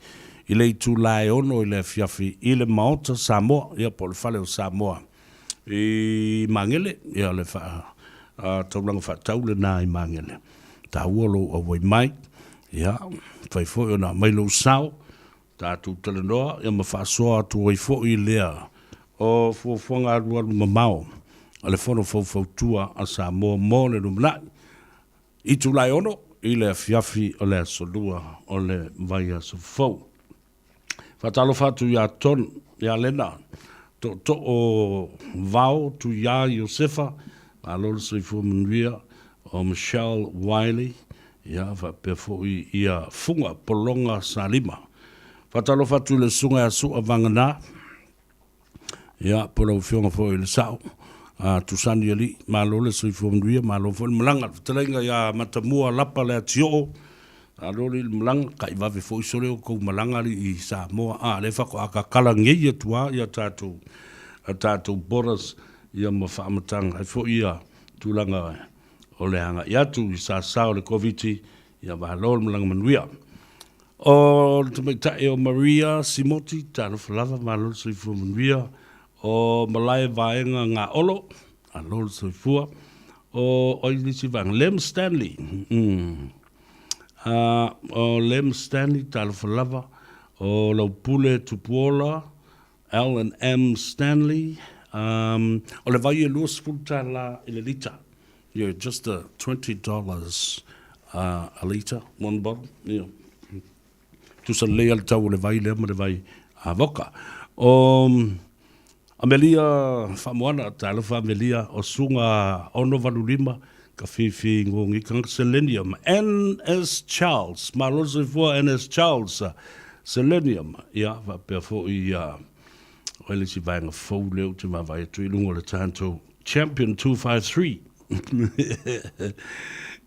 i le itula e 6 i le afiafi i le Maota Samoa, ia po o le Fale o Samoa i Magele, ia le taulaga faatau lena i Magele. Taua lou auai mai, ia, mafai foi ona aumai lou sao, tatou talanoa ia ma faasoa atu ai foi lea o fuafuaga alualu mamao a le Fono Faufautua a Samoa mo le lumanai. Itula e 6 i le afiafi o le aso Lua o le vaiaso fou. Faatalofa atu ia Ton, ia Lena, Tootoo Vao Tuia Iosefa, malo le soifua manuia, o Michelle Wiley, ia faapea foi ia Fuga Pologa Salima. Faatalofa atu i le Susuga ia Su'a Vagana, ia po o lau Afioga foi i le Sa'o, a Tusani Alii, malo le soifua manuia, malo foi le malaga. Le fetalaiga ia Matamua Lapa Leatioo, malo le malaga, taivave foi sole o tou malaga alii i Samoa, a lea faatoa tatala nei atu lava ia tatou, a tatou borders ia ma faamataga ai foi ia tulaga o le agai atu i sasa o le Koviti, ia malo le malaga manuia. O le tamaitai o Maria Simoti, talofa lava, malo le soifua manuia. O Malae Vaega Gaolo, malo le soifua. O ai le isi vaega? Lem Stanley. O Lem Stanley, talofa lava. O Laupule Tupuola, L and M Stanley, o le vai e $20 i le lita. Yeah, just a $20 a litre, one bottle. Yeah. Tusa lelei lava le tau o le vai lea ma le vai vodka. O Amelia Faamoana, talofa Amelia, o Suga 685, ka fifi ngogi kanga Selenium. NS Charles, malo le soifua NS Charles, Selenium, ia, faapea foi ia, o ai le isi vaega fou lea ou te vaavaai atu i luga o le tatou Champion 253.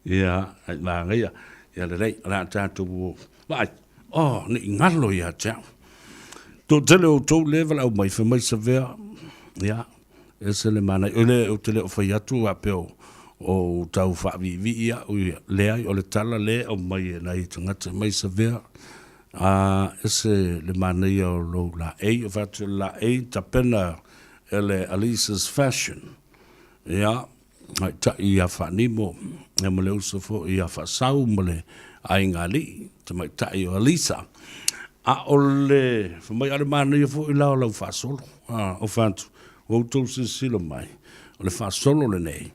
Ia, ai manaia, ia lelei, o le a tatou vaai, oh, ne i galo ia te au. Toatele o outou lea e valaau mai, fai mai Savea, ia, Ese le manaia. O le, ou te le o fai atu faapea o, o tau faaviivii au ia. Leai, o le tala lea e aumai e nai tagata mai Savea, a, ese le manaia o lou laei. O fai atu o le laei tapena e le Alisa's Fashion. Ia, taitai ia Faanimo, ia ma le uso foi ia Faasau ma le aiga alii, tamaitai o Alisa. A o le, fai mai, a o le manaia foi la o lau faasolo. A, o fai atu, ua outou silasila mai, o le faasolo lenei,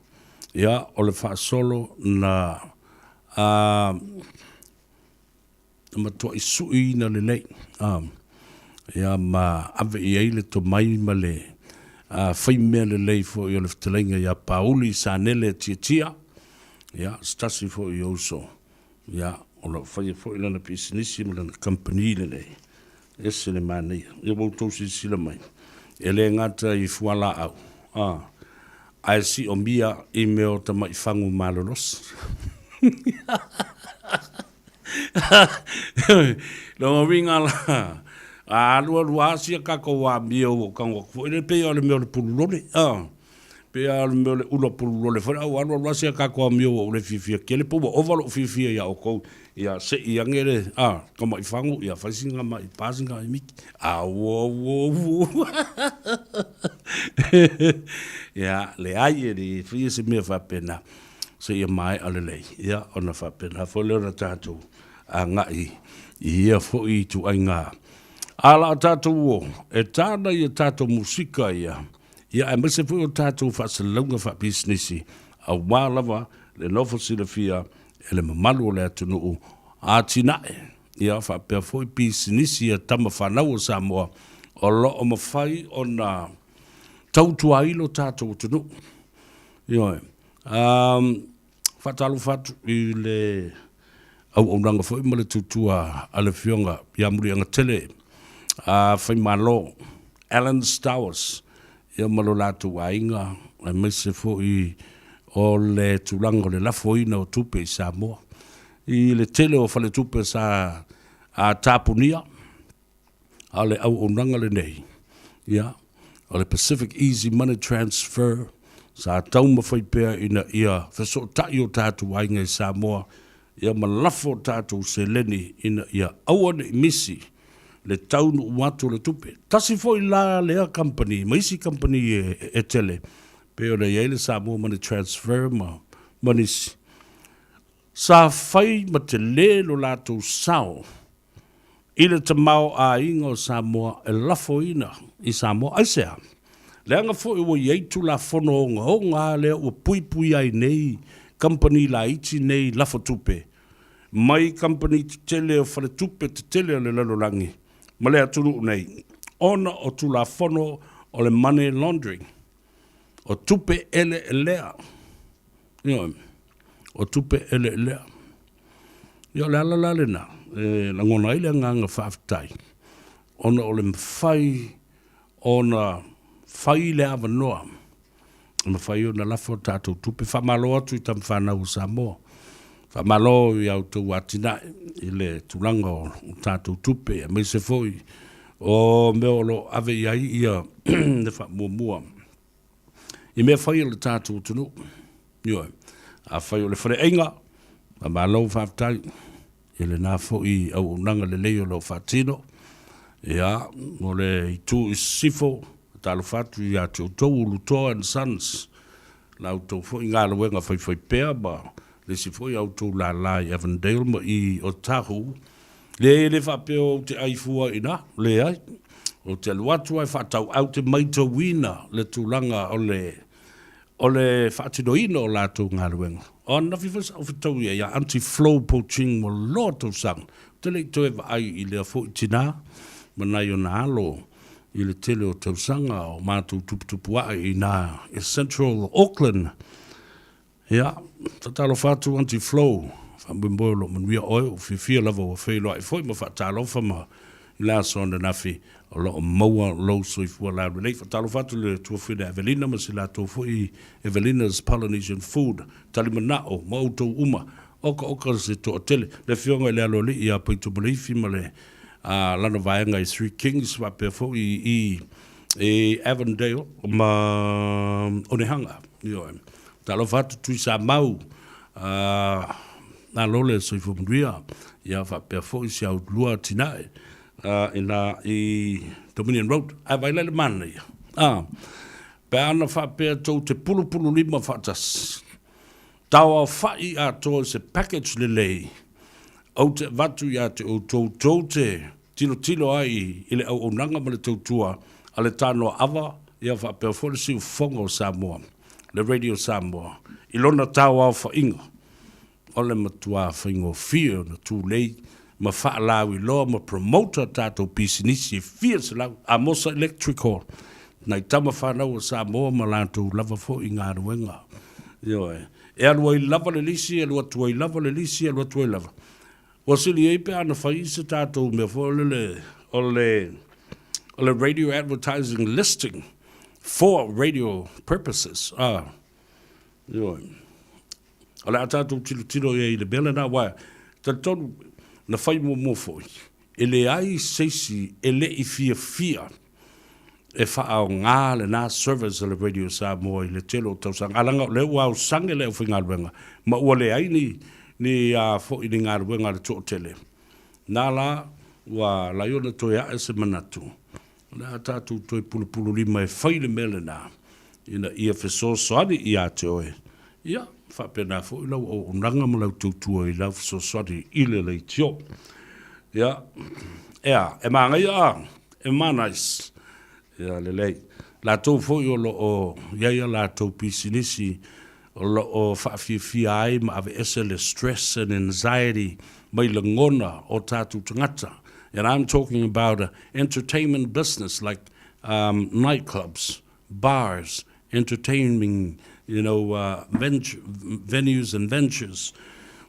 ia, o le faasolo na, a, na matuai suiina lelei, a, ia, ma ave i ai le tomai ma le faimea lelei foi o le fetalaiga ia Pauli Sanele Tiatia, ia, se tasi foi o uso, ia, o lo o faia foi lana pisinisi ma lana kamupani lenei. Ese le manaia. Ia ua outou silasila mai, e le gata i fualaau, a, ae siomia i mea o tamai fagu malolosi. Lona uiga la, a alualu lava sia tatou amio ua tago atu foi lea, pei lava o le mea o le pululole, a, pei lava o le mea o le ula pululole foi lea, a ua alualu lava sia tatou amio ua ou le fiafia tele, pe ua ova lou fiafia ia outou, ia se i ane le, a, tamai fagu, ia fai sina mai pa sina miki, auauau. Ia, leai e le faia se mea faapena. seia maea lelei, ia, ona faapena foi lea ona tatou agai i ia foi ituaiga. A la tatou o, e tana i a tatou musika ia, ia aemaise foi o tatou faasalalauga faapisinisi, aua lava le nofo silafia e le mamalu o le atunuu, atinae, ia faapea foi pisinisi a tama fanau o Samoa, o lo o mafai ona tautuaina lo tatou atunuu. Ioe. Um, faatalofa atu i le auaunaga foi ma le tautua a le Afioga ia Muliagatele a Faimalo, Alan Stowers, ia ma lo latou aiga, aemaise foi o le tulaga o le lafoina o tupe i Samoa. I le tele o faletupe sa tapunia, a o le auaunaga lenei, ia, o le Pacific Easy Money Transfer, sa taumafai pea ina ia fesootai o tatou aiga i Samoa, ia ma lafo o tatou seleni ina ia aua ne i misi le taunuu atu o le tupe. Tasi foi la lea kamupani ma isi kamupani e tele, pei ona i ai le Samoa Money Transfer ma nisi, sa fai ma tele lo latou sao i le tamaoaiga o Samoa e lafoina i Samoa. Aisea? Leaga foi ua i ai Tulafono ogaoga a lea ua puipuia ai nei kamupani laiti nei lafo tupe mai kamupani tetele o faletupe tetele o le lalolagi ma le atunuu nei ona o Tulafono o le Money Laundering, o tupe eleelea. Ioe, o tupe eleelea. Ia o le ala la lena e lagona ai le agaga faafetai ona o le mafai ona fai le avanoa e mafai ona lafo a tatou tupe. Faamalo atu i tama fanau o Samoa. Faamalo i a outou atinae i le tulaga o tatou tupe aemaise foi o mea o lo o ave i ai ia le faamuamua i mea fai a le tatou atunuu. Ioe. Afai o le faleaiga, faamalo faafetai i lena foi auaunaga lelei o lo o faatino. Ia, o le itu i sisifo, talofa atu ia te outou Ulutoa and Sons, la outou foi galuega faifaipea ma le isi foi a outou lala i Avondale ma i Otahuhu. Leai, e le faapea ou te ai fua i ina, leai. Ou te alu atu ae faatauau te maitauina le tulaga o le o le faatinoina o latou galuega. O ananafi foi sa ou fetaui ai ia Aunty Flo Po Ching mo loa tausaga. Ou te le i toe vaai i lea foi tina ma nai ona alo i le tele o tausaga o matou tuputupuae i ina i Central Auckland. Ia, faatalofa atu Aunty Flo, faamoemoe o lo o manuia oe, ua fiafia lava ua feiloai foi ma faatalofa ma i le aso ananafi o lo o maua lou soifua laulelei. Faatalofa atu i le tuafwine Evelina ma si latou foi Evelina's Polynesian Food, talimanao ma outou uma, okaoka se toatele. Le afioga i le Aloalii ia Paito Maleifi ma le lana vaega i Three Kings faapea foi i i Avondale ma Onehanga. Ioe. Talofa atu Tuisamau, malo le soifua manuia, ia faapea foi si au lua atinae ina i Dominion Road. Ae vaai la i le manaia, pe ana faapea tou te pulupululima faatasi, tauaofai atoa i se package lelei, ou te avatu ia te outou tou te tilotilo ai i le auaunaga ma le tautua a le Tanoa Ava, ia faapea foi le Siufofoga o Samoa, le Radio Samoa, i lona tauaofaiga, o le matua faigofie ona tulei ma faalauiloa ma promote a tatou pisinisi e fia selau, Amosa Electrical, nai tama fanau a Samoa ma latou lava foi galuega. Ioe. E alu ai lava le lisi, alu atu ai lava le lisi, alu atu ai lava. Ua sili ai pe ana fai se tatou mea foi lele o le o le radio advertising listing for radio purposes. Ah, ioe. O le a tatou tilotilo i ai i le mea lena, aua talitonu na fai muamua foi, e leai se isi e le i fiafia e faaaoga lena service a le Radio Samoa i le tele o tausaga, a leaga o lea ua aosaga le aufaigaluega ma ua leai ni ni a foi ni galuega a le toatele. Na la ua ala ai ona toe ae se manatu, o le a tatou toe pulupululima e fai le mea lena ina ia fesoasoani ia te oe, ia faapena foi lau auaunaga ma lau tautua i lau fesoasoani i le leitio. Ia, ea, e manaia a? E manais. Ia lelei. Latou foi o lo o i ai a latou pisinisi o lo o faafiafia ai ma aveese le stress and anxiety mai lagona o tatou tagata. And I'm talking about a entertainment business like um, nightclubs, bars, entertaining you know, venture, venues and ventures.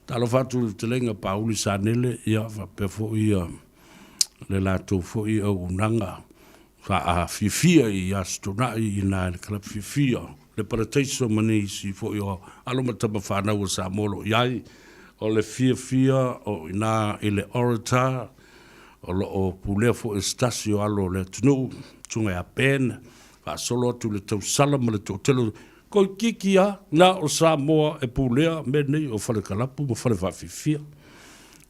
Talofa atu i le fetalaiga Pauli Sanele, ia, faapea foi ia le latou foi auaunaga faafiafia i Aso Toonai i ina i le Kalapu Fiafia, le Parataiso ma nisi foi o alo ma tama fanau a Samoa o lo o i ai. O le fiafia o ina i le Orator, o lo o pulea foi e se tasi o alo o le atunuu, Susuga ia Ben, faasolo atu i le tausala ma le toatele o Koikiki a, na o Samoa e pulea mea nei o fale kalapu ma fale faafiafia.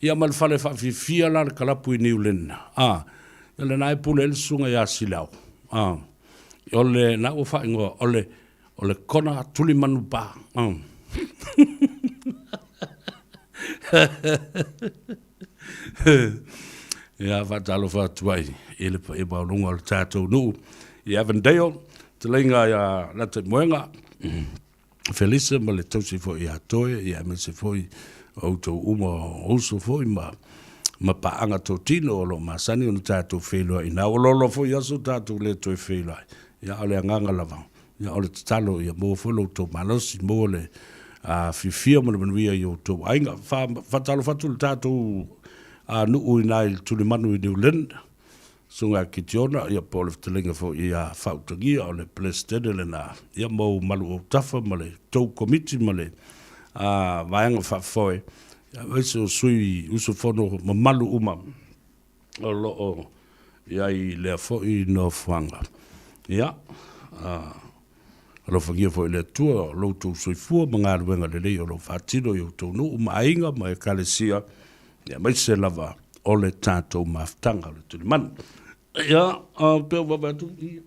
Ia ma le fale faafiafia la le kalapu i Niu Lena, a, ia lena e pule ai le susuga ia Sileao, a, o le, na ua faaigoa, o le, o le Kona Tulimanu Pa, a. Ia, faatalofa atu ai i le paia maualuga o le tatou nuu i Avondale, fetalaiga ia Lataimoega, Felisa ma le tausi foi ia Toe, ia aemaise foi o outou uma o uso foi ma ma paaga totino o lo o masani ona tatou feiloai ina ua loaloa foi aso tatou le toe feiloai. Ia, o le agaga lava, ia o le tatalo ia maua foi lo outou malosi, maua le fiafia ma le manuia i outou aiga. Faatalofa atu i le tatou nuu i ina i Tulimanu i New Lynn, Susuga ia Kitiona, ia po o le fetalaiga foi ia Faautagia, o le Peresetene lena, ia ma ou malu autafa ma le tou komiti ma le vaega faafoe, aemaise o sui usufono mamalu uma o lo o i ai i lea foi nofoaga. Ia, alofagia foi e le Atua lo outou soifua ma galuega lelei o lo o faatino i outou nuu ma aiga ma ekalesia, aemaise lava o le tatou mafutaga o le tulimanu. Ia, pei ua vaavaai atu, ia,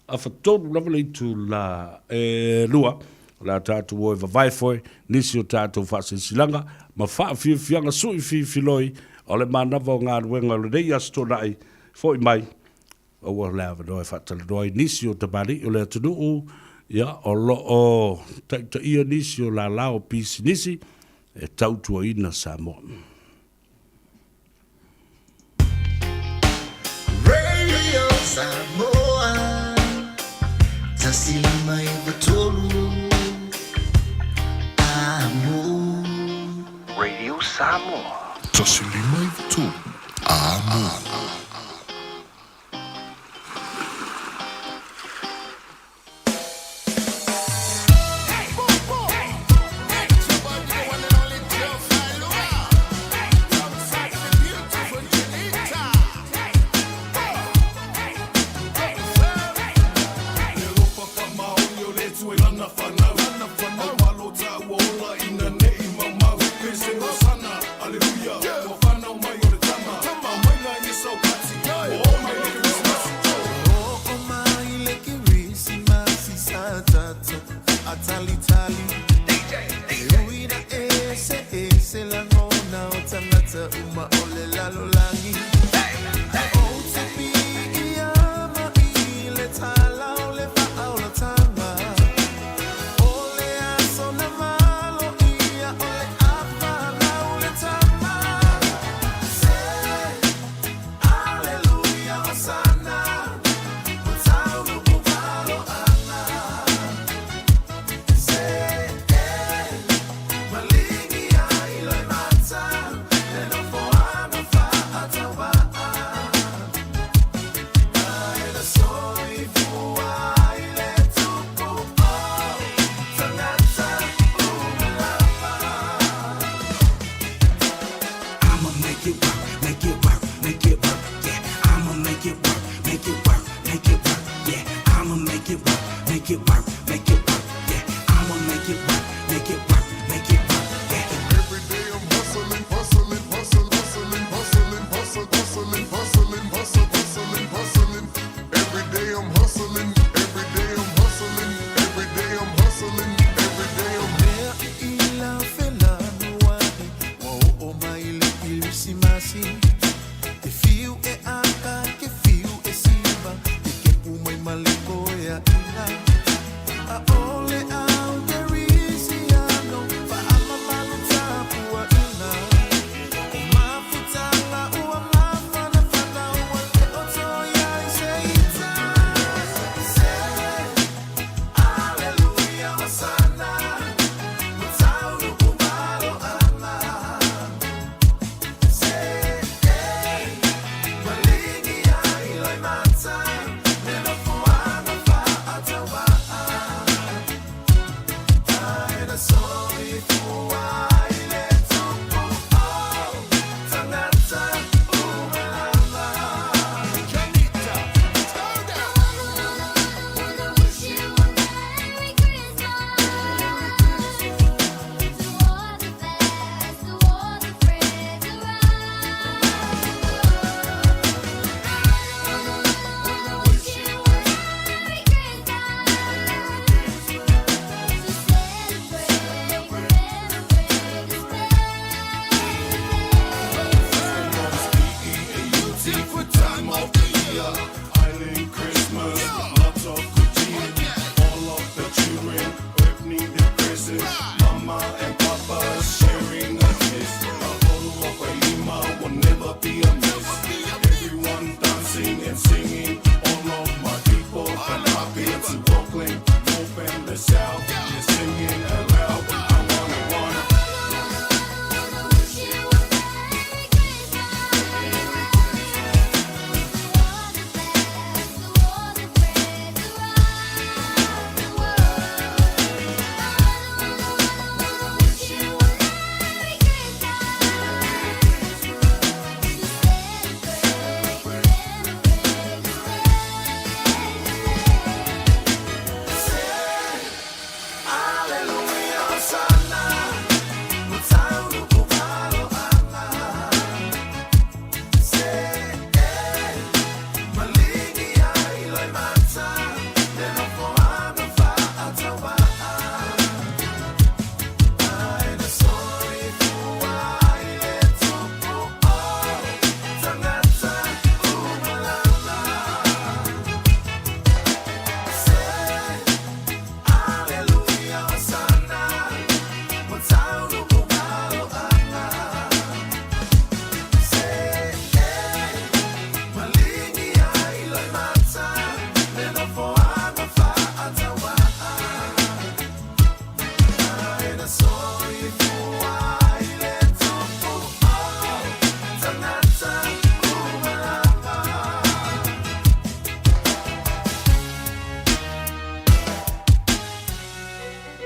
afatolu lava le itula e 2, o le a tatou o e vavae foe nisi o tatou faasilasilaga ma faafiafiaga sui fifiloi o le manava o galuega o lenei Aso Toonai foi mai, aua le avanoa e faatalanoa ai nisi o tamalii o le atunuu, ia, o lo o taitaia nisi o lala o pisinisi e tautuaina Samoa. Radio Samoa 105 9 3 Amo. Radio Samoa. 105 9 3 Amo.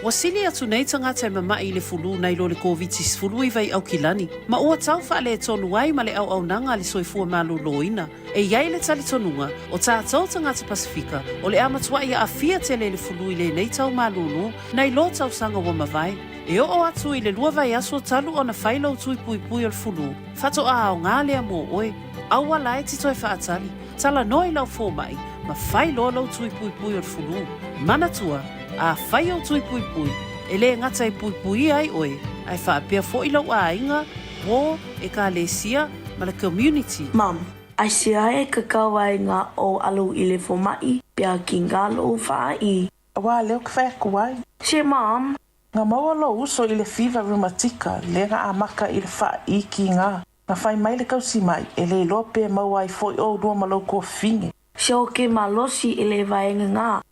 Ua sili atu nei tagata e mama'i i le fulū nai lo le Koviti-19 i Aukilani, ma ua tau faaletonu ai ma le auaunaga a le soifua maloloina. E i ai le talitonuga, o tatou tagata Pasefika, o le a matua'i aafia tele i le fulū i lenei tau malūlū, nai lo tausaga ua mavae. E oo atu i le lua vaiaso talu ona fai lou tui puipui o le fulū, faatoa aoga lea mo oe. Aua la e te toe faatali, talanoa i lau fomai, ma fai loa lou tui puipui o le fulū. Manatua, a fai ou tui puipui, e lē gata e puipuia ai oe, ae faapea foʻi lou aiga, uō, ekalesia, ma le community. Mum, aisea e kakau ai nga ou alu i le fomaʻi pe a kiga loʻu faaʻi? Aua lea ou te fai atu ai. Se Mum! Na maua lou uso i le fiva reumatika lea na amata i le faaʻi kiga. Na fai mai le tausimaʻi, e le iloa pe maua ai foʻi oulua ma lou tuafafine. Se o ke malosi i le vaega nga.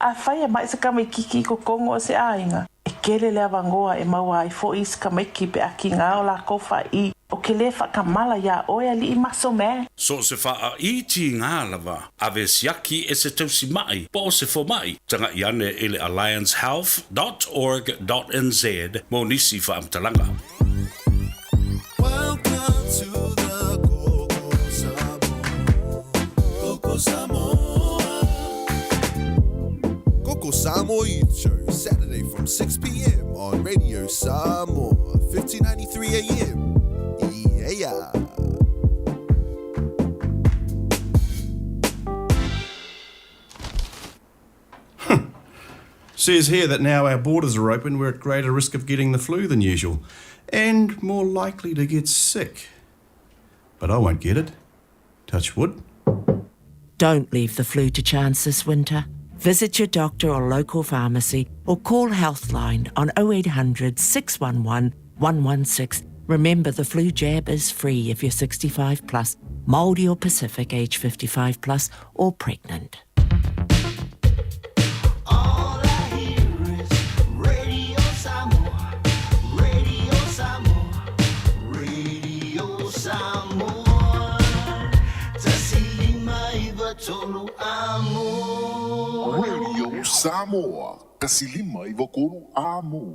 Afai e maʻi se tamaititi i totonu o se aiga, e tele le avanoa e maua ai foʻi isi tamaiti pe a kiga o lakou faaʻi. Ou te lē faatamala iā oe alii muscle man. So o se faaʻi tiga lava, ave siaki e se tausimaʻi po o se fomaʻi, tagaʻi ane i le alliancehealth dot org dot nz mo nisi faamatalaga. Welcome to the Koko Samoa. Koko Samoa. Koko Samoa Youth Show, Saturday from 6 p.m. on Radio Samoa, 1593 AM. Yeah. Says here that now our borders are open, we're at greater risk of getting the flu than usual and more likely to get sick. But I won't get it. Touch wood. Don't leave the flu to chance this winter. Visit your doctor or local pharmacy or call Healthline on 0800 611 116. Remember, the flu jab is free if you're 65 plus, Māori or Pacific, age 55 plus, or pregnant. All I hear is Radio Samoa, Radio Samoa, Radio Samoa. Tasi lima iva tolu amo. Radio Samoa, kasi lima iva tolu amo.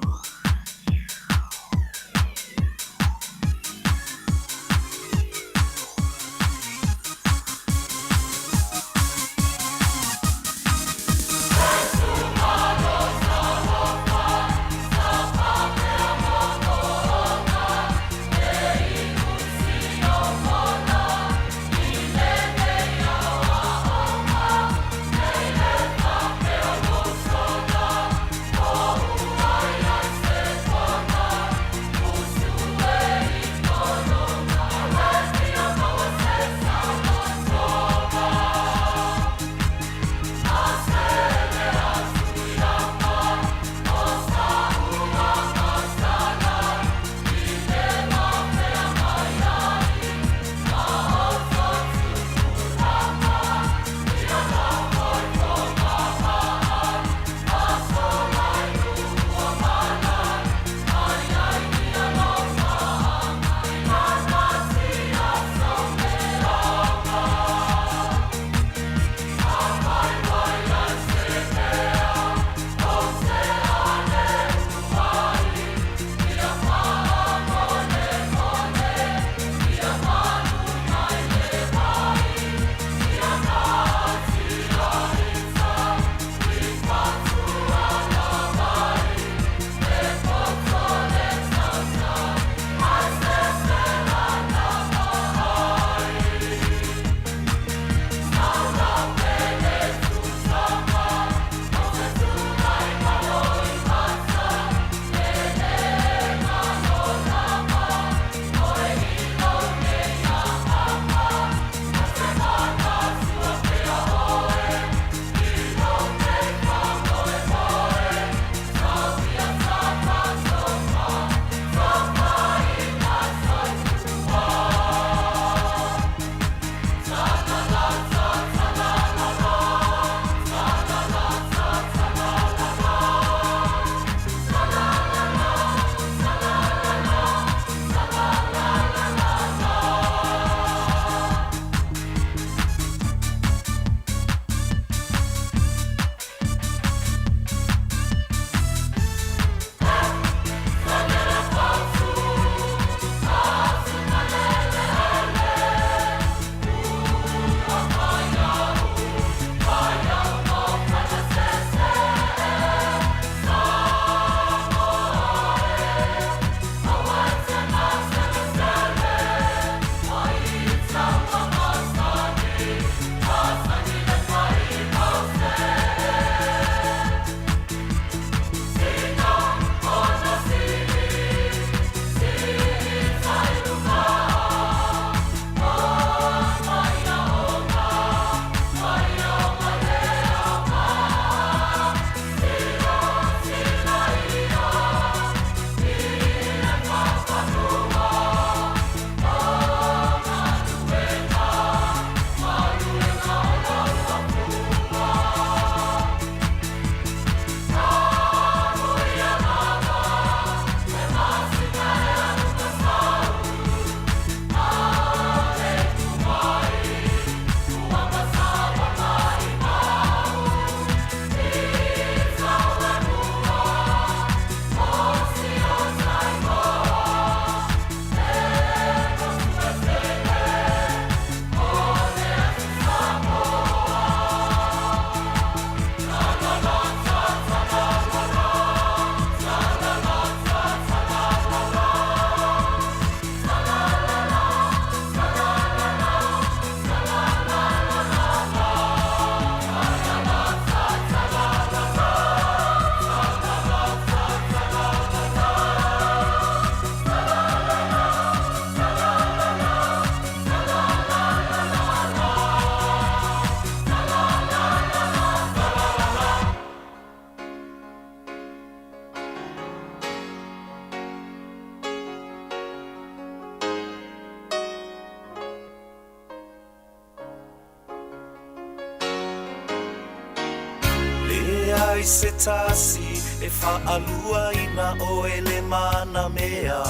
leai se tasi e faaluaina oe le mana mea.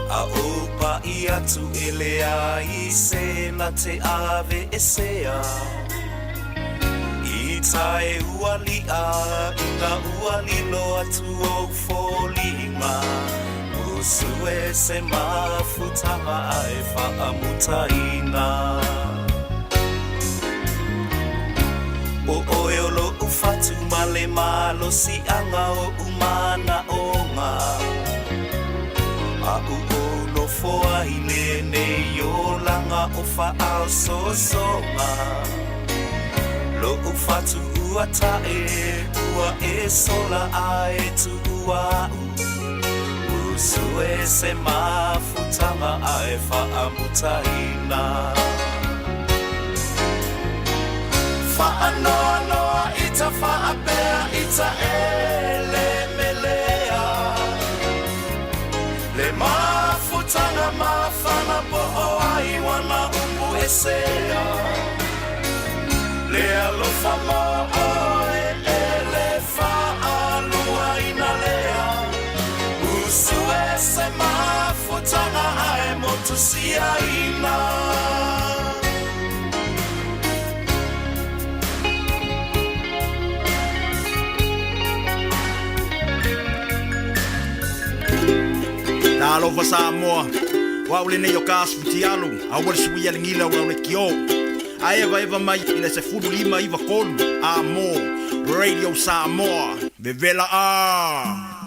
A ou paʻi atu e leai se na te aveesea. I tae ua liʻa ina ua lilo atu ou foliga. Usu e se mafutaga ae faamutaina. O oe o loʻu fatu ma le malosiʻaga oʻu manaʻoga. Aʻu ou nofo ai lenei olaga o faaosoosoga. Loʻu fatu ua taʻe ua e sola a e tuua aʻu. Usu e se mafutaga ae faamutaina. Faanoanoa ita faapea ita e le melea. Le mafutaga mafana po o ai wana upu esea. Le alofa mo oe e le faaluaina lea. Usu e se mafutaga ae motusiaina. Talofa Samoa, o au lenei o ka asu futialu, aua le suia le gila o lau lekiō. A evaeva mai i le 15 93 a mo Radio Samoa, vevela a.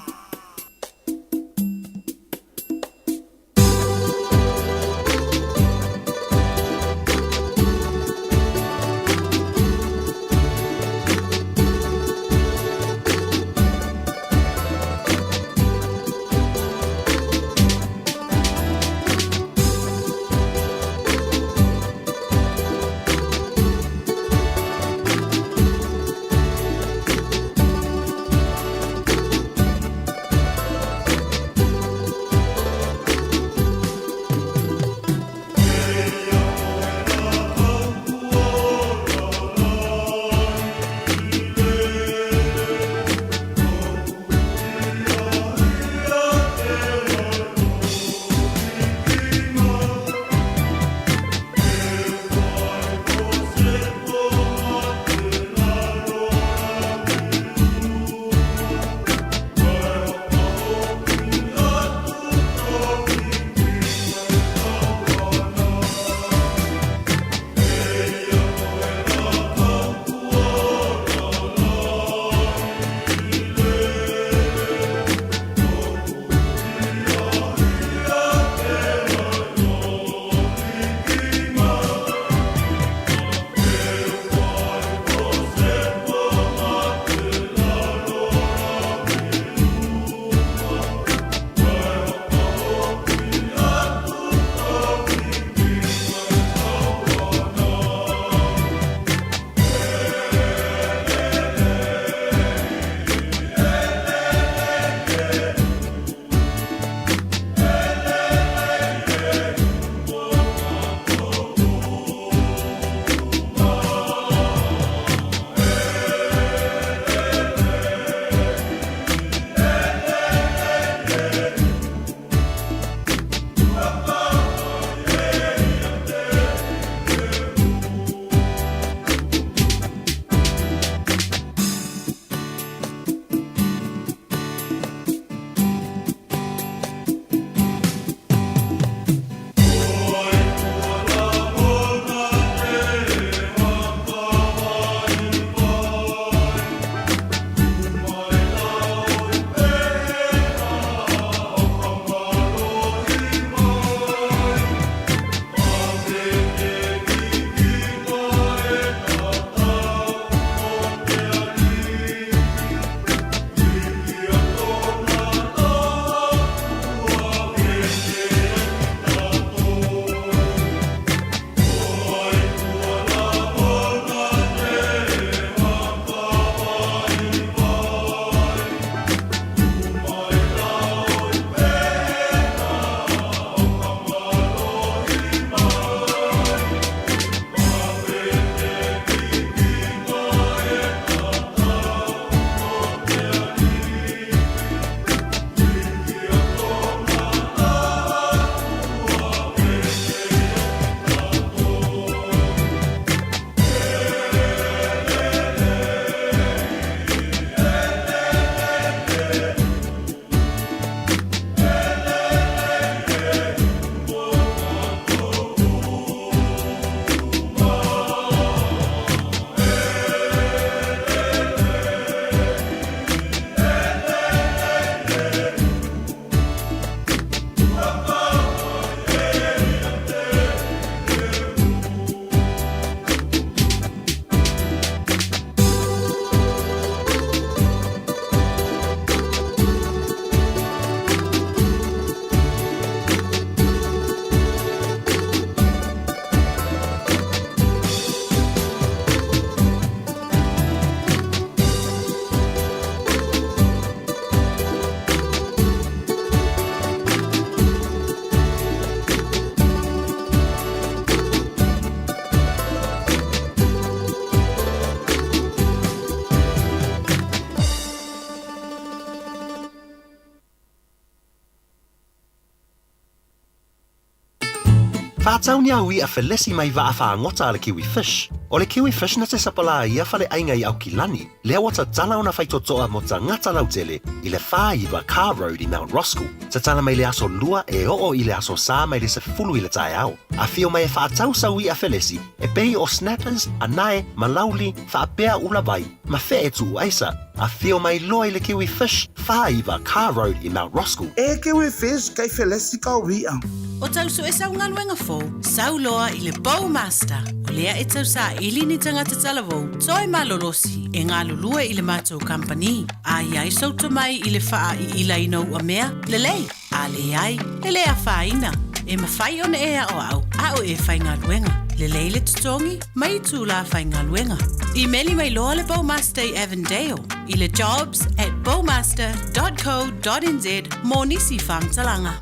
Faatau ni au i'a felesi mai vaa faagota a le Kiwi Fish. O le Kiwi Fish na te sapalā ia faleaiga i Aukilani, lea ua tatala ona faitotoa mo tagata lautele i le 49 Carr Road i Mount Roskill. Tatala mai le aso Lua e oo i le aso Sā mai le 10 i le taeao. Afio mai e faatau sau i'a felesi e pei o snappers, anae, malauli, faapea ulavai, ma fe'e tu'uaisa. Afio mai loa i le Kiwi Fish, 49 Carr Road i Mount Roskill. E Kiwi Fish kei felesi kau i'a. O tau sue sau galuega fou, sau loa i le Bowmaster. O lea e tau saili ni tagata talavou, toe malolosi, e galulue i le matou kamupani. A i ai sou tomai i le faa'i'ilaina o uamea, lelei, a leai, e le afaina. E mafai ona e aoao a o e faigaluega. Lelei le totogi, ma itulā faigaluega. Imeli mai loa le Bowmaster i Avondale i le jobs at bowmaster dot co dot nz mo nisi faamatalaga.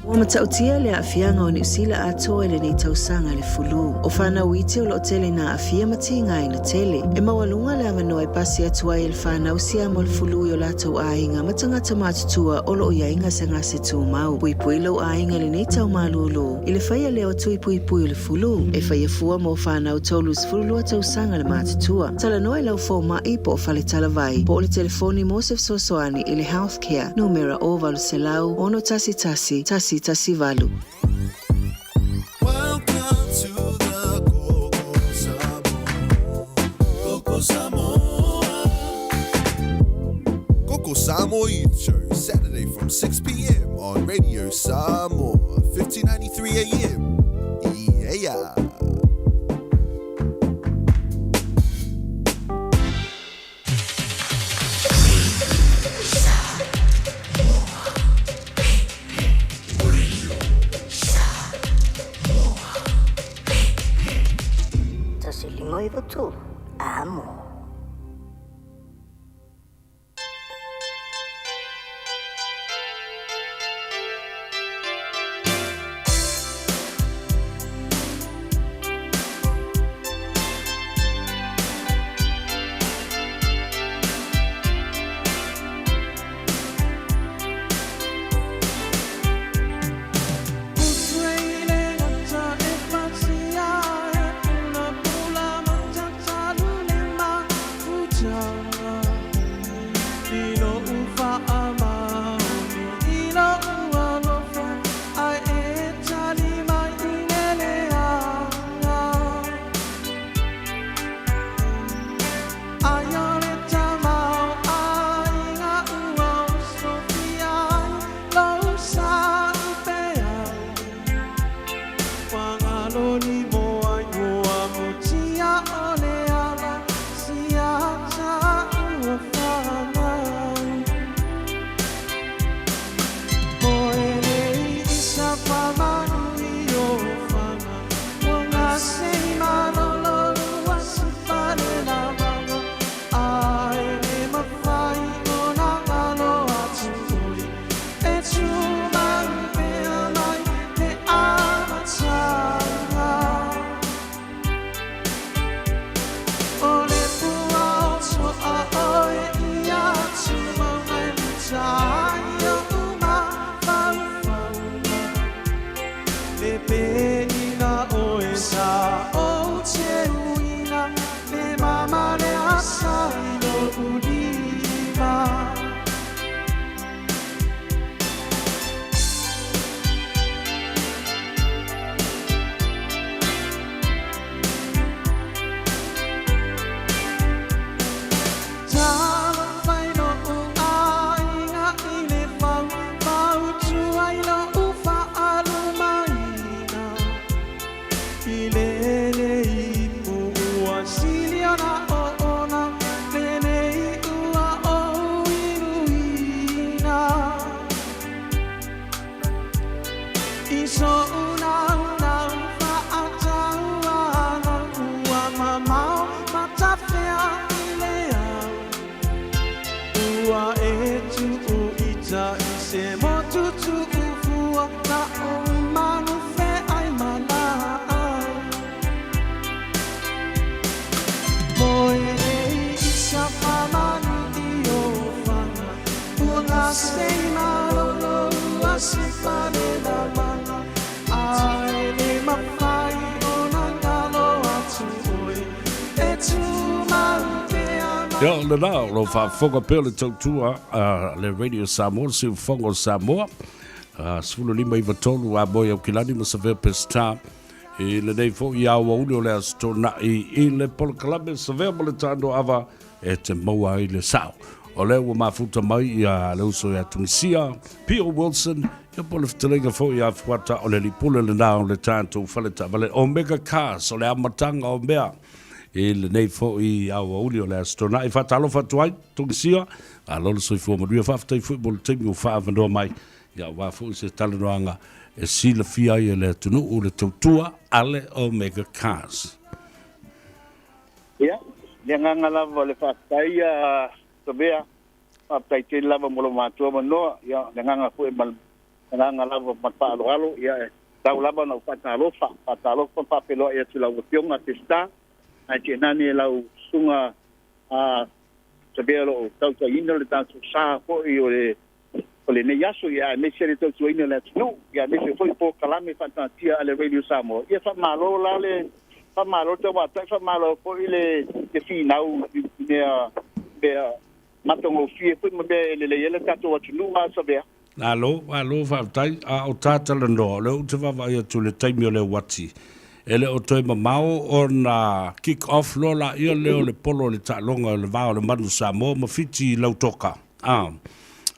Ua matautia le aafiaga o Niu Sila atoa i lenei tausaga i le fulu. O fanau iti o lo o tele ina aafia ma tigaina tele. E maualuga le avanoa e pasi atu ai e le fanau siama o le fulu i o latou aiga ma tagata matutua o lo o i ai gasegase tumau. Puipui lou aiga i lenei tau malūlū i le faia lea o tui puipui o le fulu. E faia fua mo fanau 32 tausaga le matutua. Talanoa i lau foma'i po o fale talavai po o le telefoni mo se fesoasoani i le Health Care, numera 0800 611 118. Welcome to the Koko Samoa. Koko Samoa. Koko Samoa Youth Show, Saturday from 6 p.m. on Radio Samoa, 1593 AM. Yeah. 1593 amo. Ia, o lena, o lo o faafofoga pea le tautua a le Radio Samoa, le Siufofoga o Samoa, 15 93 a moe Aukilani ma Savea Peseta i lenei foi aoauli o le Aso Toonai i le polokalame Savea ma le Taanoava e te maua ai le sao. O lea ua mafuta mai ia le uso ia Tunisia, P.O. Wilson, ia po o le fetalaiga foi ia Fuata o le Lipule lena o le tatou fale taavale Omega Cars o le amataga o mea i lenei foi aoauli o le Aso Toonai. Faatalofa atu ai, Tunisia, malo le soifua manuia, faafetai foi mo le taimi ua faaavanoa mai, ia aua foi se talanoaga e silafia ai e le atunuu le tautua a le Omega Cars. Ia, le agaga lava o le faafetai ia Savea, faafetai tele lava mo lo matou avanoa, ia le agaga foi ma le agaga lava ma le faaaloalo, ia e tau lava ona ou faatalofa, faatalofa ma faafeiloai atu i lau Afioga Peseta, ae tainane lau Susuga a Savea o lo o tautaiina le tatou sa foi o le o lenei aso, ia aemaise le tautuaina o le atunuu, ia aemaise foi polokalame faataatia a le Radio Samoa. Ia faamalo la le faamalo le tauatai, faamalo foi le le finau i mea mea matagofie foi ma mea e lelei ai le tatou atunuu a Savea. Malo, malo faafetai. A o ta talanoa, o lea ou te vaavaai atu i le taimi o le uati, e le o toe mamao ona kick off loa laia lea o le polo o le taaloga o le va o le Manu Samoa ma Fiti i Lautoka. A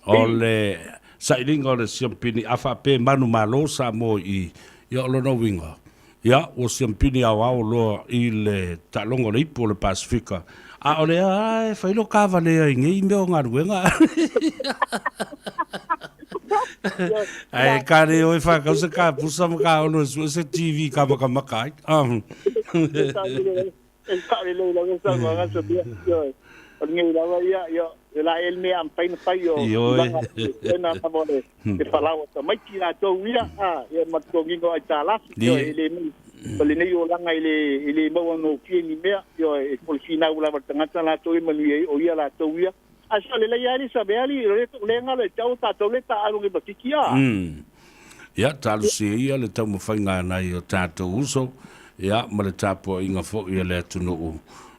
o le sailiga o le siampini a faapea e manumalo Samoa i i, ia o lona uiga, ia ua siampini aoao loa i le taaloga o le ipu o le Pasefika. A o lea lava e fai lou kavalea i nei mea o galuega. Ae ka le o e whakau se ka pusa ma ka ono e sue se TV ka makamaka ai. E saolelei lava le saunoaga a Sophia. Ioe. O lenei lava ia, ia, e la ea le mea a mafai ona fai o Ioe. tulaga faapena lava o le le palau a tamaiti latou ia, a, ia ma le totogiina o aitalafu. Ioe, e le mai, o lenei olaga e le, e le maua gofie ni mea. Ioe, o le finau lava a le tagata latou e manuia ai, o ia latou ia. Ae saolelei lava le Isabea alii, o lea galo e tau o tatou lea e taaalo nei ma Fiti, a. Ia, talosia ia le taumafaiga a nai o tatou uso, ia, ma le tapuaiga foi a le atunuu.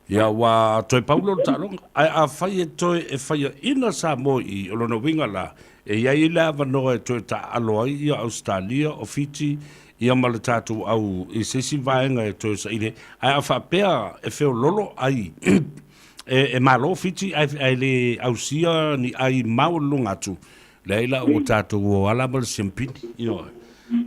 Ia, ua toe pau lona taaloga. Ae afai e toe e faiaina Samoa i i, o lona uiga la, e i ai le avanoa e toe taaalo ai ia Ausetalia, o Fiti, ia ma le tatou au i se isi vaega e toe saili ai. Ae a faapea e feololo ai, e malo Fiti ae le ausia ni ai maualuluga atu, Leai la ua tatou o ala ma le siampini, ioe.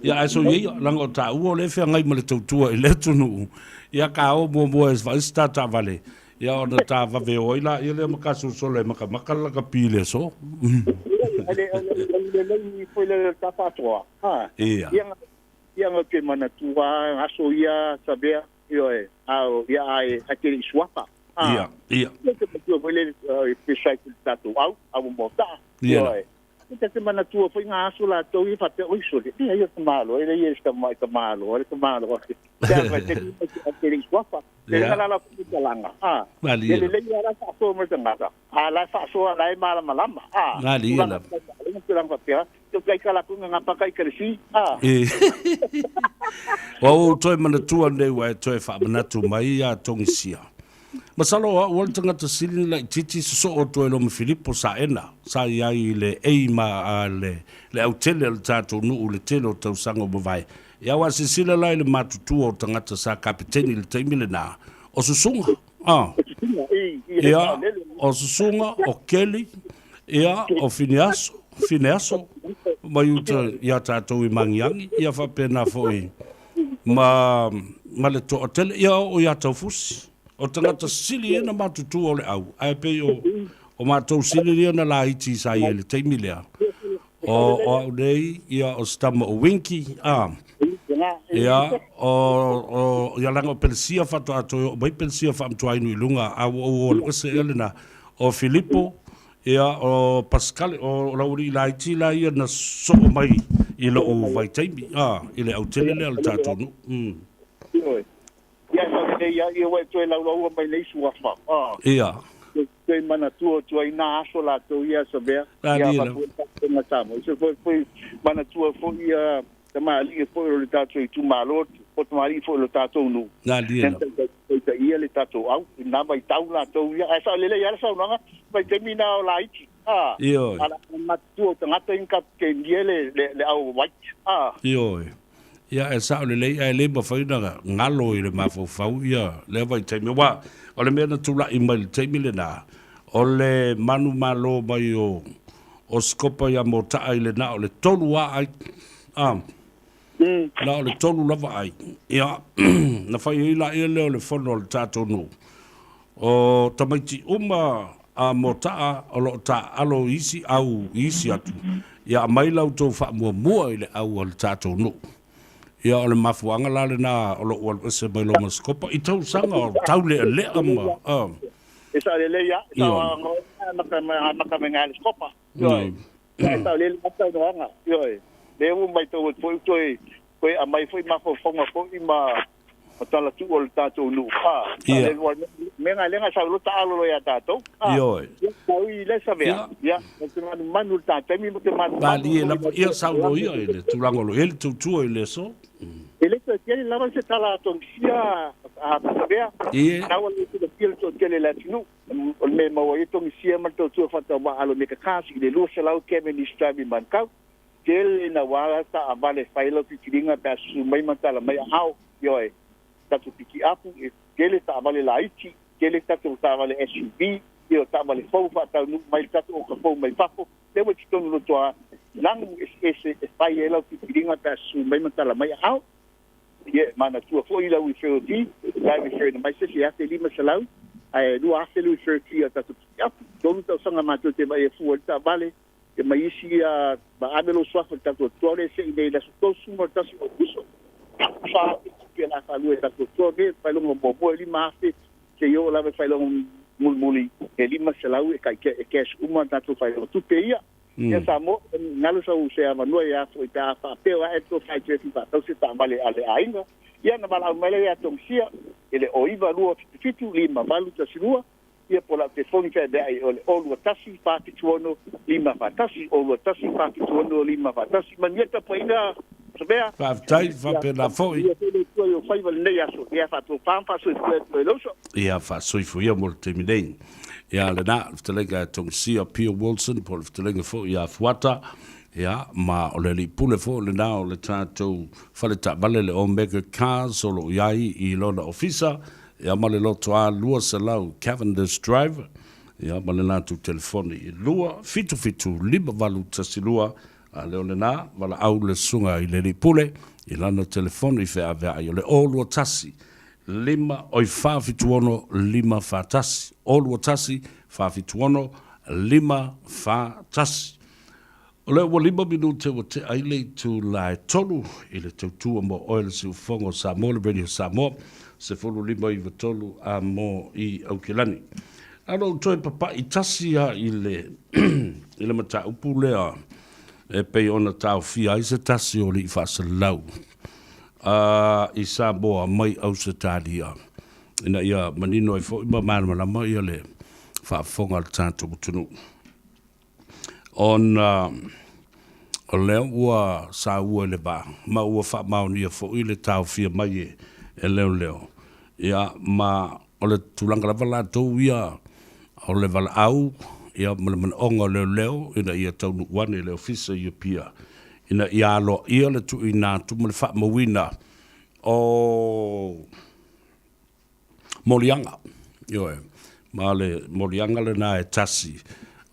Ia ae soia ia, leaga o taua o lea e feagai ma le tautua i le atunuu, ia ka o muamua e vaai se ta taavale, ia ona ta vave o ai laia lea ma gasolosolo e makamaka le lakapi i le aso. Lelei foi le ta faasoa, ha. Ia. Ia nga te manatua aso ia Savea, ioe, a o ia ai a te le i suafa. Ia, ia. Ia te manatua foi le pesa i le tatou au, au mo ta. Ia la. Ioe. Ia te manatua foi ngā aso latou ia faapea, oi sole, ia ia te malo, ele ia se mai te malo, ele te malo. Ia vai te te le i suafa. Le Ia. nga la la talanga. Ah. Malie Le la. le ia la faasoa mo le tagata. A la e faasoa la e malamalama. A. Malie la. Tulaga tulaga faapea. Te kai kala ku nga paka i kalesi. A. E. Ua ou toe manatua nei ua e toe faamanatu mai ia Togisia. Masalo o au o le tagata sili na laitiiti sosoo atu ai loa ma Filipo Saena sa i ai i le ei ma a le le autele o le tatou nuu i le tele o tausaga ua mavae. Ia ua silasila la i le matutua o tagata sa kapeteni i le taimi lena, o Susuga, a. Ia, o Susuga, o Keli, ia, o Fineaso, Fineaso, mai uta ia tatou i Magiagi, ia faapena foi ma, ma le toatele, ia oo ia Taufusi. O tagata sili ia na matutua o le au, ae pei o, o matou sili ia na laiti sa i ai i le taimi lea. O, o au nei, ia, o se tama o Winky, a, ia, o, o, ia leaga o Pelesia faatoa toe oo mai Pelesia faamatuainu i luga, a ua ou o alu ese ea lena. O Filipo, ia, o Pascale, o lau alii laiti la ia na soo mai i lou vaitaimi, a, i le autele lea o le tatou nuu. Ioe. Ia, e faapea ia, ia ua e toe laulaua mai nei suafa. A. Ia. Toe manatua atu ai nā aso latou ia Savea. Ia, faapea le tapuaiga Samoa. Se foi, foi manatua foi ia tamalii foi o le tatou itumalo. po o tamalii foi o le tatou nuu. Galie lava. Taitaia le tatou au i lena vaitau latou ia. Ae sao lelei lava le saunoaga, vaitaimi na o laiti, a. Ioe. A o le matutua o tagata ia na kapitenia le, le, le au white, a. Ioe. Ia, e sao lelei, ae le mafai ona galo i le mafaufau ia lea vaitaimi, aua o le mea na tulai mai i le taimi lena, o le manumalo mai o, o Sikopa ia Motaa i le na o le tolu lava ai, a. Na o le tolu lava ai. Ia, na fai ai laia lea o le fono a le tatou nuu. O tamaiti uma a Motaa o lo o taaalo i isi au i isi atu, ia aumai la outou faamuamua i le au a le tatou nuu. Ia, o le mafuaaga la lena o lou alu ese mai lo ma Sikopa i tausaga o taulealea ma, a. E sao lelei lava, e sao amata mai le Sikopa. Ioe. Ia e sao lelei lava saunoaga. Ioe. Lea ua matau atu foi ua toe toe aumai foi mafaufauga foi ma ma tala tuu o le tatou nuu. A, sao lelei aua o le mea lena lea na sau loa taalo loa ia tatou. A, Ioe. ia tau i le savea. Ia, ou te manumanu i le ta taimi ma te manumanu Malie foi lava, ia saunoa ia i le tulaga o lo o i ai le tautua i le aso. E le toe tele lava se tala a Togisia a Pasavea. Ie. Na ua le silafia le toatele o le atunuu. O le mea e maua ai e Togisia ma le tautua faatauvaa alo me Kakasi i le 200 km nisi taimi i Manukau. Tele naua taavale e fai ai lau filifiliga pe a susu mai ma tala mai aao. Ioe, tatou pikiapu, e tele taavale laiti, tele tatou taavale SUV, ioe, taavale fou faataunuu mai le tatou oka fou mai fafo. Lea ua i totonu o Rotoa lagu eseese e fai ai lau filifiliga pe a susu mai ma tala mai aao. Ia, e manatua foi lau referral fee, la e refer ina mai se isi $1,500, ae $2,000 le referral fee a tatou pikiapu. Tolu tausaga matou te vaai e fua ai le taavale, ia ma isi ma ave lou suafa i le tatou Atua lea e sei nei i le aso 31 o Aokuso. $4,000 tupe o le a faalua e tatou Atua nei, faailoga muamua e $5,000, seia oo lava i faailoga mulimuli e $500 e kai e cash uma tatou faailoga tupe ia. Ia Samoa, galo sau se avanoa ia foi pe a faapea o ae to fai te fi faatau se taavale a le aiga. Ia na valaau mai lea ia Tongisia e le o 9 2 7 7 5 8 1 2 ia po o lau telefoni feaveai o le 0 2 1 4 7 6 5 4 1 0 2 1 4 7 6 5 4 1. Manuia le tapuaiga Savea. Faafetai, faapena foi. Ia foi le Atua i ou faiva i lenei aso. Ia faatofā ma faasoifua e Atua i lou uso. Ia faasoifua ia mo le taimi nei. Ia lena, le fetalaiga a Tongisia Pio Wilson po o le fetalaiga foi ia Fuata, ia, ma o le alii pule foi lena o le tatou fale taavale le Omega Cars o lo o i ai i lona ofisa, ia ma le loto A 200 Cavendish Drive, ia ma le latou telefoni i 277 5812, A lea o lena, valaau le susuga i le alii pule i lana telefoni feaveai o le 021 5 oi 476 541, 021 476 541. O lea ua lima minute ua tea ai le itula e tolu i le tautua mo oe le siufofoga o Samoa, le Radio Samoa, 15 i 3 a mo i Aukilani. Na ona ou toe papai tasi lava i le i le mataupu lea e pei ona taofia ai se tasi o alii faasalalau i Samoa mai Ausetalia ina ia manino ai foi ma malamalama ia le faafofoga a le tatou atunuu. Ona o lea ua saua i le va ma ua faamaonia foi le taofia mai e leoleo, ia ma o le tulaga lava latou ia o le valaau ia ma le manaoga o leoleo ina ia taunuu ane i le Ofisa i Apia ina ia aloaia le tuuina atu ma le faamauina o moliaga. Ioe, ma le moliaga lena e tasi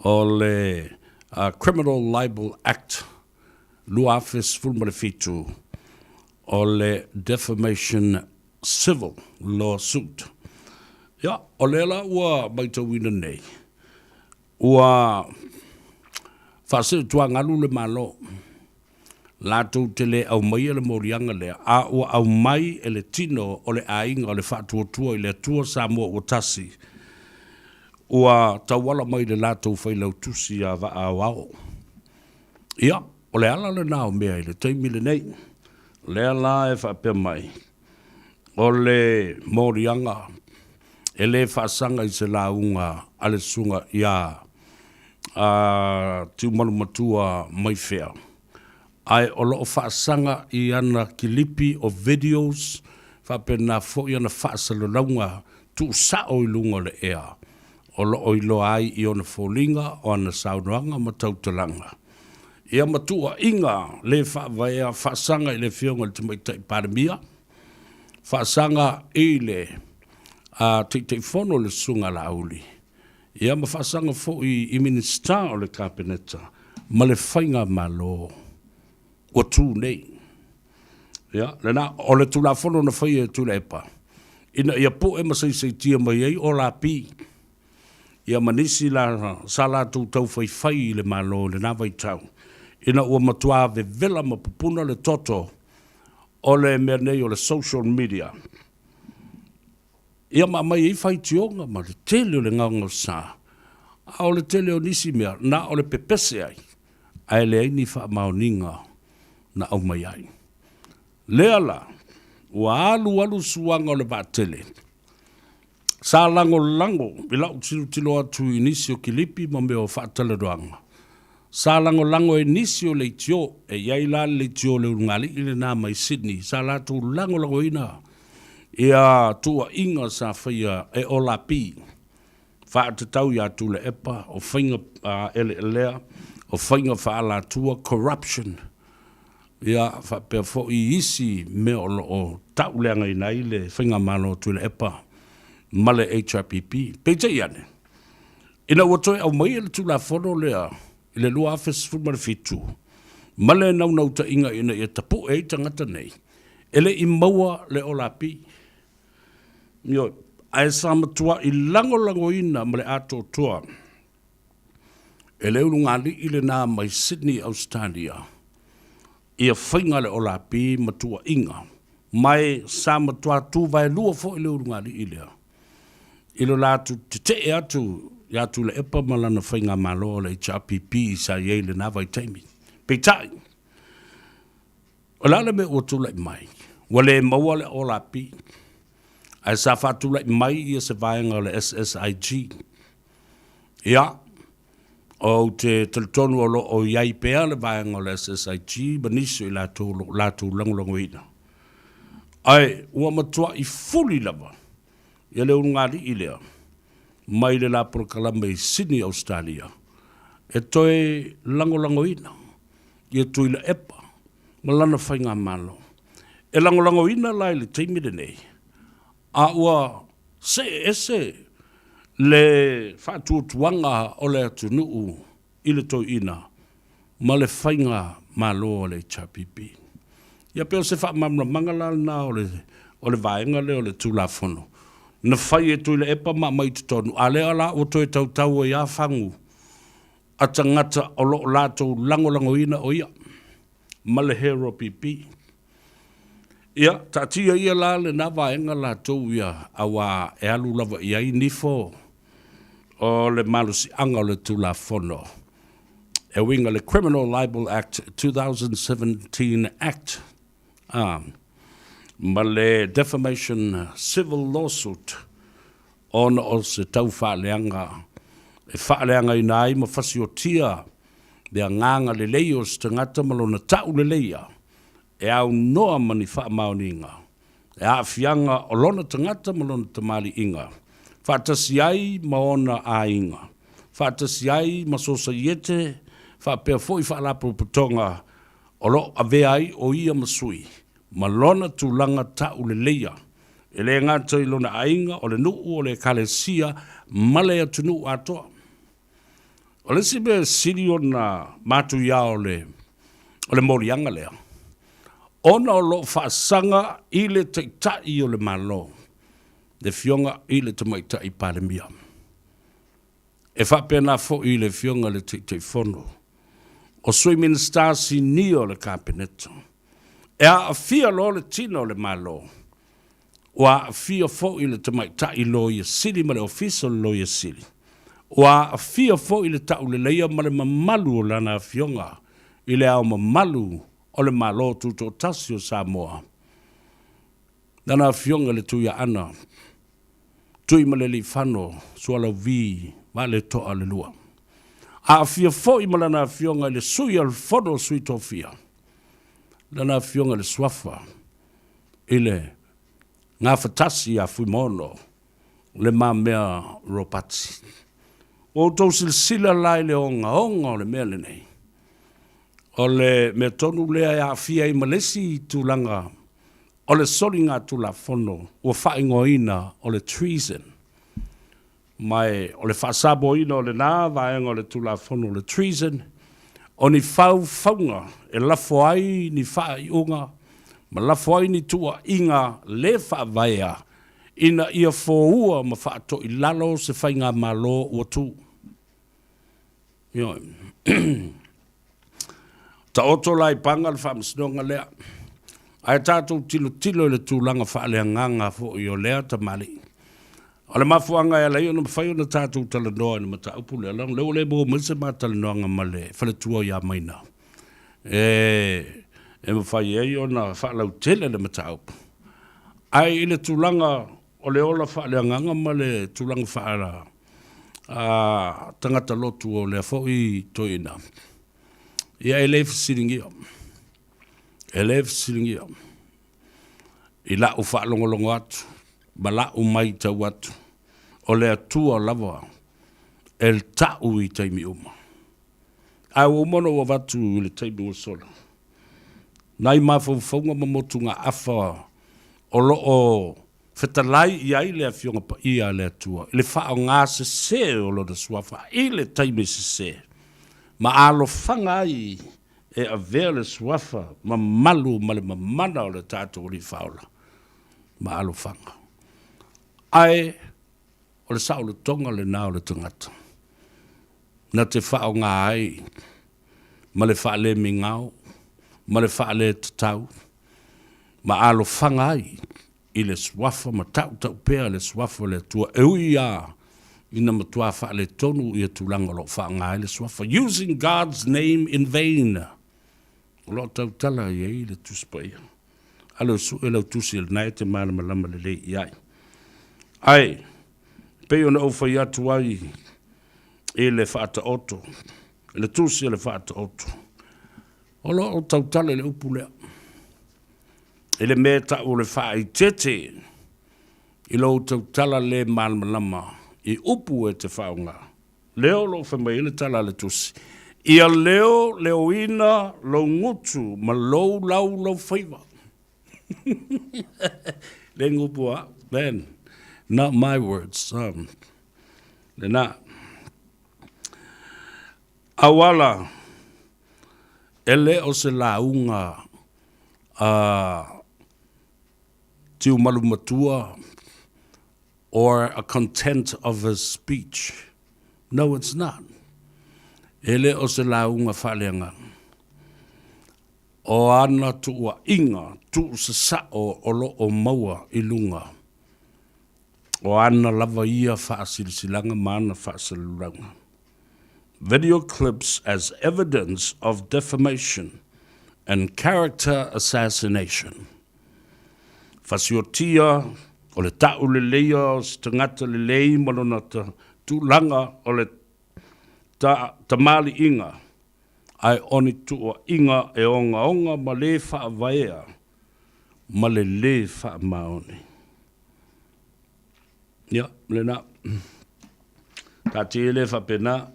o le Criminal Libel Act 2017, o le Defamation Civil Law Suit. Ia, o lea la ua matauina nei, ua faaseutuagalu le Malo, latou te le aumaia le moliaga lea, a ua aumai e le tino o le aiga o le Faatuatua i le Atua Samoa ua Tasi, ua tauala mai i le latou failautusi ia Vaa Aoao. Ia, o le ala lena o mea i le taimi lenei. O lea la e faapea mai, o le moliaga e le faasaga i se lauga a le susuga ia Tiumalu Matua Maifea. Ae o lo o faasaga i ana kilipi o videos faapena foi ana faasalalauga tuusao i luga o le ea, o lo o iloa ai i ona foliga o ana saunoaga ma tautalaga. Ia ma tuuaiga le faavaea faasaga i le Afioga i le Tamaitai Palemia, faasaga i le Taitaifono le Susuga Laauli, ia ma faasaga foi i Minisita o le Kapeneta ma le Faigamalo ua tu nei. Ia, lena, o le Tulafono na faia e Tuilaepa, ina ia pue ma saisaitia mai ai Olapi, ia ma nisi la, sa latou taufaifai i le Malo i lena vaitau, ina ua matua vevela ma pupuna le toto o le mea nei o le social media. Ia ma aumai ai faitioga ma le tele o le gaogaosa, a o le tele o nisi mea, na o le pepese ai, ae leai ni faamaoniga na aumai ai. Lea la, ua alualu suaga o le vaatele. Sa lagolago i lau tilotilo atu i nisi o kilipi ma mea o faatalanoaga. Sa lagolago e nisi o leitio, e i ai la le leitio o le ulugalii lena mai Sydney, sa latou lagolagoina ia tuuaiga sa faia e Olapi, faatatau ia Tuilaepa, o faiga eleelea, o faiga faaalatua, corruption, ia faapea foi isi mea o lo o tauleagaina ai le faigamalo a Tuilaepa ma le HRPP. Peitai ane, ina ua toe aumaia le Tulafono lea i le 2017 ma le naunautaiga ina ia tapue ai tagata nei, e le i maua le Olapi. Ioe, ae sa matuai lagolagoina ma le atoatoa e le ulugalii lena mai Sydney, Ausetalia, ia faiga le Olapi ma tuuaiga, ma e sa matua tuvaelua foi le ulugalii lea i lo latou tetee atu ia Tuilaepa ma lana faigamalo o le HRPP sa i ai i lena vaitaimi. Peitai, o le a le mea ua tulai mai? Ua le maua le Olapi, ae sa faatulai mai ia se vaega o le SSIG. Ia, ou te talitonu o lo o i ai pea le vaega o le SSIG ma nisi o i latou o lo o latou lagolagoina. Ae ua matuai fuli lava ia le ulugalii lea mai le la polokalame i Sydney, Ausetalia, e toe lagolagoina ia Tuilaepa ma lana faigamalo. E lagolagoina la i le taimi lenei, a ua see ese le faatuatuaga o le atunuu i le toeaina ma le faiga malo a le HRPP. Ia pei o se faamalamalamaga la lena o le o le vaega lea o le Tulafono na fai e Tuilaepa ma aumai i totonu, a lea la ua toe tautau ai lava fagu a tagata o lo o latou lagolagoina o ia ma le HRPP. Ia, taatia ia la lena vaega latou ia auā e alu lava i ai nifo o le malosiaga o le Tulafono e uiga i le Criminal Libel Act 2017 Act a, ma le Defamation Civil Lawsuit ona o se tau faaleaga e faaleagaina ai ma fasiotia le agaga lelei o se tagata ma lona tauleleia e aunoa ma ni faamaoniga e aafiaga o lona tagata ma lona tamaliiga, faatasi ai ma ona aiga, faatasi ai ma sosaiete faapea foi faalapotopotoga o lo o avea ai o ia ma sui ma lona tulaga tauleleia, e le gata i lona aiga, o le nuu, o le ekalesia ma le atunuu atoa. O le isi mea e sili ona matuia o le, o le moliaga lea, ona o lo o faasaga i le Taitai o le Malo, le Afioga i le Tamaitai Palemia. E faapena foi i le Afioga i le Taitaifono, o Sui Minisita Sinia o le Kapeneta. E aafia loa le tino o le Malo, Ua aafia foi le Tamaitai Loia Sili ma le Ofisa o le Loia Sili. Ua aafia foi le tauleleia ma le mamalu o Lana Afioga i Le Ao Mamalu o le Malo Tutoatasi o Samoa, Lana Afioga i le Tuiaana Tuimalealiifano Sualauvi Vaaletoa le Lua. Aafia foi ma Lana Afioga i le Sui o le Fono a Sui Tofia. Lana Afioga i le Suafa i le gafatasi ia Fuimaono Le Mamea Ropati. Ua outou silasila la i le ogaoga o le mea lenei. O le mea tonu lea e aafia ai ma le isi tulaga o le soligatulafono ua faaigoaina o le treason. Ma o le faasamoaina o lena vaega o le Tulafono o le Treason, o ni faufauga e lafo ai ni faaiuga ma lafo ai ni tuuaiga le faavaea ina ia foua ma faatoilalo se faigamalo ua tu. Ioe. Taoto la i paga le faamasinoga lea, ae tatou tilotilo i le tulaga faaleagaga foi o lea tamalii. O le mafuaaga e ala ai ona mafai ona tatou talanoa i le mataupu lea, leaga o lea ua le maua mai se ma talanoaga ma le faletua ia Maina e mafai ai ona faalautele le mataupu. Ae i le tulaga o le ola faaleagaga ma le tulaga faa tagata lotu o lea foi toeaina, ia e le fesiligia, e le fesiligia i la'u faalogologo atu ma la'u maitau atu, o le Atua lava e ta'u i taimi uma. Ae ua uma ona ou avatu i le taimi ua sola nai mafaufauga ma motugaafa o lo o fetalai i ai le Afioga Paia a le Atua i le faaaoga sese o Lona Suafa i le taimi sese, ma alofaga ai e avea le Suafa mamalu ma le mamana o le tatou Alii Faaola ma alofaga. Ae o le saolotoga lena o le tagata na te faaaoga ai ma le faalemigao ma le faaletatau ma alofaga ai i le Suafa ma tautau pea le Suafa o le Atua, e ui lava ina matua faaletonu ia tulaga o lo o faaaoga ai le Suafa, using God's name in vain. O lo o tautala i ai le Tusi Paia. Alo e sue lau tusi lena e te malamalama lelei i ai. Ae, pei ona ou fai atu ai i le Faataoto, i le tusi o le Faataoto, o lo o tautala i le upu lea. I le mea e tau o le faaeteete i lou tautala le malamalama i upu e te faaaoga. Lea o lo o fai mai ai le tala a le Tusi, Ia leo leoina lou gutu ma lou laulaufaiva. Le gupu a, man, not my words. Lena. Auala, e le o se lauga a Tiumalu Matua or a content of his speech. No, it's not. E le o se lauga faaleagaga. O ana tuuaiga tuusasao o lo o maua i luga o ana lava ia faasilasilaga ma ana faasalalauga. Video clips as evidence of defamation and character assassination. Fasiotia o le ta'u leleia o se tagata lelei ma lona tulaga o le tamaliiga, ae o ni tuuaiga e ogaoga ma le faavaea ma le lē faamaoni. Ia, lena. Taatia ia lea faapena,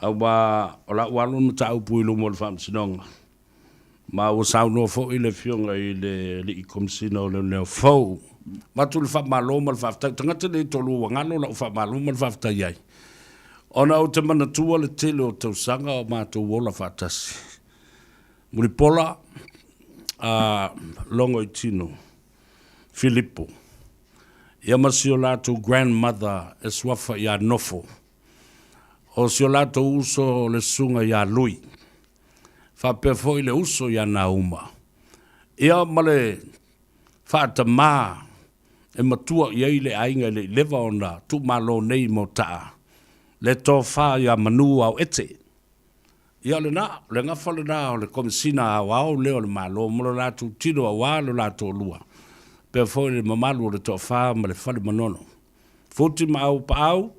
aua o la ua alu le mataupu i luma o le Faamasinoga, ma ua saunoa foi le Afioga i le Alii Komesina o Leoleo fou. Avatu le faamalo ma le faafetai. O tagata nei e toalua ua galo lau faamalo ma le faafetai ai, ona ou te manatua le tele o tausaga o matou ola faatasi. Mulipola, a Logoitino Filipo, ia ma si o latou grandmother e suafa ia Nofo. O si o latou uso le susuga ia Lui, faapea foi le uso ia Nauma. Ia ma le faatamā e matua i ai le aiga e le i leva ona tuumalo nei i Motaa, le tofa ia Manu Aoete. Ia o lena, o le gafa lena o le Komesina Aoao lea o le Malo mo lo latou tino aua lo la toalua, faapea foi le mamalu o le toafa ma le fale manono. Futi ma Aupaau,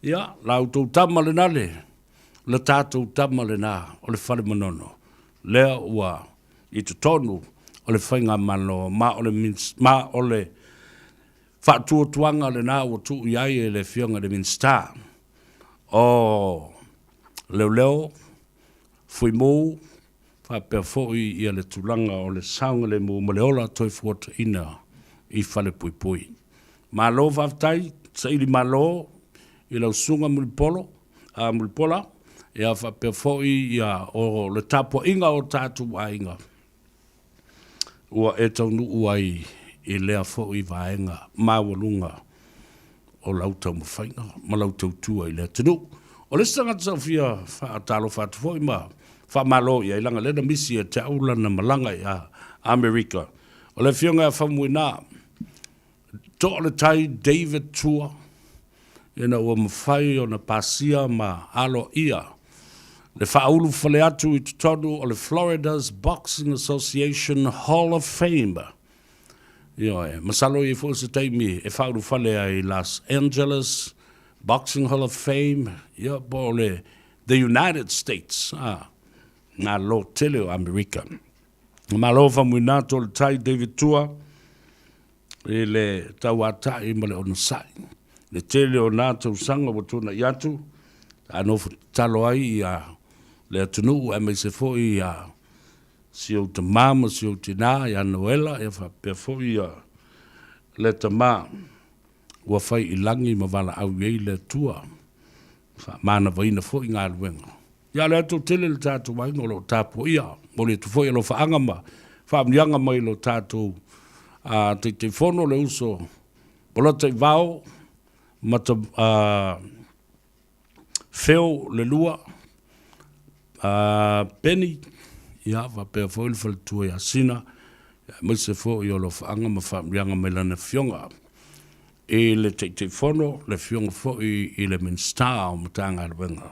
ia, la outou tama lena le, le tatou tama lena o le fale manono, lea ua. i totonu o le Faigamalo ma o le ma o le faatuatuaga lena ua tuu i ai e le Afioga i le Minisita o Leoleo, Fuimu, faapea foi ia le tulaga o le saogalemu ma le ola toefuataina i falepuipui. Malo faafetai, saili malo i lau Susuga Mulipola, Mulipola, ia faapea foi ia o le tapuaiga o tatou aiga ua e taunuu ai i lea foi vaega maualuga o lau taumafaiga ma lau tautua i le atunuu. O le isi tagata sa ou fia faatalofa atu foi ma faamalo i ai, leaga lea na misi ia te au lana malaga i Amerika, o le Afioga ia Faumuina Toaletai David Tua, ina ua mafai ona pasia ma aloaia le faaulufale atu i totonu o le Florida's Boxing Association Hall of Fame. Ioe, masalo e i ai foi se taimi e faaulufale ai i Los Angeles Boxing Hall of Fame, ia, po o le The United States, a, Malo tele o Amerika. Malo famuina Toaletai David Tua i le tauatai ma le onosai. Le tele o nā tausaga ua tuanai atu, a nofo tatalo ai ia le atunuu aemaise foi ia si ou tamā ma si ou tinā ia Noela ia faapea foi ia le tamā ua fai i lagi ma valaau i ai le Atua, faamanavaina foi galuega. Ia le atu tele le tatou aiga o lo o tapuaia. Momoli atu foi alofaaga ma faamanuiaga mai lo tatou Taitaifono le uso Polataivao Mata Feo le lua Penny ia faapea foi le faletua ia Sina aemaise foi o alofaaga ma faamanuiaga mai lana afioga i le Taitaifono le afioga foi i le Minisita o Matagaluega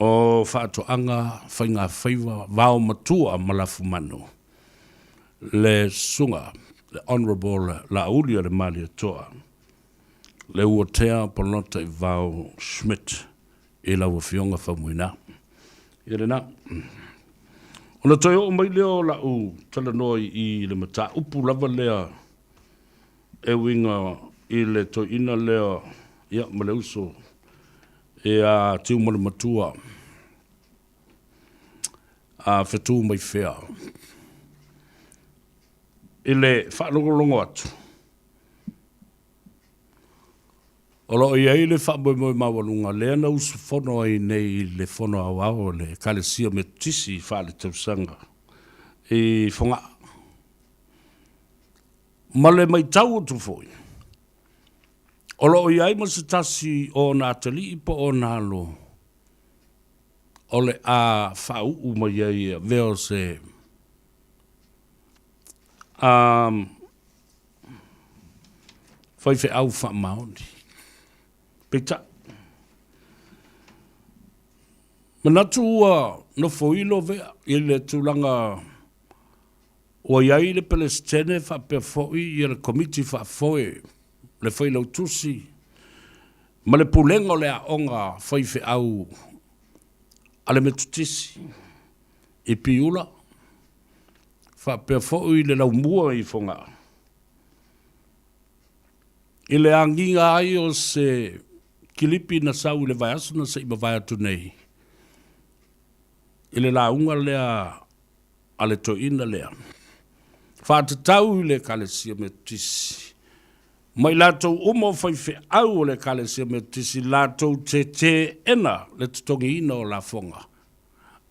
o Faatoaga, Faigafaiva, Vaomatua ma Lafumanu, le Susuga le Honourable Laauli o le Malietoa, Leuatea Polataivao Schmidt i lau Afioga Faumuina. Ia lena. Ona toe oo mai lea o lau talanoa i le mataupu lava lea e uiga i le toeaina lea ia ma le uso ia Tiumalematua a Fetumaifea. I le faalogologo atu, o lo o i ai le faamoemoe maualuga lea na usufono ai nei i le Fono Aoao a le Ekalesia Metotisi Faaletausaga i Fogaa. Ma le matau atu foi, o lo o i ai ma se tasi o ona atalii po o ona alo o le a faauu mai ai e avea o se faifeau faamaoni. Peitai, manatu ua nofoilo vea i le tulaga Ua i ai le Peresetene faapea foi ia le Komiti Faafoe, le Failautusi ma le Pulega o le Aoga Faifeau a le Metotisi i Piula faapea foi le Laumua i Fogaa i le agiga ai o se kilipi na sau i le vaiaso na se i mavae atu nei i le lauga lea a le toeaina lea, faatatau i le Ekalesia Metotisi, ma i latou uma o faifeau o le Ekalesia Metotisi latou te teena le totogiina o lafoga,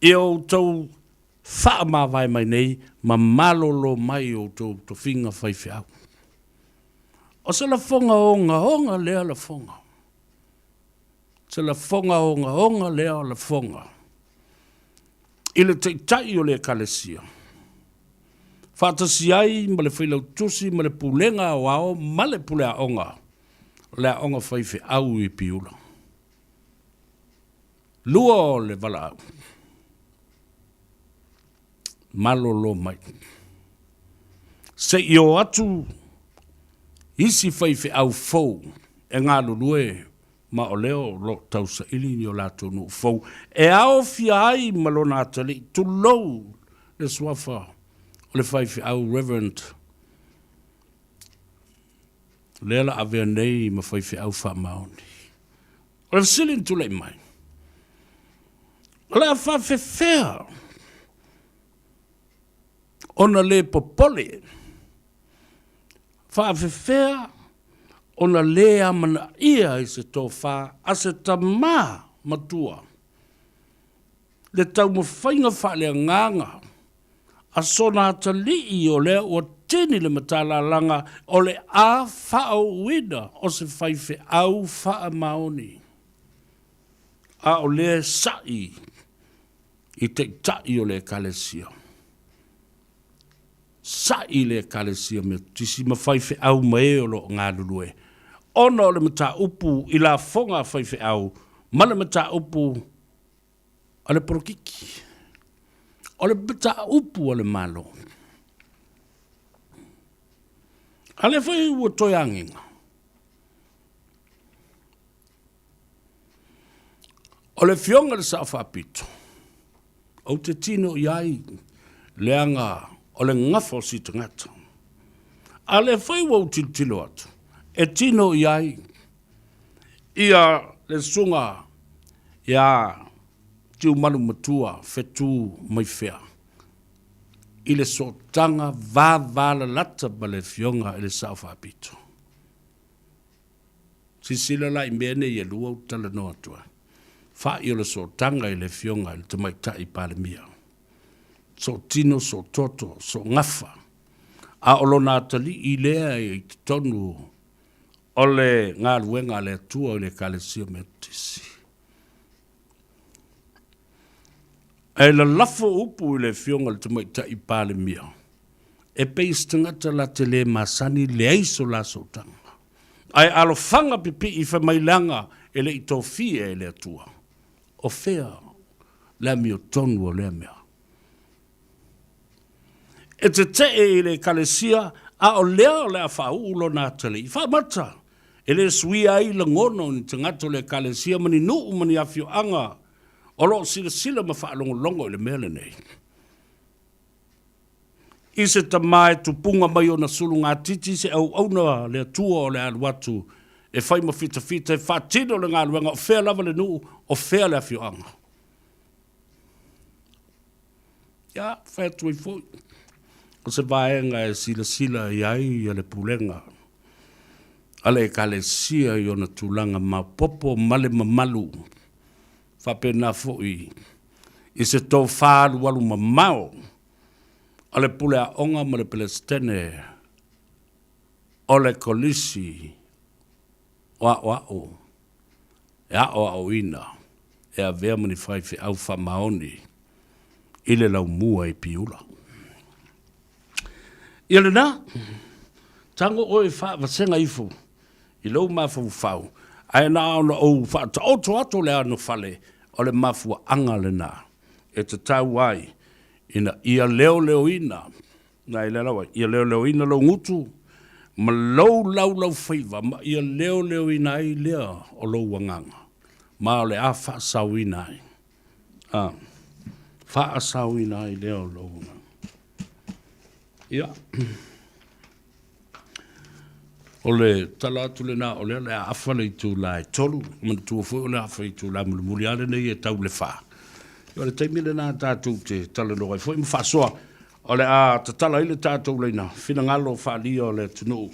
ia outou faamavae mai nei ma malolo mai outou tofiga faifeau. O se lafoga ogaoga lea lafoga. Se lafoga ogaoga lea lafoga. I le Taitai o le Ekalesia, faatasi ai ma le Failautusi ma le Pulega Aoao ma le Puleaoga o le Aoga Faifeau i Piula. Lua o le valaau, malolo mai. Se i o atu isi faifeau fou e galulue ma o lea o lo o tausaili ni o latou nuu fou e aofia ai ma lona atalii, tulou le suafa o le faifeau Reverend lea la avea nei ma faifeau faamaoni. O le fesili na tulai mai, o le a faafefea ona le popole, faafefea ona le amanaia i se tofa a se tamā matua le taumafaiga faaleagaga a sona atalii o lea ua tini le matalalaga o le a faaouina o se faifeau faamaoni, a o lea e sa'i i taitai o le Ekalesia. Sa'i le Ekalesia Metotisi ma faifeau ma e o lo o galulue, ona o le mataupu i lafoga a faifeau ma le mataupu a le polokiki. O le mataupu a le Malo. A lea foi ua toe agiga. O le Afioga i le Sao Faapito, ou te tino i ai leaga o le gafa o si tagata. A lea foi ua ou tilotilo atu, e tino i ai ia le susuga ia Tiumalu Matua Fetu Maifea i le sootaga vavalalata ma le Afioga i le Sao Faapito. Silasila la i mea nei e lua ou te talanoa atu ai. Fa'i o le sootaga i le Afioga i le Tamaitai Palemia. Sootino, soototo, soogafa, a o lona atalii lea i totonu o le galuega a le Atua i le Ekalesia Metotisi. Ae lalafo upu i le Afioga i le Tamaitai Palemia, e pei se tagata la te le masani, leai so la sootaga. Ae alofaga pipii fai mai leaga e le i tofia e le Atua. O fea le amiotonu o lea mea? E tetee i le Ekalesia, a o lea o le a faauu lona atalii. Faamata, e le suia ai lagona o ni tagata o le Ekalesia ma ni nuu ma ni afioaga o lo o silasila ma faalogologo i le mea lenei. I se tama e tupuga mai ona sulugatiti se auauna a le Atua o le alu atu e fai ma fitafita e faatino le galuega o fea lava le nuu, o fea le afioaga. Ia, fai atu ai foi, o se vaega e silasila i ai le pulega a le Ekalesia i ona tulaga maopoopo ma le mamalu, faapena foi i se tofa alualu mamao a le pule aoga ma le Peresetene o le Kolisi o Aoao e aoaoina e avea ma ni faifeau faamaoni i le laumua i Piula. Ia lena, tago oe e faavasega ifo i lou mafaufau, ae na ona ou faataoto atu o le anofale o le mafuaaga lena e tatau ai ina ia leoleoina Nai le ala ia leoleoina lou gutu ma lou laulaufaiva ma ia leoleoina ai lea o lou agaga, ma o le a faasaoina ai, a, faasaoina ai lea o lou agaga. Ia, o le tala atu lena o lea o le a afa le itula e 3, manatua foi o le afa itula mulimuli lava lenei e tau le 4. Ia o le taimi lena tatou te talanoa ai foi ma faasoa o le a tatala ai le tatou laina finagalo faaalia o le atunuu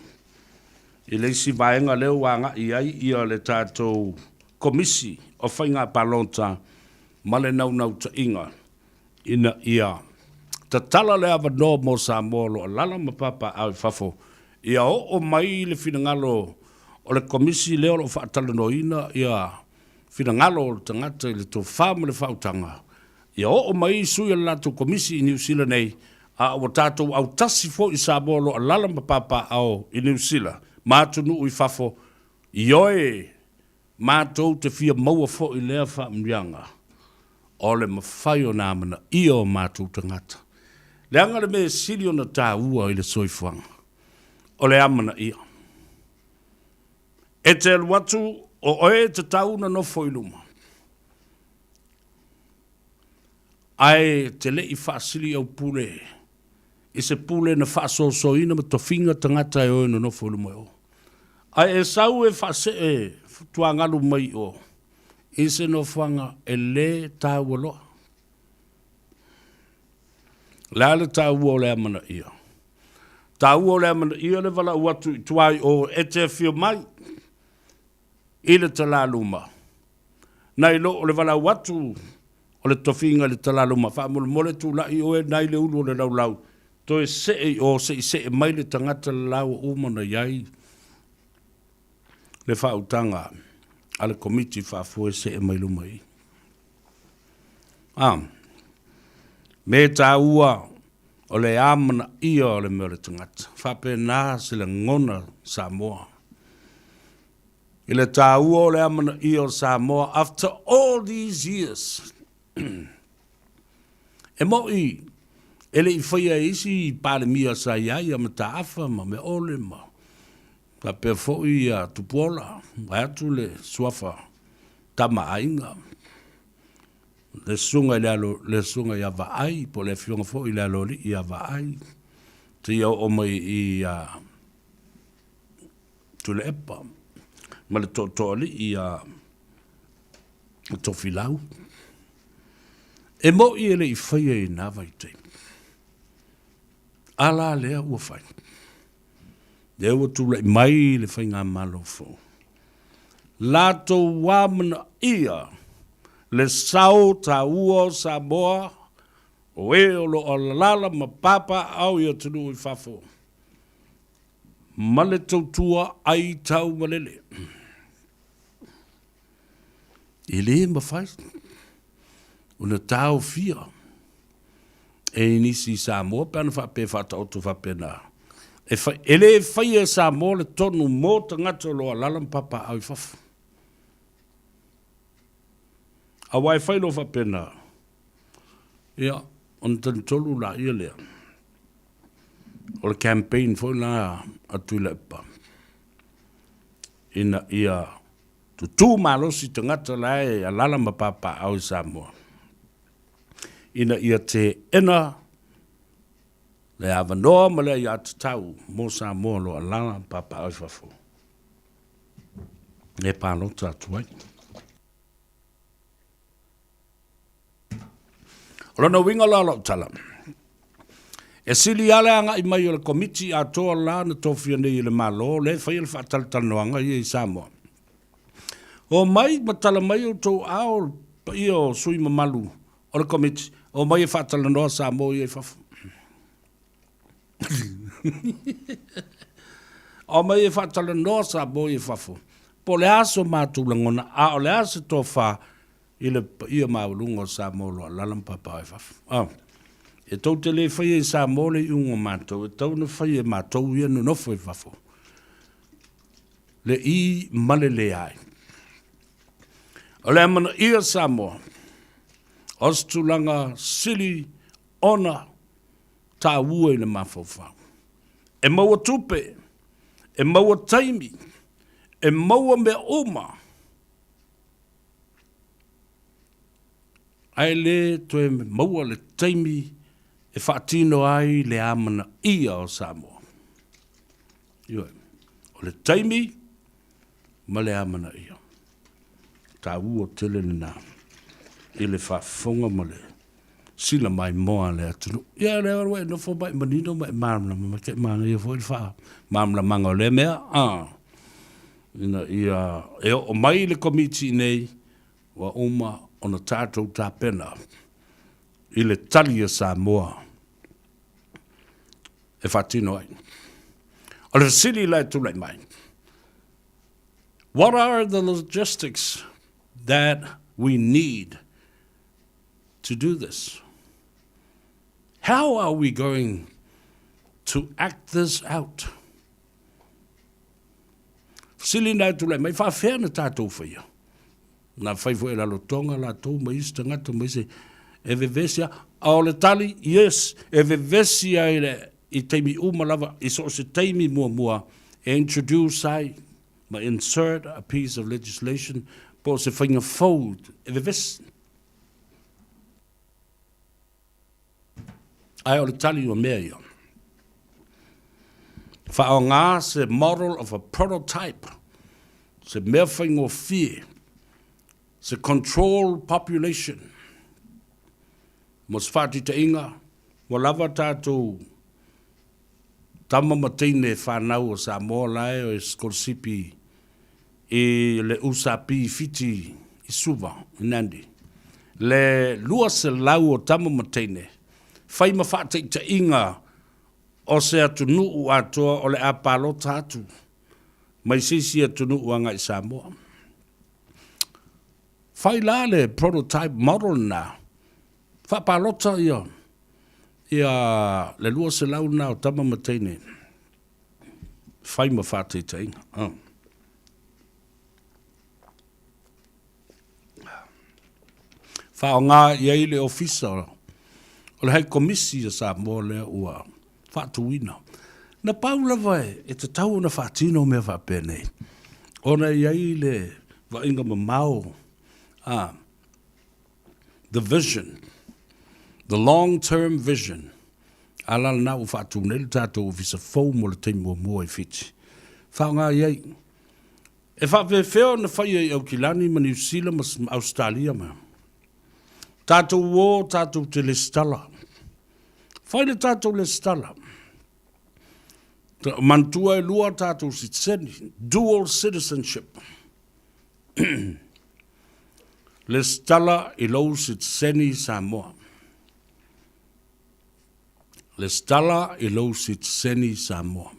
i le isi vaega lea ua agai i ai ia le tatou Komisi o Faiga Palota ma le naunautaiga ina ia tatala le avanoa mo Samoa o lo o alaala ma papaaao i fafo ia oo mai le finagalo o le Komisi lea o lo o faatalanoaina ia finagalo o le tagata i le tofa ma le faautaga ia oo mai sui o le latou Komisi i Niu Sila nei, a ua tatou autasi foi i Samoa o lo o alaala ma papaaao i Niu Sila ma atunuu i fafo, ioe, matou te fia maua foi lea faamanuiaga o le mafai ona amanaia o matou tagata. Leaga le mea e sili ona taua i le soifuaga, o le amanaia. E te alu atu o oe e tatau ona nofo i luma. Ae te le i faasiliaupule i se pule na faasoasoaina ma tofiga tagata e o e nonofo i luma i o. Ae e sau e faasee tuagalu mai i o i se nofoaga e lē taua loa. O le a le taua o le amanaia? Taua o le amanaia le valaau atu i tua i o e te afio mai i le talaluma, nai lo o le valaau atu o le tofiga i le talaluma, faamolemole tulai oe nai le ulu o le laulau, toe see i o se i see mai le tagata le la ua uma ona i ai le faautaga a le Komiti Faafoe see mai luma i i. A me taua o le amanaia o le mea o le tagata. Faapena se lagona Samoa. I le taua o le amanaia o Samoa after all these years. E mo'i e le i faia e isi Palemia sa i ai ia Mataafa ma Meaole ma faapea foi ia Tupuola, vaeatu le suafa Tama a Aiga, le susuga i le alo, le susuga ia Vaai po o le afioga foi i le Aloalii ia Vaai, seia oo mai i a Tuilaepa ma le Tootooalii ia Tofilau. E mo'i e le i faia i na vaitaimi, a la lea ua fai. Lea ua tulai mai le faigamalo fou. Latou amanaia le sao taua o Samoa, o e o lo o alaala ma papaaao i atunuu i fafo, ma le tautua ai taumalele. E le mafai ona taofia e nisi i Samoa pe ana faapea e faataoto faapena. E, fai, e le faia e Samoa le tonu mo tagata o lo o alaala ma papaaao i fafo. Aua e fai loa faapena, ia, ona talitolu laia lea, o le campaign foi la a Tuilaepa, ina ia tutū malosi tagata la e alaala ma papaaao i Samoa, ina ia teena le avanoa ma le aiatatau mo Samoa o lo o alaala ma papaaao i fafo e palota atu ai. O lona uiga la o lau tala, e sili lava le agai mai o le Komiti atoa la na tofia nei e le Malo lea e faia le faatalatalanoaga ia i Samoa. Omai ma tala mai outou aao le paia o sui mamalu o le Komiti, omai e faatalanoa Samoa ia i fafo. Omai e faatalanoa Samoa ia i fafo, po o le a so matou lagona, a o le a se tofa i le paia maualuga o Samoa o lo o alaala ma papaaao i fafo. Oh. E tou te le faia i Samoa le iuga o matou, e tatau ona fai e matou ia nonofo i fafo. Le i ma le leai. O le amanaia Samoa, o se tulaga sili ona taua i le mafaufau. E maua tupe, e maua taimi, e maua mea uma, Ae le toe maua le taimi e faatino ai le amanaia o Samoa. Ioe, o le taimi ma le amanaia. Taua tele lena i le faafofoga ma le sila maimoa a le atunuu. Ia lea ua e nofo ma e manino ma e malamalama ma te manaia foi le faamalamalamaga o lea mea. Ah. Ina ia e oo mai le Komiti nei ua uma ona tatou tapena i le tali a Samoa e faatino ai. O le fesili la e tulai mai, what are the logistics that we need to do this? How are we going to act this out? Fesili na e tulai mai, faafea na tatou faia? Na fai foi e Rarotonga latou ma isi tagata ma isi e vevesi a. A o le tali, yes, e vevesi ai le, i taimi uma lava, i so o se taimi muamua e introduce ai ma insert a piece of legislation po o se faiga fou e vevesi. Ae o le tali o mea ia. Faaaoga se model of a prototype, se mea faigofie, se control population. Mo se faataitaiga, ua lava tatou tama ma teine fanau o Samoa la e sikolasipi i le USP i Fiti i Suva, i Nandi. Le 200 o tama ma teine, fai ma faataitaiga o se atunuu atoa o le a palota atu mai se isi atunuu agai i Samoa. Fai la le prototype model lena, faapalota ia ia le 200 lena o tama ma teine, fai ma faataitaiga. Oh. Faaaoga i ai le Ofisa o le Hai Komisi a Samoa lea ua faatuina. Na pau lava e tatau ona faatino mea faapenei, ona e i ai le vaaiga mamao, a, the vision, the long term vision, a la lena ua faatu nei le tatou Ofisa fou mo le taimi muamua i Fiti. Faaaoga i ai. E faapefea ona faia i Aukilani ma Niu Sila ma Ausetalia ma tatou o tatou te lesitala. Fai le tatou lesitala. Manatua e lua tatou sitiseni, dual citizenship. Lesitala i lou sitiseni Samoa. Lesitala i lou sitiseni Samoa.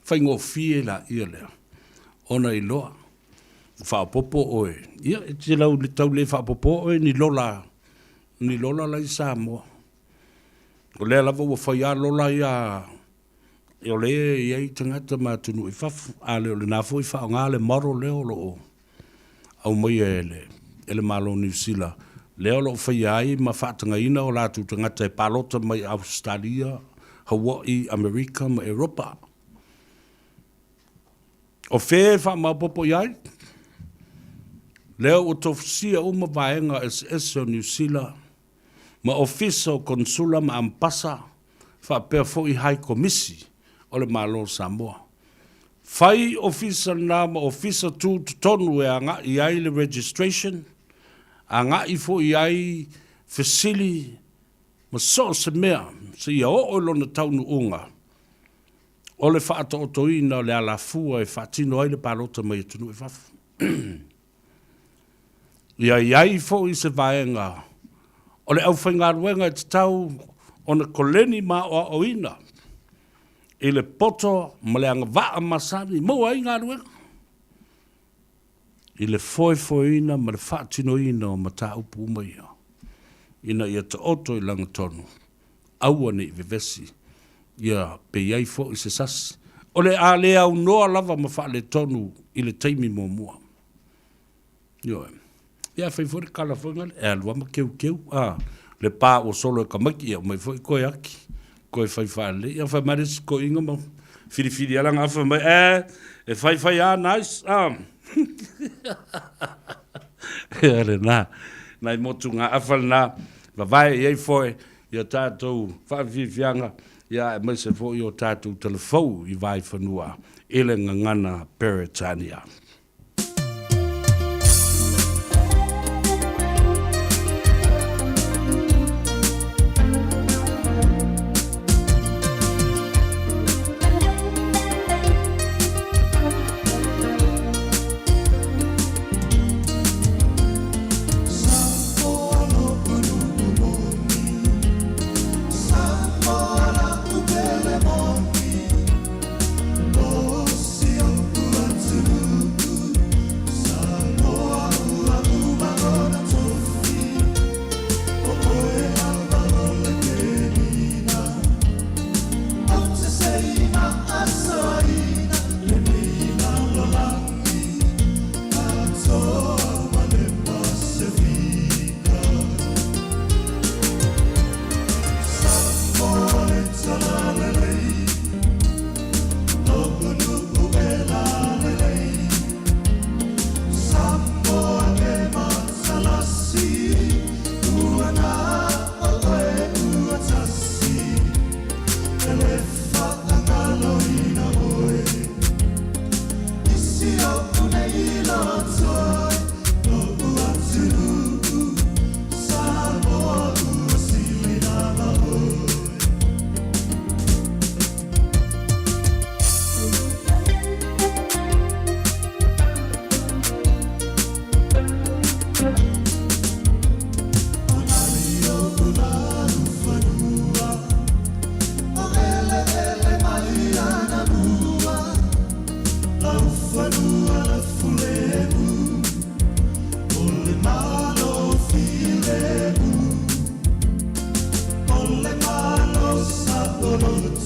Faigofie laia lea ona iloa ua faaopoopo oe, ia e te lau tau le faaopoopoa oe ni lola, ni lola la i Samoa. O lea lava ua fai lava lola ia o lea e i ai tagata ma atunuu i fafo, a le o lena foi faaaoga le model lea o lo o aumaia e le, e le Malo o Niu Sila, lea o lo o faia ai ma faatagaina o latou tagata e palota mai Ausetalia, Hawaii, Amerika ma Eropa. O fea e faamaopoopo i ai? Lea ua tofusia uma vaega eseese o Niu Sila ma Ofisa o Konesula ma Amepasa faapea foi Hai Komisi o le Malo o Samoa. Fai ofisa na ma ofisa tutotonu e agai i ai le registration, agai foi i ai fesili ma so o se mea seia oo i lona taunuuga o le faataotoina o le alafua e faatino ai le palota mai atunuu i fafo. Ia i ai foi se vaega o le aufaigaluega e tatau ona koleni ma aoaoina i le poto ma le agavaa masani maua ai galuega i le foefoeina ma le faatinoina o mataupu uma ia ina ia taoto i lagatonu, aua ne i vevesi, ia pe i ai foi se sasi o le a le aunoa lava ma faaletonu i le taimi muamua. Ioe. Ia fai foi le kala foi ngale, e alu lava ma keukeu, a, le pa ua solo e tamaiti, ia omai foi toe aki, toe fai faalelei. Ia fai mai le isi toeaina ma filifili lava lana afa, fai mai, eh, e fai fai lava nice, a. Ia lena, nai motugaafa lena, vavae i ai foe ia tatou faafiafiaga, ia aemaise foi o tatou talafou i Vaefanua i le gagana Peretania.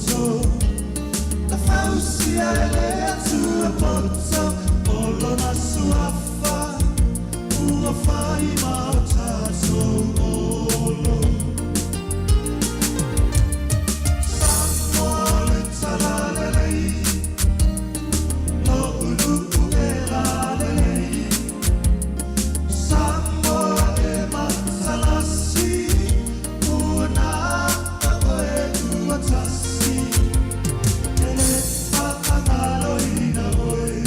poto Na fausia e le Atua poto O lona suafa Ua fai ma o tatou olo Samoa o le talalelei Lo'u nu'u e lalelei Samoa e matalasi Ua na o oe ua tasi E le faagaloina oe.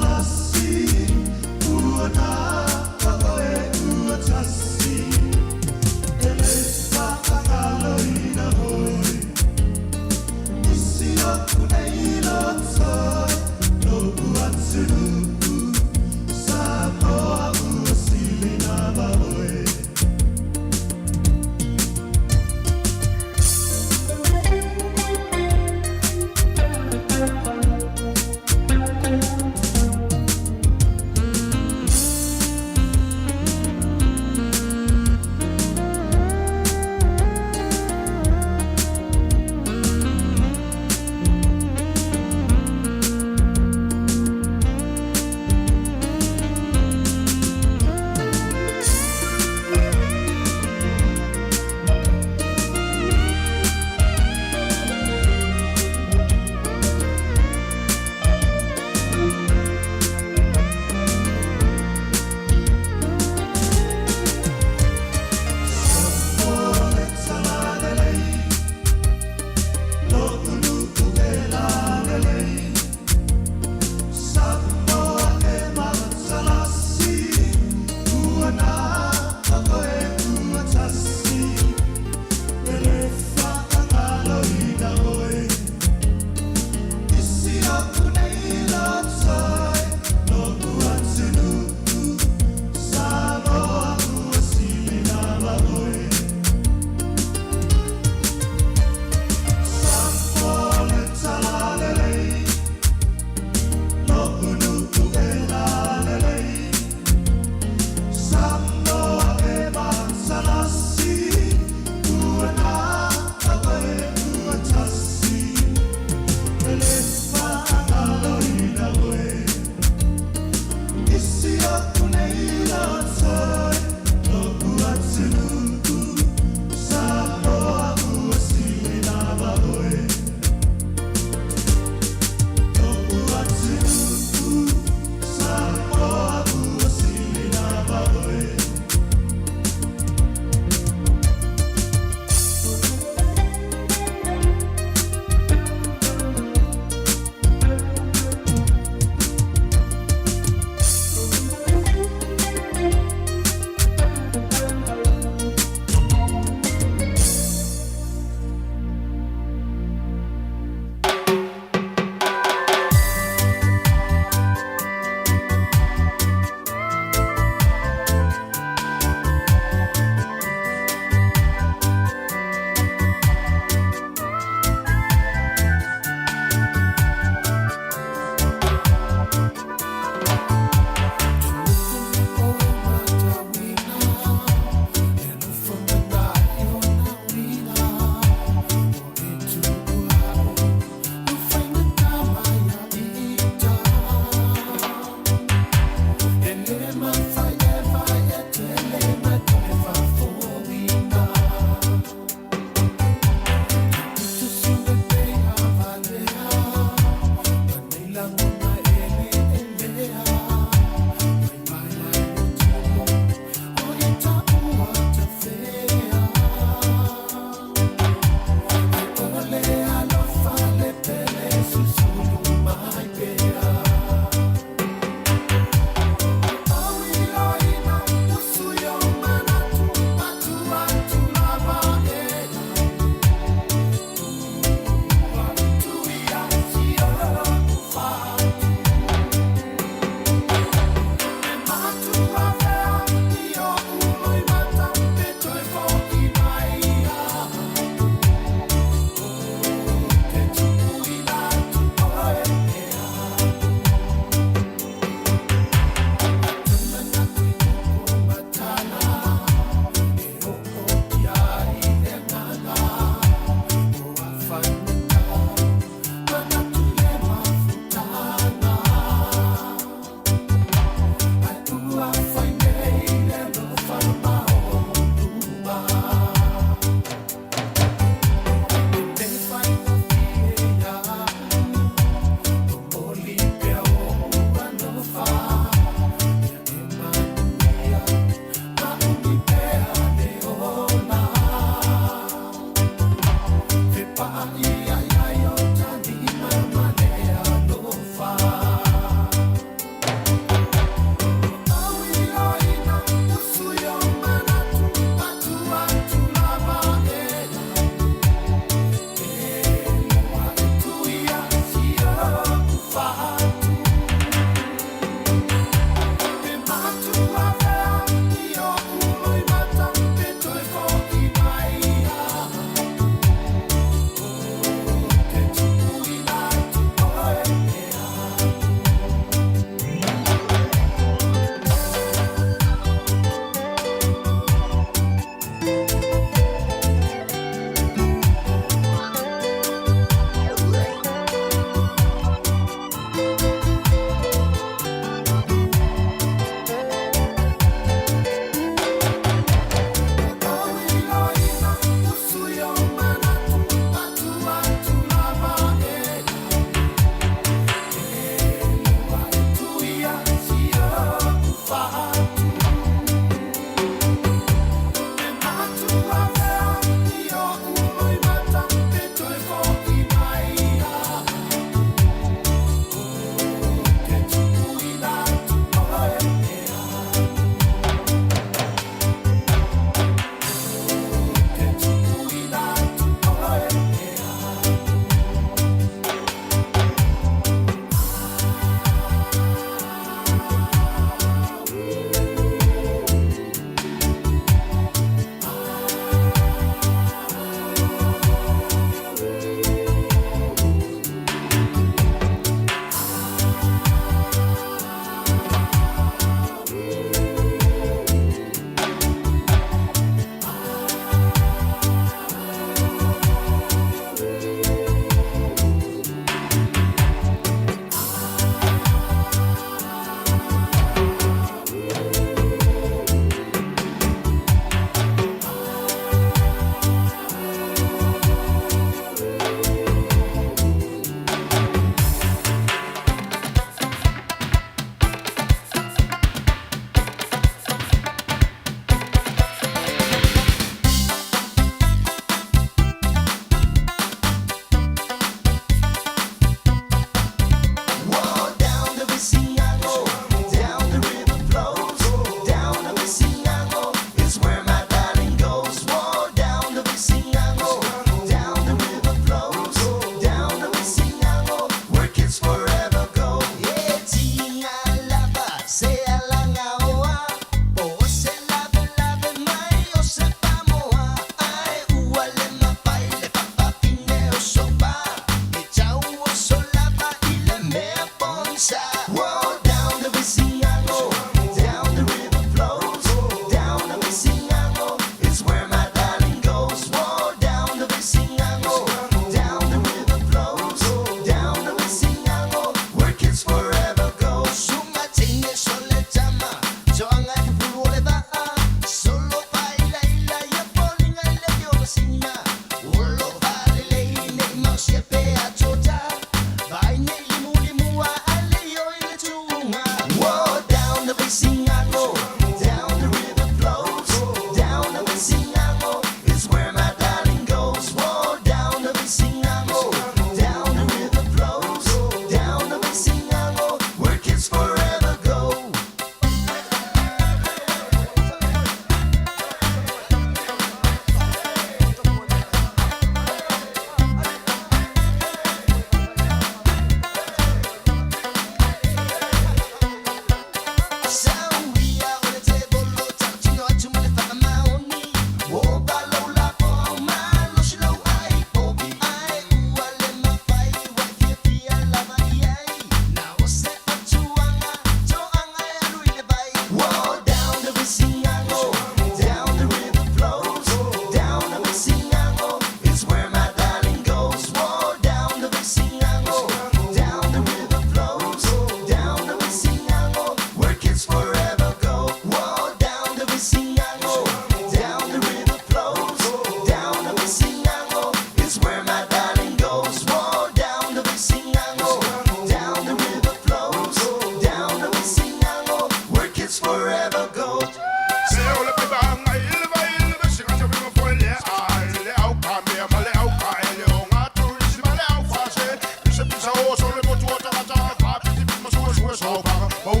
Down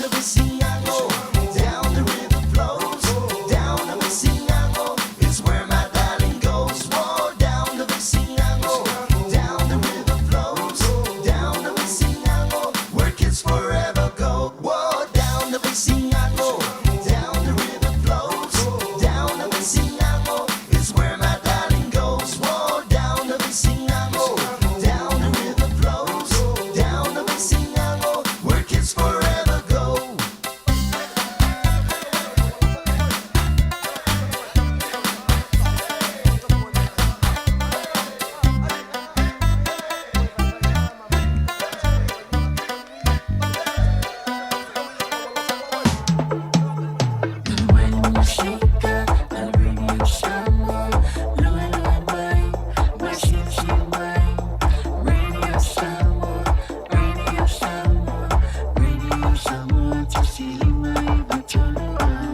the Visingango, down the river flows. Down the Visingango is where my darling goes. Whoa, down the Visingango, down the river flows. Down the Visingango, where kids forever go. Whoa, down the Visingango, down the river flows. Down the Visingango is where my darling goes. Whoa, down the Visingango, down the river flows. Down the Visingango, where kids forever go.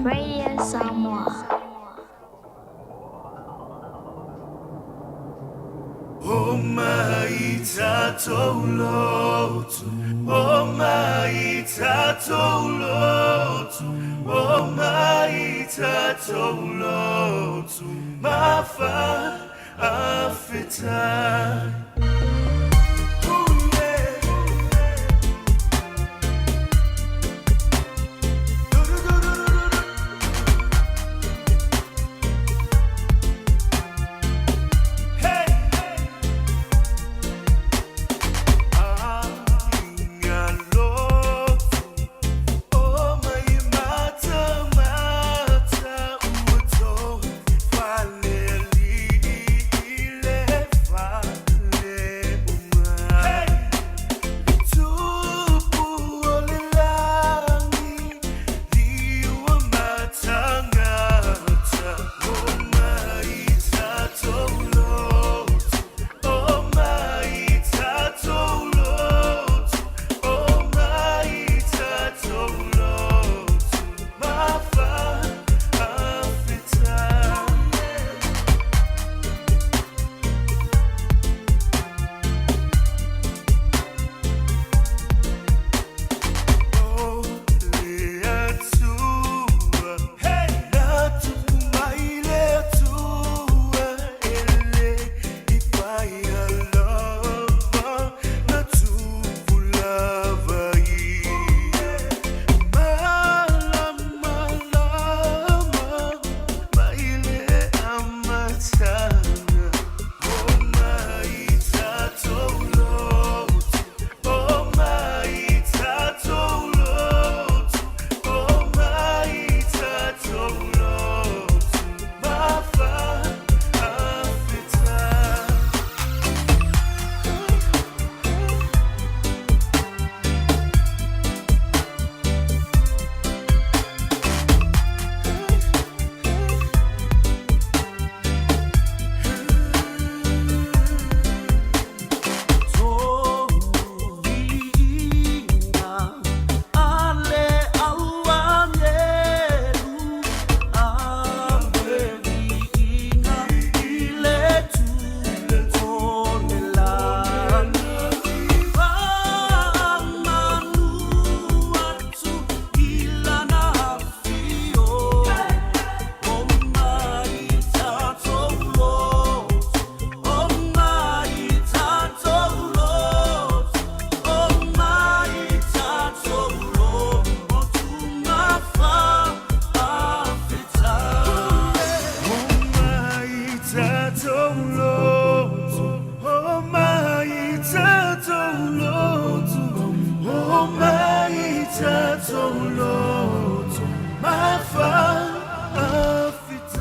Radio Samoa. O mai tātou lotu, o mai tātou lotu, o mai tātou lotu, mafa afetai.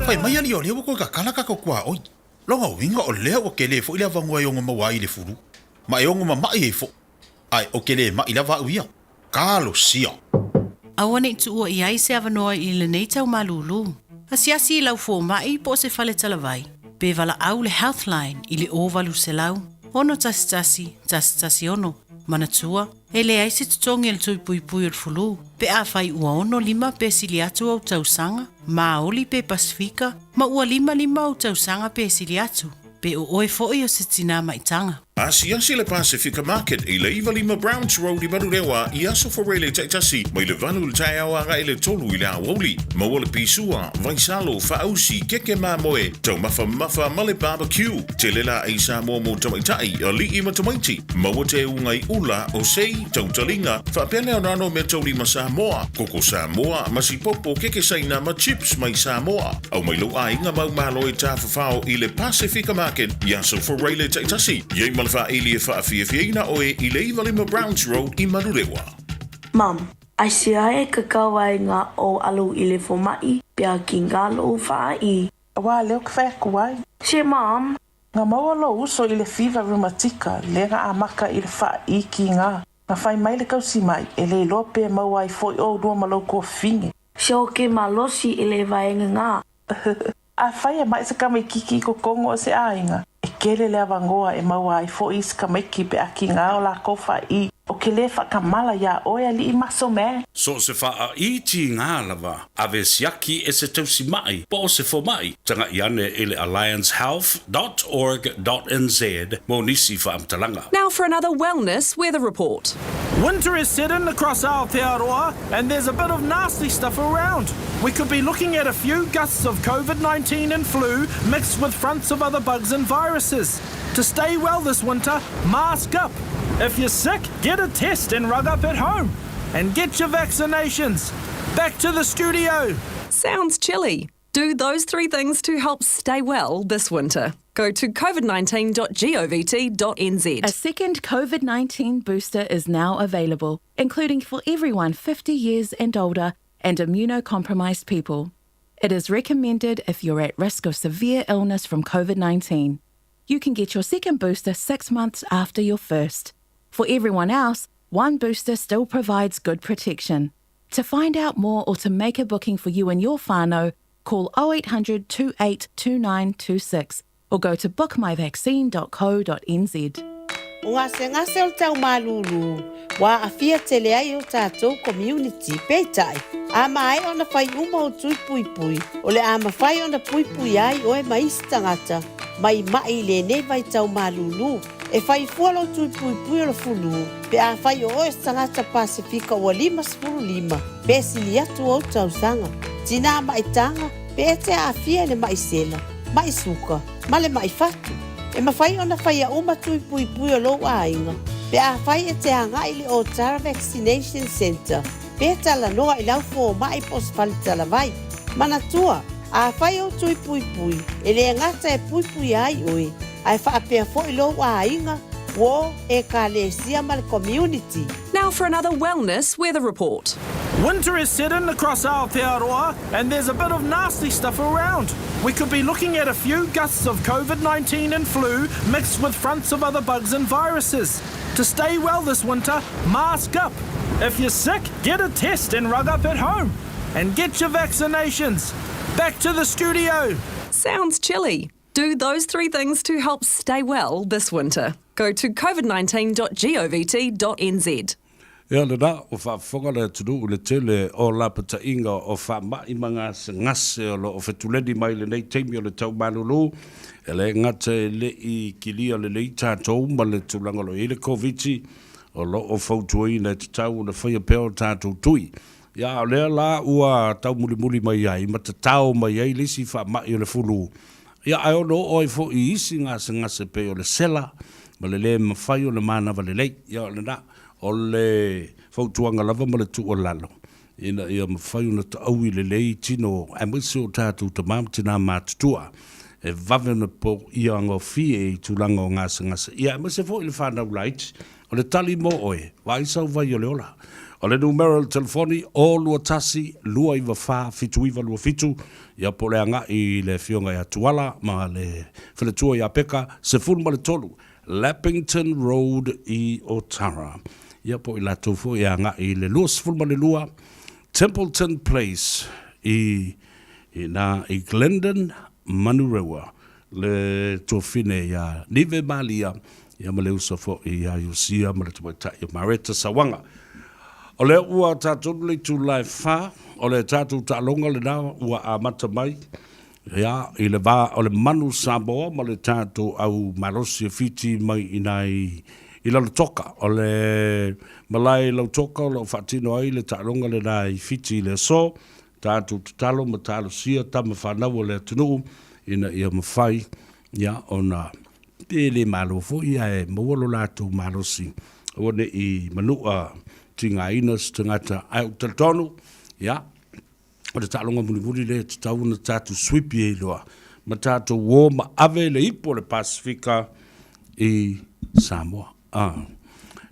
Fai mai alii o lea ua koe kakala ka kaukuaʻoi. Lona uiga o lea ua kele foʻi le avanoa e ono maua ai i le fulu, ma e ono mamaʻi ai foʻi. Ae o ke lē maʻi lava aʻu ia. Talosia! Aua ne i tuua i ai se avanoa i lenei tau malūlū. Asiasi i lau fomaʻi po o se fale talavai, pe valaʻau le Healthline i le 0800 611 116. Manatua, e leai se totogi a le tui puipui o le fulu, pe afai ua 65 pe sili atu ou tausaga, Maoli pe Pasifika, ma ua 55 ou tausaga pe sili atu. Pe o oe fo'i o se tinā ma'itaga. Asiasi le Pasifika Market i le 95 Browns Road i Manurewa i Aso Faraile taitasi mai le 8 i le taeao agai i le 3 i le aoauli. Maua le pisua, vaisalo, faausi, keke mamoe, taumafa mamafa ma le barbecue. Tele laei Samoa mo tamaitai, alii ma tamaiti. Maua teuga i ula, osei, tautaliga, faapea le anoano o meataulima Samoa, koko Samoa, masipopo, keke Saina ma chips mai Samoa. Aumai lou aiga ma au malo e tafafao i le Pasifika Market i Aso Faraile taitasi, i ai ma le faaili e faafiafiaina oe i le 95 Browns Road i Manurewa. Mum, aisea e kakau ai ngā o alu i le fomaʻi pea ki ngā lou faaʻi? Aua lea ou te whai atu ai. Se Mum. Nga maua lou uso i le fiva reumatika lea nga amaka i le faaʻi ki nga. Nga whai mai le kausi mai, e le iloa pe maua ai foi oulua ma lou tuafafine. Se o ke malosi i le vaega ngā. Afai e mai se tamaititi i totonu o se aiga, e tele le avanoa e maua ai foʻi isi tamaiti pe a tiga o lakou faaʻi. O ke lē faakamala iā oe alii maso man. So o se faaiti gā lava, ave siaki e se tausimaʻi po o se fomaʻi, tagaʻi ane i le alliancehealth dot org dot nz mo nisi faamatalaga. Now for another wellness weather report. Winter is set in across Aotearoa and there's a bit of nasty stuff around. We could be looking at a few gusts of COVID-19 and flu mixed with fronts of other bugs and viruses. To stay well this winter, mask up. If you're sick, get a test and rug up at home. And get your vaccinations. Back to the studio. Sounds chilly. Do those three things to help stay well this winter. Go to covid19.govt.nz. A second COVID 19 booster is now available, including for everyone 50 years and older and immunocompromised people. It is recommended if you're at risk of severe illness from COVID 19. You can get your second booster six months after your first. For everyone else, one booster still provides good protection. To find out more or to make a booking for you and your whānau, call 0800 282926 or go to bookmyvaccine.co.nz. O gasegase o le tau malūlū, ua aafia tele ai o tatou community, peitai, a maea ona fai uma o tui puipui, o le a mafai ona puipui ai oe ma isi tagata mai maʻi i lenei vaitau malūlū. E fai fua lou tui puipui o le fulu, pe afai o oe o se tagata Pasefika ua 55 pe sili atu ou tausaga, tinā maʻitaga, pe e te aafia i le maʻi sela, maʻi suka, ma le maʻi fatu. E mafai ona faia uma tui puipui o lou aiga, pe afai e te agaʻi i le Otara Vaccination Centre, pe talanoa i lau fomaʻi po o se fale talavai. Manatua, afai ou tui puipui, e lē gata e puipuia ai oe, ae faapea foʻi lou aiga, uō, ekalesia ma le community. Now for another wellness weather report. Winter is set in across Aotearoa and there's a bit of nasty stuff around. We could be looking at a few gusts of COVID-19 and flu mixed with fronts of other bugs and viruses. To stay well this winter, mask up. If you're sick, get a test and rug up at home. And get your vaccinations. Back to the studio. Sounds chilly. Do those three things to help stay well this winter. Go to covid19.govt.nz. Ea lena, ua faafofoga le atunuu i le tele o lapataiga o faamai ma gasegase o lo o fetuleni mai i lenei taimi o le tau malulu, e le gata e le i kilia lelei tatou ma le tulaga o lo o i ai le Koviti, o lo o fautuaina e tatau ona faia pea o tatou tui. Ia, o lea la ua taumulimuli mai ai ma tatao mai ai le isi faamai o le fulu, ia, ae ono oo ai foi i isi gasegase pei o le sela ma le lē mafai ona manava lelei. Ia, o lena, o le fautuaga lava ma le tuualalo, ina ia mafai ona taui lelei tino aemaise o tatou tama ma tinā matutua e vave ona poia gofie i tulaga o gasegase, ia, aemaise foi le fanau laiti. O le tali mo oe, vaai sau vai o le ola. O le numera o le telefoni, 0 2 1 2 9 4 7 9 2 7, ia po o le agai i le Afioga ia Tuala ma le faletua ia Peka, 13 Leppington Road i Otara. Ia po o i latou foi e agai i le 22 Templeton Place i ina i Glendon, Manurewa. Le tuafine ia Nive Malia, ia ma le uso foi ia Iosia ma le tamaitai o Mareta Sauaga. O lea ua tatou le itula e fa, o le tatou taaloga lena ua amata mai. Ia, i le va o le Manu Samoa ma le tatou au malosi e Fiti mai i ina i i Lalotoka. O le malae i Lautoka o lo o faatino ai le taaloga lena i Fiti i le aso. Tatou tatalo ma talosia tama fanau a le atunuu ina ia mafai ia ona pe le malo foi ae maua lo latou malosi aua ne i manua tigaina se tagata. Ae ou te talitonu, ia, o le taaloga mulimuli lea e tatau ona tatou suipi ai loa ma tatou o ma ave le ipu o le Pasefika i Samoa. Ah.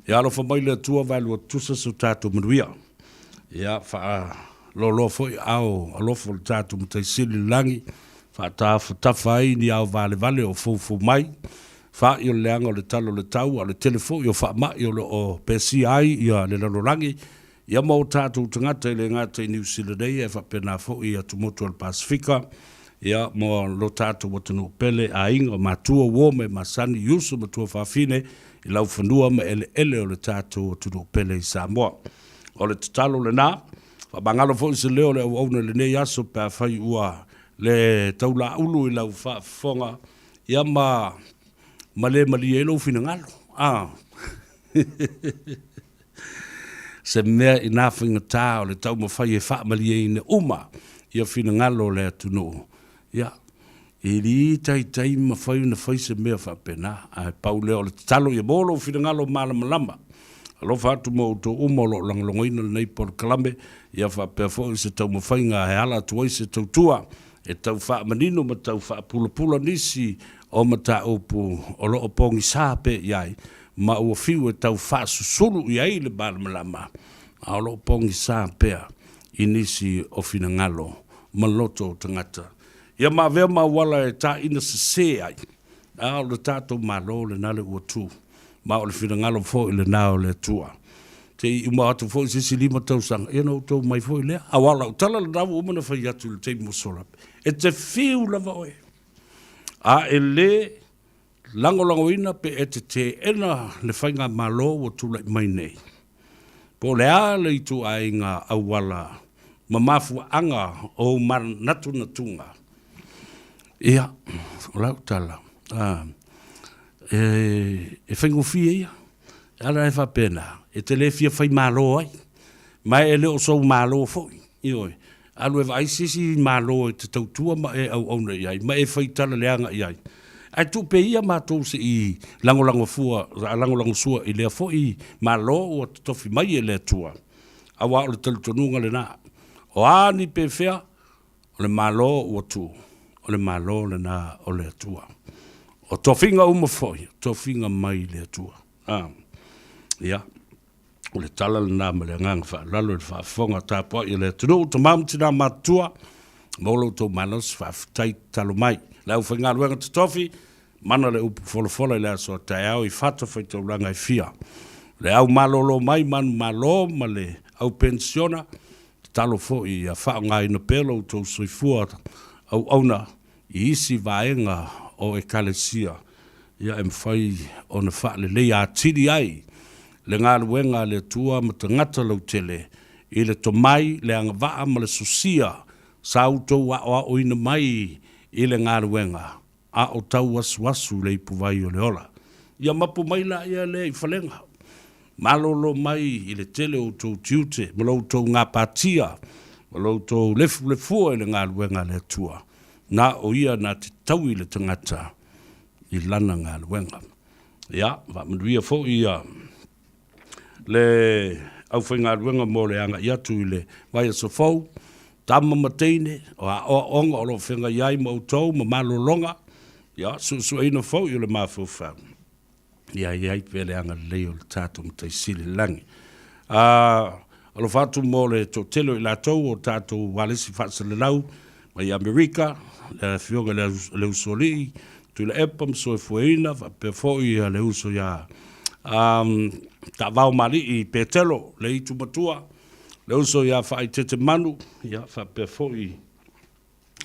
Ia alofa mai le Atua vaelua tutusa so tatou manuia. Ia faaloloa foi ao alofa o le tatou Matai Sili i le lagi, faatafatafa ai ni ao valevale o foufou mai, fa'i o le leaga o le tala o le tau, a o le tele foi o faama'i o lo o pesia ai ia le lalolagi, Ia ma o tatou tagata e le gata i Niu Sila nei ae faapena foi i atumotu o le Pasefika, ia ma lo tatou atunuu pele, aiga, matua, uo ma e masani i uso ma tuafafine i laufanua ma eleele o le tatou atunuu pele i Samoa. O le tatalo lena, faamagalo foi se leo o le auauna i lenei aso pe afai ua le taulaulu i lau faafofoga, ia ma ma le malie ai lou finagalo. A. Se mea inā faigata o le taumafai e faamalieina uma ia finagalo o le atunuu, ia, e le taitai mafai ona fai se mea faapena. Ae pau lea o le tatalo ia maua lou finagalo malamalama. Alofa atu mo outou uma o lo o lagolagoina lenei polokalame, ia faapea foi se taumafaiga e ala atu ai se tautua e tau faamanino ma tau faapulapula nisi o mataupu o lo o pogisa pea i ai ma ua fiu e tau faasusulu i ai le malamalama, a o lo o pogisa pea i nisi o finagalo ma loto o tagata. Ia ma avea ma auala e taina sese ai, a o le tatou Malo lena le ua tu, ma o le finagalo foi lena o le Atua. Se i uma atu foi se isi 5 tausaga, ia ona outou mai foi lea. Aua o lau tala lena ua uma ona fai atu i le taimi ua sola, e te fiu lava oe, a e le lagolagoina pe e te teena le faigamalo ua tulai mai nei, po o le a le ituaiga auala ma mafuaaga o ou manatunatuga. Ia, o lau tala, e faigofie ia, e ala e faapena, e te le fia faimalo ai, ma e le o sou malo foi, ioe. Alu e vaai se isi Malo e te tautua ma e auauna i ai, ma e fai tala leaga i ai. Ae tuu pea ia matou se i lagolago fua, lagolagosua i lea foi Malo ua totofi mai e le Atua. Aua o le talitonuga lena, o a ni pefea, o le Malo ua tu, o le Malo lena o le Atua. O tofiga uma foi, o tofiga mai le Atua. A, ia. O le tala lena ma le agaga faaaloalo i le faafofoga tapuai a le atunuu, tama ma tina matutua, maua lo outou malosi, faafetai tatalo mai. Le aufaigaluega totofi, mana le upu folafola i le aso a taeao i fatafaitaulaga e fia. Le au malolo mai manumalo ma le au penisiona, tatalo foi ia faaaogaina pea lo outou soifua auauna i isi vaega o Ekalesia ia e mafai ona faaleleia atili ai le galuega a le Atua ma tagata lautele i le tomai, le agavaa ma le sosia sa outou aoaoina mai i le galuega a o tauasuasu le ipuvai o le ola. Ia mapu mai laia lea i falega, malolo mai i le tele o outou tiute ma lo outou gapatia ma lo outou lefulefua i le galuega a le Atua, na o Ia na te taui le tagata i lana galuega. Ia, faamanuia foi ia le aufaigaluega mo le agai atu i le vaiaso fou, tama ma teine, o aoaoga o lo o feagai ai ma outou ma malologa, ia, suesueina foi o le mafaufau. Ia i ai pea le agalelei o le tatou Matai Sili i le Lagi. A, alofa atu mo le toatele o i latou o tatou ualesi faasalelau mai Amerika, le Afioga i le Usoalii, Tuilaepa ma Soefueina, faapea foi le uso ia Taavao Malii Petelo, le Itu Matua, le uso ia Faaitete Manu, ia faapea foi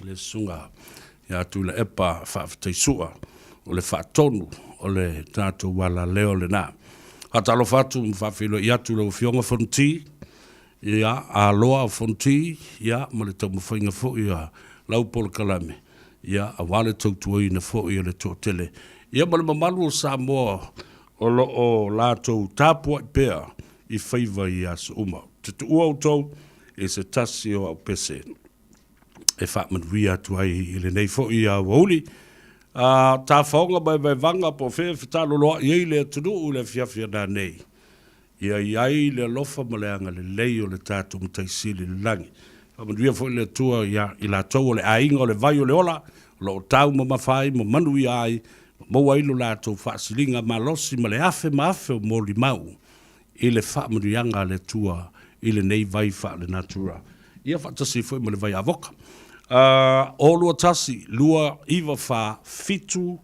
le Susuga ia Tuilaepa Faafetaisua, o le faatonu o le tatou alaleo lena. Faatalofa atu ma faafeiloai atu lau Afioga Fonoti, ia Aloa Fonoti, ia ma le taumafaiga foi a lau polokalame. ia, aua le tautuaina foi o le toatele, ia ma le mamalu o Samoa o lo o latou tapuai pea i faiva i aso uma. Ou te tuua outou i se tasi o au pese e faamanuia atu ai i lenei foi aoauli. A tafaoga vaevaevaga po o fea e fetaloloai ai le atunuu i le afiafi a nanei, ia i ai le alofa ma le agalelei o le tatou Matai Sili i le lagi. Faamanuia foi le Atua ia i latou o le aiga o le vai o le ola, o lo o taumamafa ai ma manuia ai, ma maua ai lo latou faasiliga malosi ma le afe ma afe o molimau i le faamanuiaga a le Atua i lenei vai faalenatura. Ia faatasi foi ma le vai avoka. O 21 2 9 4 7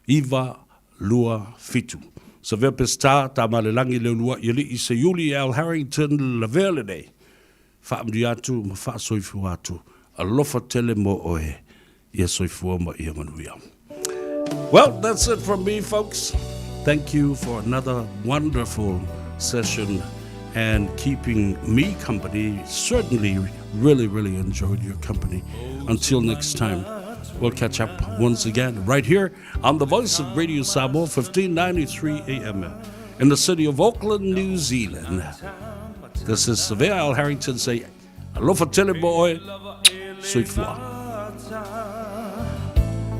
9 2 7. Savea Peseta, Tamalelagi Leulua'i Alii Seiuli Al Harrington Lavea lenei. Faamanuia atu ma faasoifua atu. Alofa tele mo oe. Ia soifua ma ia manuia. Well, that's it from me, folks. Thank you for another wonderful session and keeping me company. Certainly, really, really enjoyed your company. Until next time, we'll catch up once again right here on the Voice of Radio Samoa, 1593 AM in the city of Auckland, New Zealand. This is Savea Al Harrington say, Alofa tele mo oe, soifua.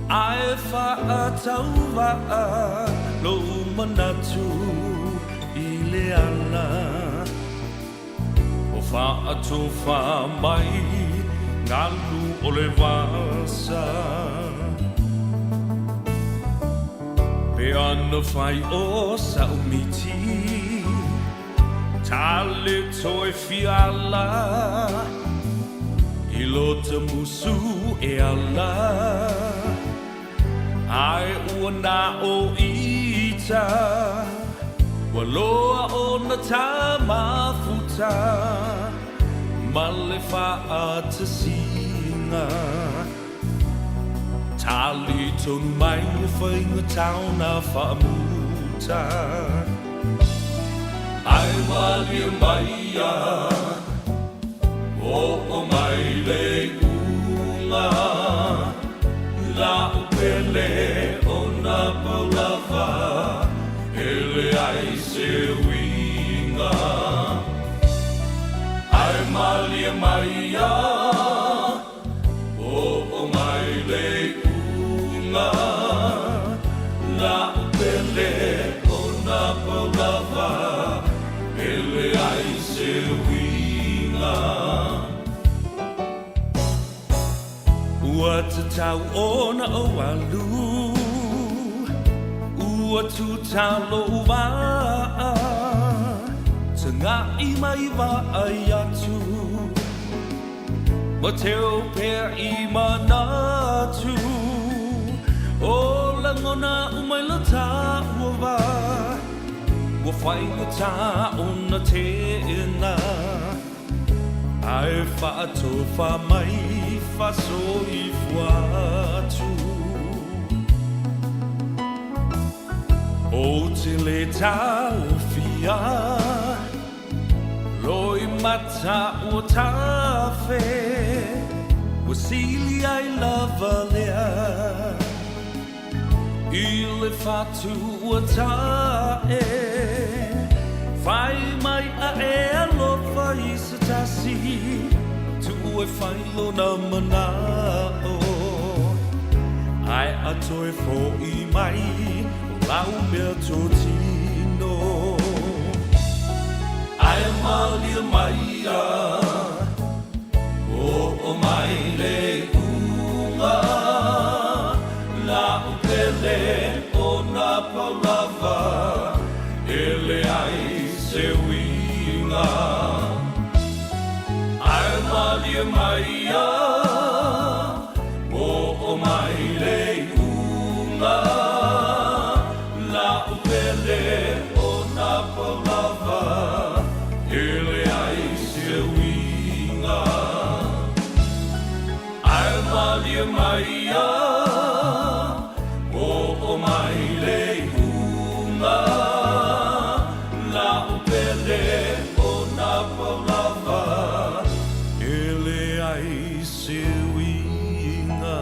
Ae whaatauwaa lou manatu i le ala O whaatowha mai ngalu o le vasa Pe ana whai o saumiti Tale toe fiala I lota musu e ala Ai ua na o ita Ua loa ona tamafuta Ma le faatasiga Tali tonu mai le faigata ona faamuta Ae malie mai ia Oo mai le iuga La'u pele ona pau lava E leai se uiga Ae malie mai ia Oo mai le iuga La'u pele ona pau lava E leai se uiga Ua tatau ona ou alu Ua tuta lou vaa Taga'i mai vaai atu Ma teu pea i manatu O lagona uma i lo tāua vā Ua faigata ona teena Ae faatofa mai faasoifua atu Ou te le taofia Loimata ua tafe Ua sili ai lava lea I le fatu ua tae Fai mai a e alofa i se tasi Tuu e fai lona manao Ae a toe fo'i mai O lau mea totino Ae malie mai ia Oo mai le iuga La'u pele ona pau lava E leai se uiga Ae malie mai ia Oo mai le iuga La'u pele ona pau lava E leai se uiga Ae malie mai ia Oo mai le iuga La'u pele ona pau lava E leai se uiga.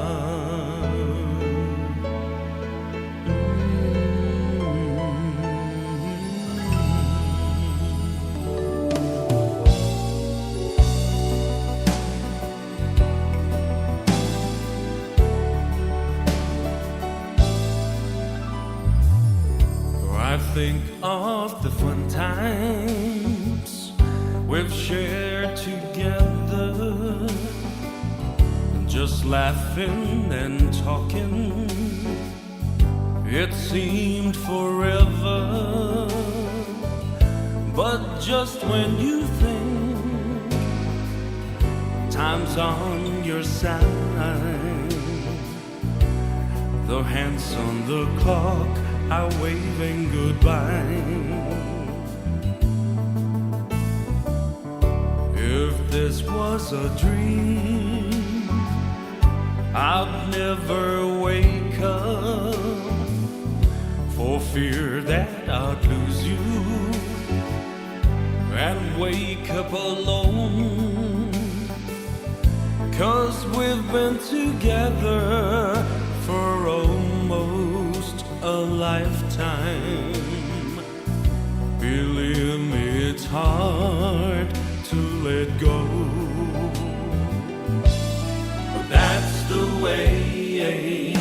I think of the fun times we've shared together, just laughing and talking. It seemed forever, but just when you think time's on your side, the hands on the clock are waving goodbye. If this was a dream, I'd never wake up for fear that I'd lose you and wake up alone. Cause we've been together for almost a lifetime. Believe me, it's hard to let go. But that's the way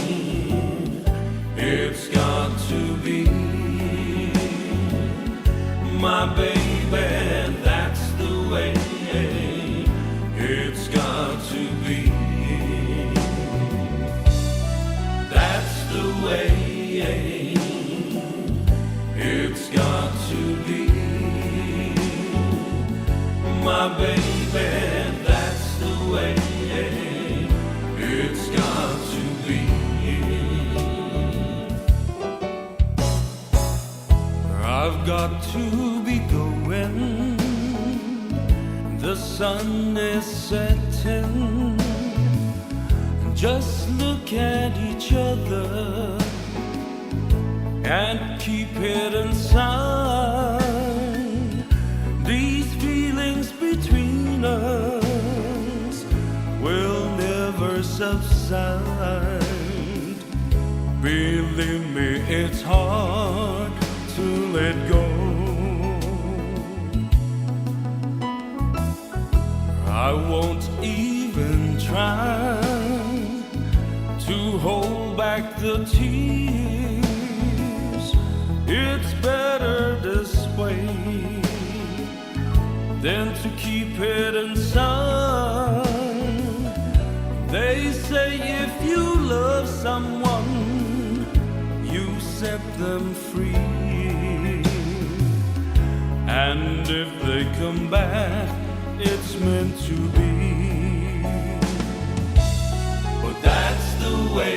it's got to be. My baby, that's the way it's got to be. That's the way it's got to be. My baby, that's the way it's got to be. I've got to be going. The sun is setting. Just look at each other and keep it inside. These feelings between us will never subside. Believe me, it's hard to let go. I won't even try to hold back the tears. It's better this way than to keep it inside. They say if you love someone, you set them free. And if they come back, it's meant to be. But that's the way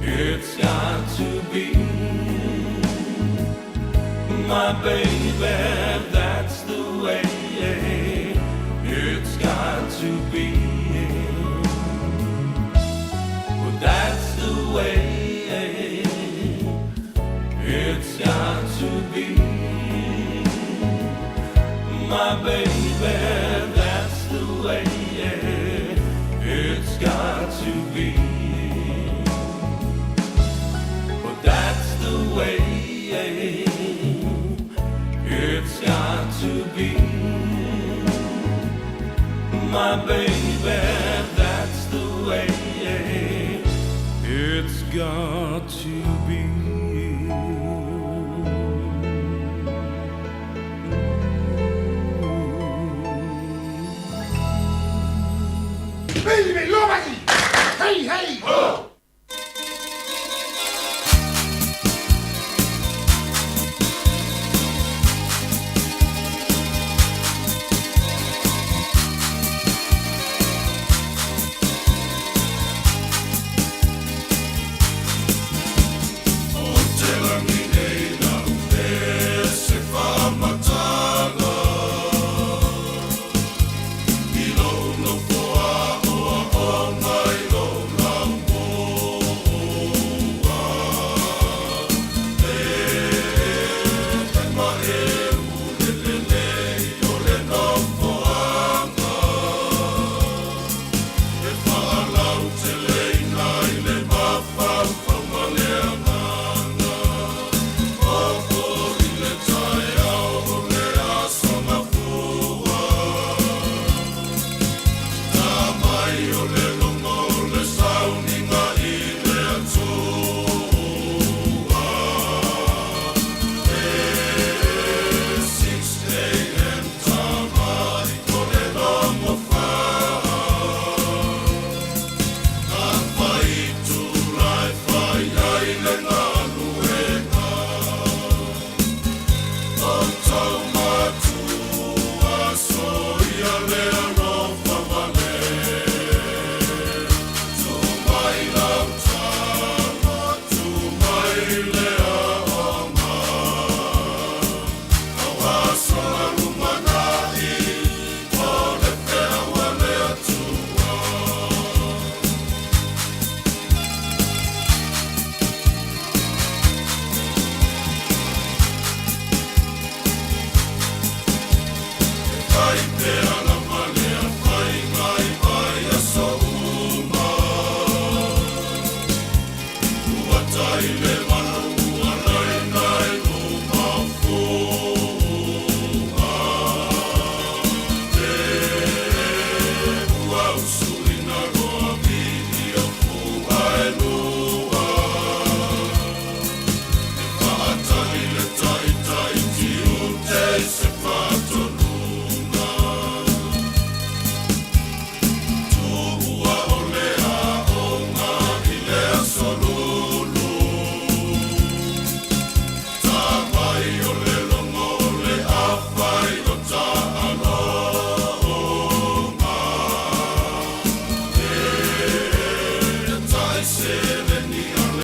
it's got to be. My baby, that's the way it's got to be. But that's the way it's got to be. My baby, that's the way it's got to be. But that's the way it's got to be. My baby,